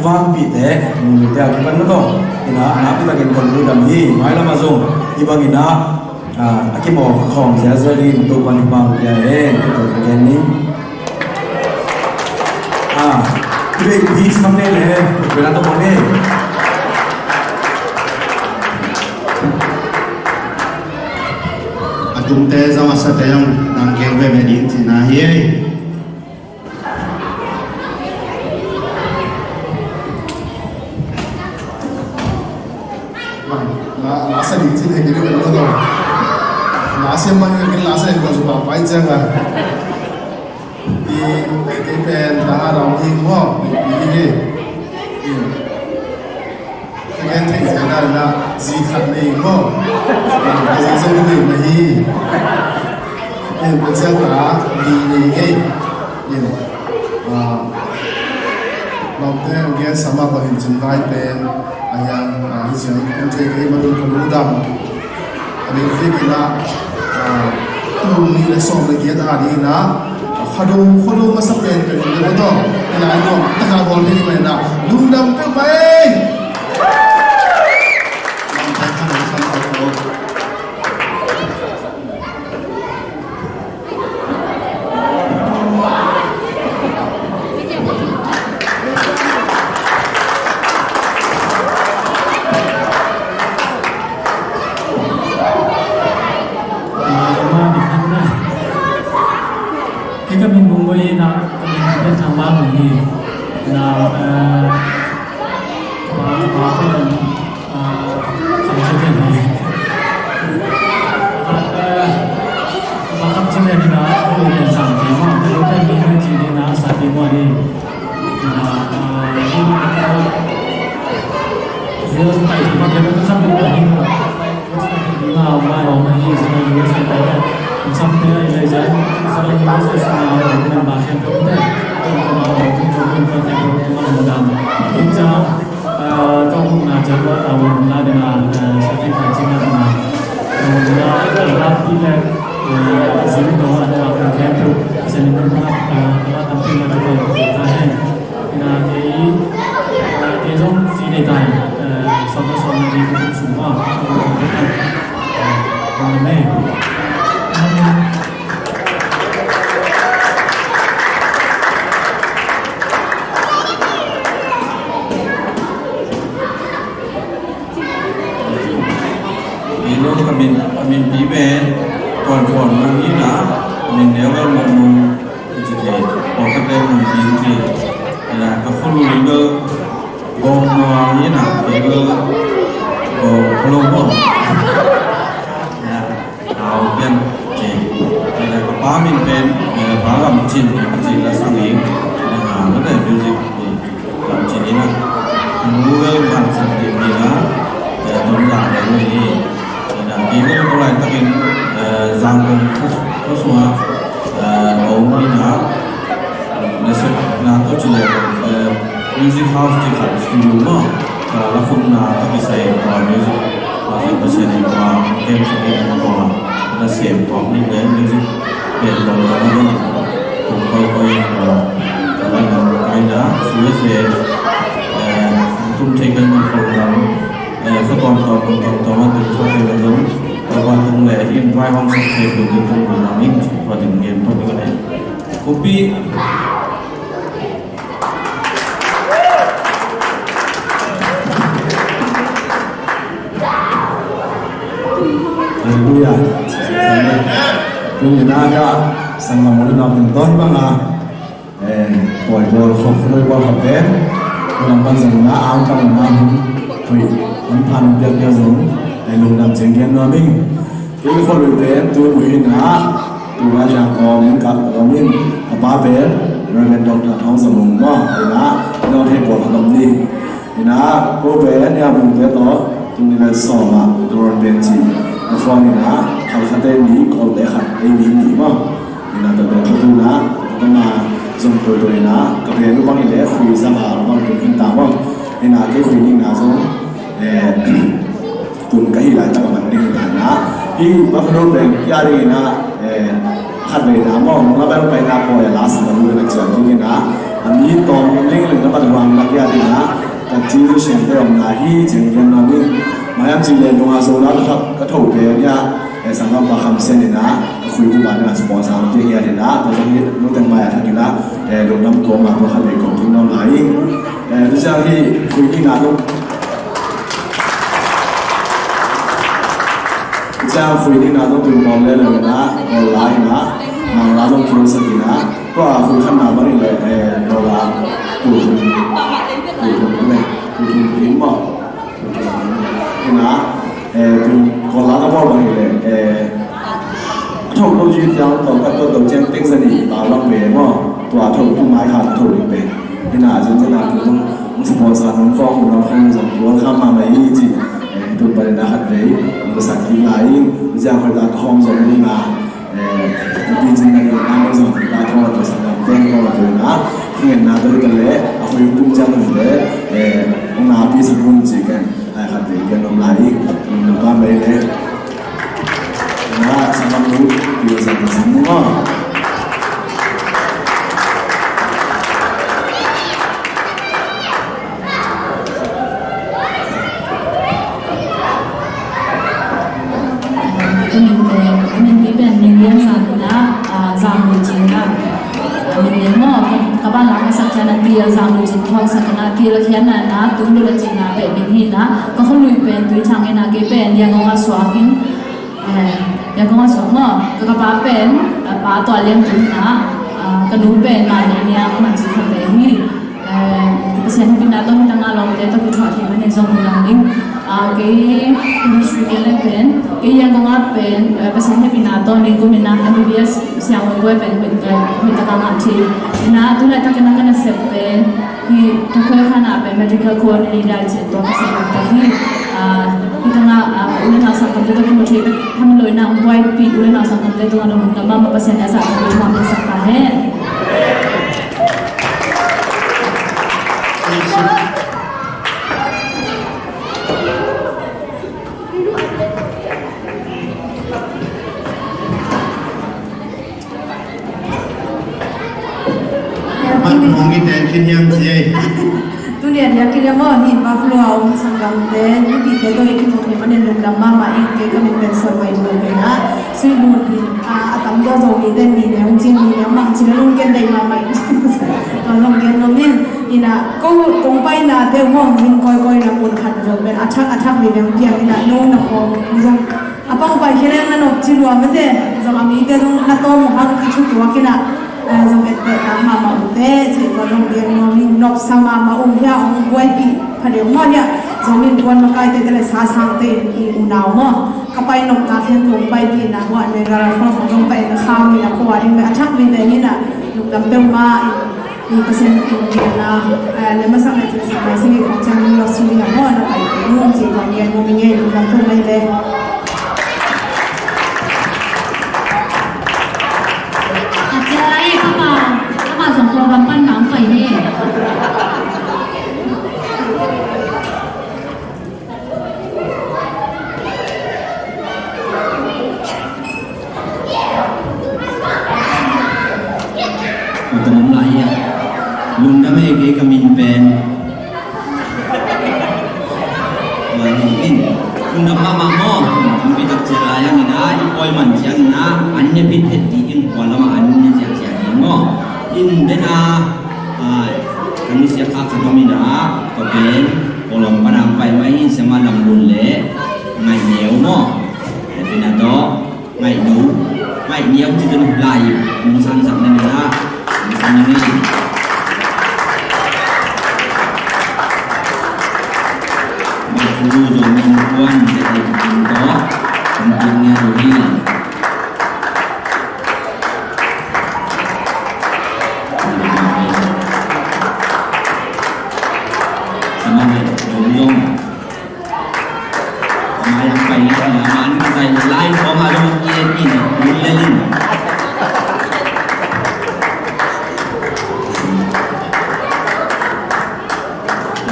Vangpi te, nungte a kipan na tawh. Ina, na pi takin kan lu dam hi, mai lama zong, i bang ina, a, a kimaw khawm ziazial in, Topa ni bang pia hen, Topa ni. A, i bei pi sam ne le, pi na to ne. A tumte zong a sate zong, nang keng ve ve ding cina hi ei. La, la sa ding cin hei kiri kan lo. La siam man kan la sa ding kan su pa pai ciang a. I, i pen ta ha rau hi mo, i, i, i. Ka gen thei zia na na zi khat nei maw? Ka zi zong nei na hi. Ken ka ziak ta li nei ngei. Ken, ah, lawmte ang gen sama ko hin cin vai pen. A hiang, ah, hi ziang kum thei ka hi ma dun ka lu dam. A nih zik in ah, ah, tul nih le sawm le giat a ding in ah, Khuado, Khuado masa pen pen in ah, Khuado in ah, nuam tak a bawl thei ding in ah, lungdam peuhmah ei. Lungdam peuhmah ei. Kei ka min Mung Goi hi na, ka min Pen Thang Mang hi na, eh, ka pa, ka pa pen, ah, Kham Chin Pen hi. Ah, eh, ka pa Kham Chin Pen hi na, ka min Pen Sang Pi Muan, ka min Pen Pi Muan hi na, Sa Pi Muan hi. Ina kei, Ei tai, eh, sawm le sawm le li ka kum sung maw, ka kum sung maw, eh, kum le me. Ino ka min, ka min pi pen, kuan kuan mung hi na, ka min neu pen mung mung, ka ci thei, pawlkhat pen mung pi ci, ina, ka khulu ino, Gawm nuam hi na, kei bel gawm kha lo maw? Ya, au pian. Kei, kei ka pa min pen, eh, Pa Lam Cin, ka ci la sang ing. Ah, ka dai music, eh, Lam Cin hi na. Ka nu bel Van Cin hi na. Eh, Ton Zang bel hi. Ina, kei bel ko laitakin, eh, Zangkong khua, khua sungah, eh, a om hi na, nasepna tawh ci leh, eh, music house ci khat studio maw, ka la khumna tawh kisai tua music, tua khat Pasian in tua game khat in tua nasem tua ni le music pen tua tua na dong, tua tua tua in tua, tua na kai na, suya se, eh, tum thei kan tua tua na, eh, khuatuam tuam, kum tuam tuam a tum khuat thei na dong, Topa tung le in vai hong sak thei tum tum tum tum na ning, tua tum gen tua ning ne. Kupi. Hallelujah. Tung ina ya, sang lam mo na tum toh bang a. Eh, pawi bawl khawk, khuanui bawl khawk pen, khuanam pan zong na, ang pan na, hun, hui, hun pan biak biak zong, eh, lungdam ciang gen nuam ing. Kei khuanui pen, tu mu hi na, tu ma jang kawm in, ka kawm in, ka pa pen, Reverend Doctor Thawng Za Mung maw, hi na, nong thei bawl khawk lam ni. Hi na, ko pen, ya mung te tawh, tu ni le sawm a, Doron pen ci, na khuan hi na, khal khat te ni, kol te khat, ei ni ni maw. Ina tua tua tu na, tua na zong tua tua ina, ka bia lu bang ile, khui zang a bang tu kin ta bang. Ina kei khui ning na zong, eh, tun ka hi lai ta ka man ding ina na. Hi ba ka lu beng kia ding ina, eh, khat ve na mo, mo la bel pai na ko ya la sa lu na cia ding ina. A mi tawm ling ling na ba ruang na kia ding ina. Ka ci zu sian te om na hi, ceng gen na mi. Mayam ci le nung a zo la ka thau pe nia. Eh, sanggampa Kham Sian in ah, a khuitu pa in ah sponsor hong pia hi a, in ah, tua zong hi lungtang mai a thak in ah, eh, lungdam kawm a tua khat vei kawm ding nuam lai ing. Eh, tu ciang hi khui ding ah lung, tu ciang khui ding ah lungtang kawm le lo in ah, kawm lai in ah, mang la zong kawm sak in ah, tua a khui khan na bang in le, eh, dollar tul thum, tul thum le, tul thum in maw. Ina, eh, tun Kawl la ka bawl bang hi leh, eh, a thok lo ci tiang tawh ka tuat lo ciang teng zani ta bang ve maw. Tua a thok tu mai kha a thok ding pen. Ina, zin zin a tu zong, sponsor nong kawng, nong kawng zong, welcome mahmah hi ci. Eh, tun panin a khat vei, nong ka sak kik lai in, ziang khoi ta ka hawm zong ding a. Eh, pi cin na ding a, nang zong pi ta kong a tua sang lam teng kong a tua na, kingen na tua hi ta le, a hoi kum ciang na hi le, eh, ong na pi sa kun ci ken, ai khat ve ken ong lai, ong na pa mai le. Na, sang lam lu, pi sa pi sang mu ma. Ka min pen, ka min pi pen Ning Lian Sang in ah, ah, Zang Lui Cin ah. Ka min pen maw, ka, ka ban la ka sak ciang a T L Zang Lui Cin ka hong sak in ah, T L a khian na na, tung lut a cin ah, peh min hi na, ka khualui pen Tui Thang in ah, kei pen Yangon a suak in, eh, Yangon a suak maw, ka, ka pa pen, ah, Pa Tua Lian Tung in ah, ah, ka nu pen Ma Nia Nia, ka man cin khat pen hi. Eh, Pasian hehpihna tawh hi tangah lawmte tawh kithuah thei manin zong hun lang ding. Ah, kei history kei leng pen, kei Yangon ah pen, eh, Pasian hehpihna tawh ning kum in ah M B B S siang hong guai pen hoih, eh, hoih takah ngah thei. Ina tu laitak in ah ka nasep pen, hi Takhwe khan ah pen medical coordinator ci tua ka sep pen hi. Ah, hi tangah, ah, u le nau sanggamte tawh kimu thei pen, tham lo in ah hong guaipih u le nau sanggamte tungah lungdam mahmah, Pasian in a zahtak in thupha hong piaksak ta hen. Man hong i ten khin hiam ci ei. Tu lian lian Hi leh maw, hi Buffalo a om sanggamte, mipite tawh i kimu hi manin lungdam mahmah ing. Kei ka min pen Sawlmai Lun hi a, Sui Lun hi a, a tam zaw Zomite Mi Neu, Cin Mi Neu, Mang Cin a lungken dei mahmah ing. Tua zong gen nuam ing. Ina, ko kong paina te maw, zing kawikawi na mun khat zong pen a thak a thak Li Neu piang ina, no na khawng zong a pangpai khia leng na nop ci lua mate, zong a mite zong na tawm uh hang i thu tuak ina, eh, zong etteh tak mahmah uh te, cih tua zong gen nuam ing. Nopsa mahmah uh hia, hong buaipih pha deuh maw hia, zong in kuan makaite te le sasangte in i unau maw. Ka pai nop tak hian tua hong paipihna hua Niagara Falls hong zong pai na khau ina, khua ding le a thak mite hi ina, lungdam peuhmah in. Ni Pasian in gelna, eh, le masak le cin sak le sing i khong ciang ning lo sing ding a maw na pai te nung ci tuan gen ngawm i ngei lungdam thum mai le. A cia lai e, papa, papa zong khua bang pan nang pai he. Lungdam e, kei ka min pen. Lungdam mahmah maw. Lungdam pi tak ciang lai ang ina, i pawi man ciang ina, an ne pit phet di in kua lama an ne ciang ciang in maw. In dena, ah, kan nusia kha kha bam ina, tua pen Kawlgam pan a pai mai in Siama Lam Lun le Ngaih Neu maw. Tua pen a tawh Ngaih Nu, Ngaih Neu ci tun lai mun san sak na ina, mun san na ngei. Mak Fu Zo Min Kuan, Zet Lim Kim tawh, Kum Kim Ngia Ru Hi. Sama Ngai Dong Yong. Ama yang pai ni, ama ni zai lai ko ma dong ye ni, ni le lin.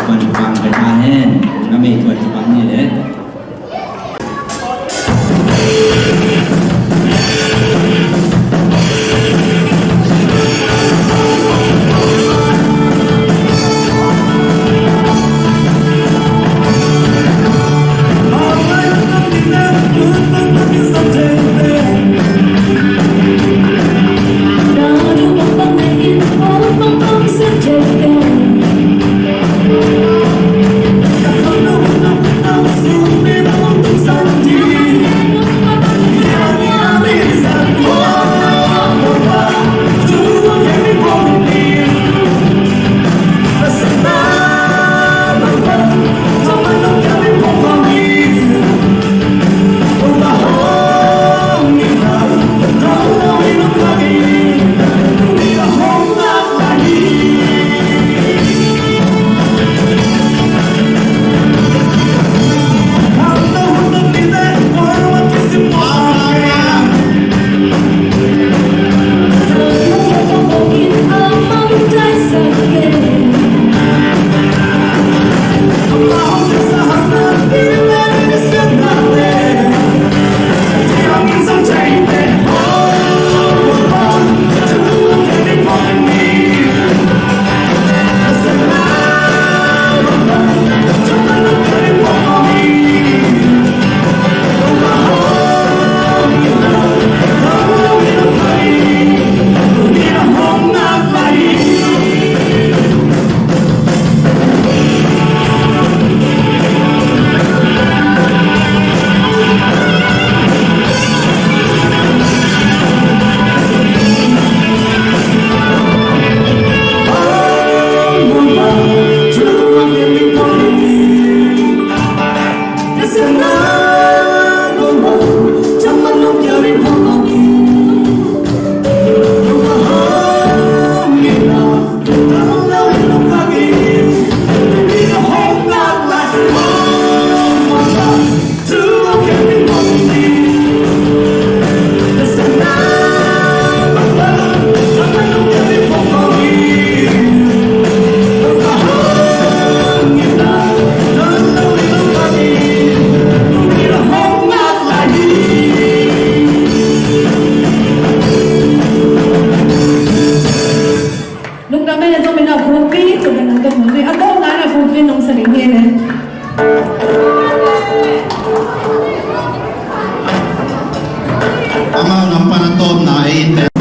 Ban bang pai ta hen, na mei tuan ci bang ni le. Amau lam pan a tawpna ei in te.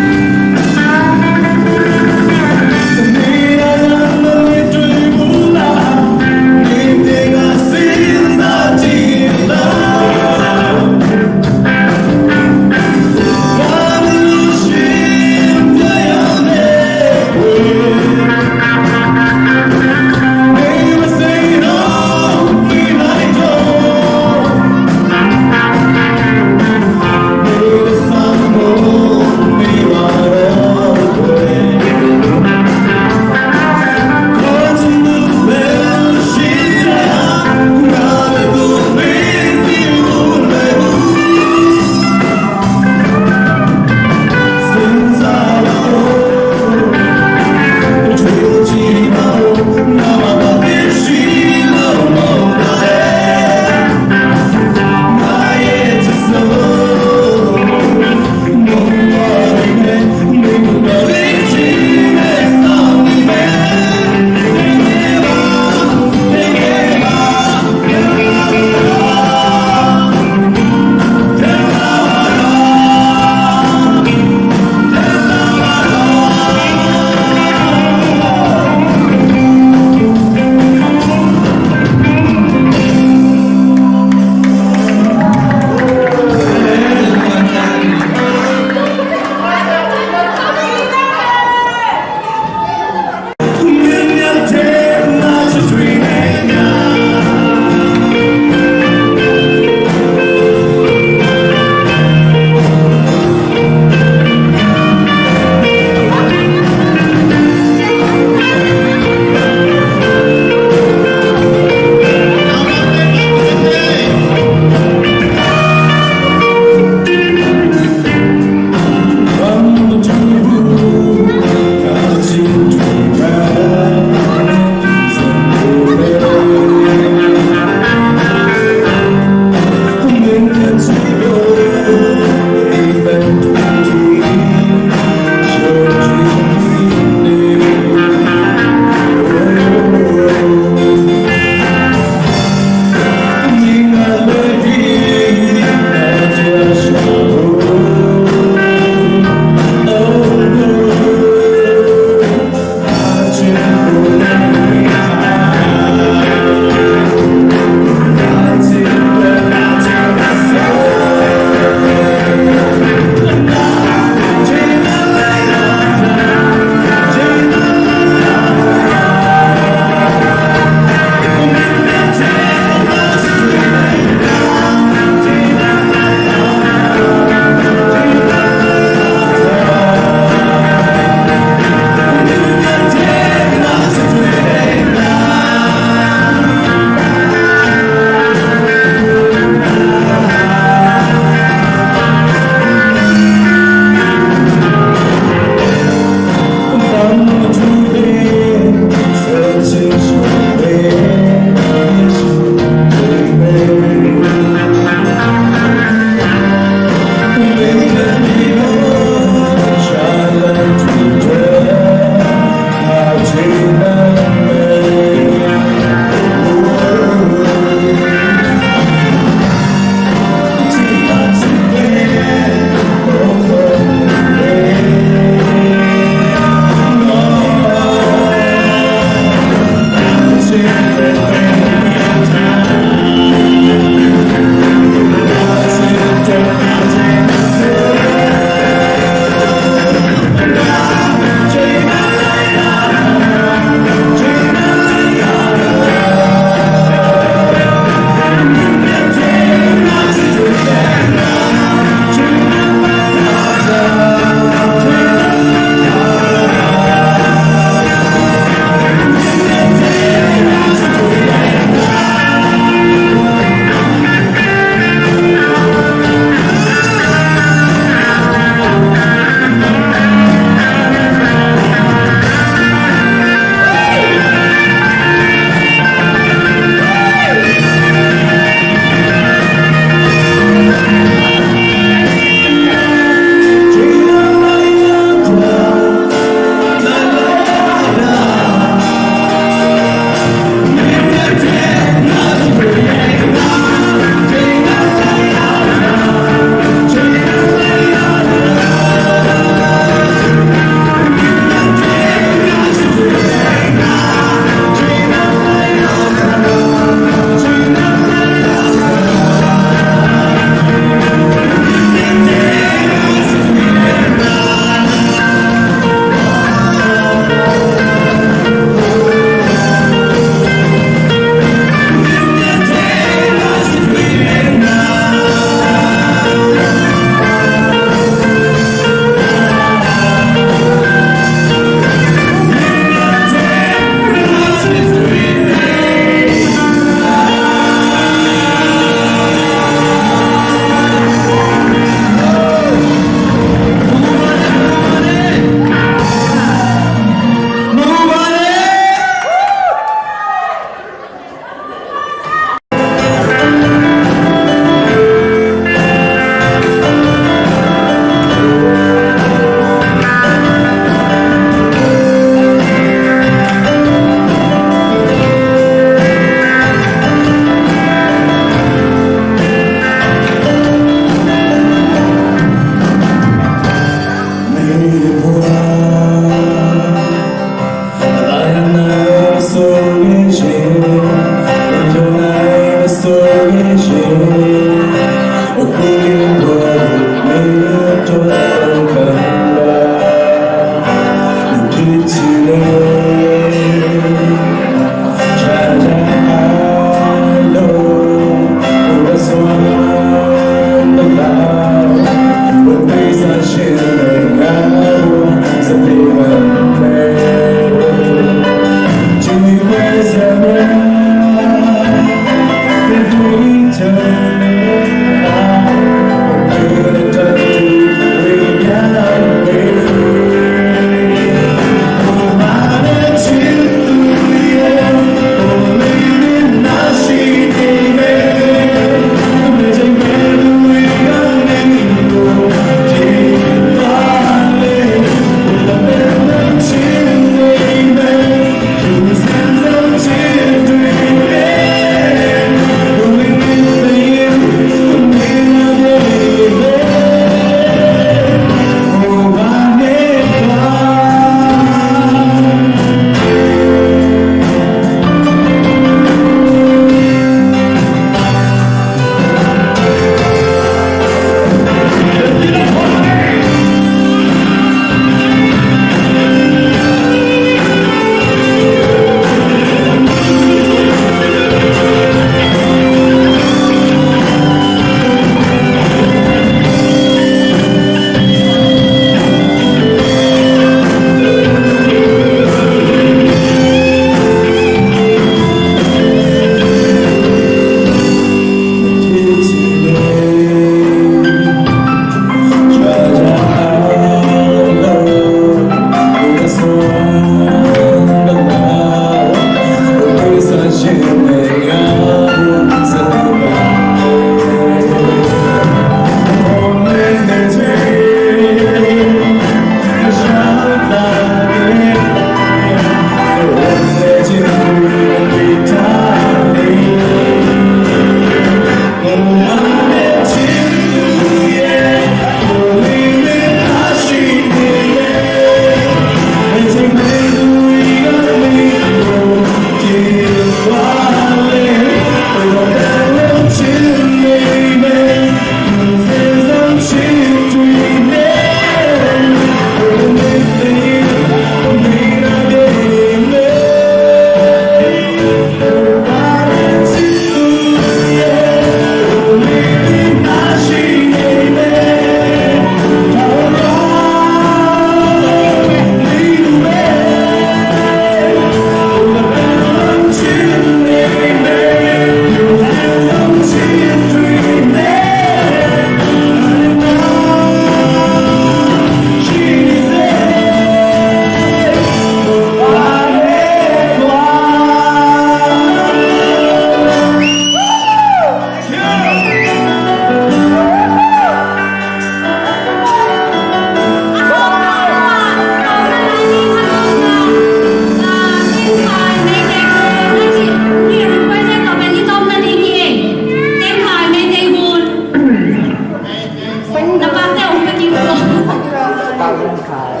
Khai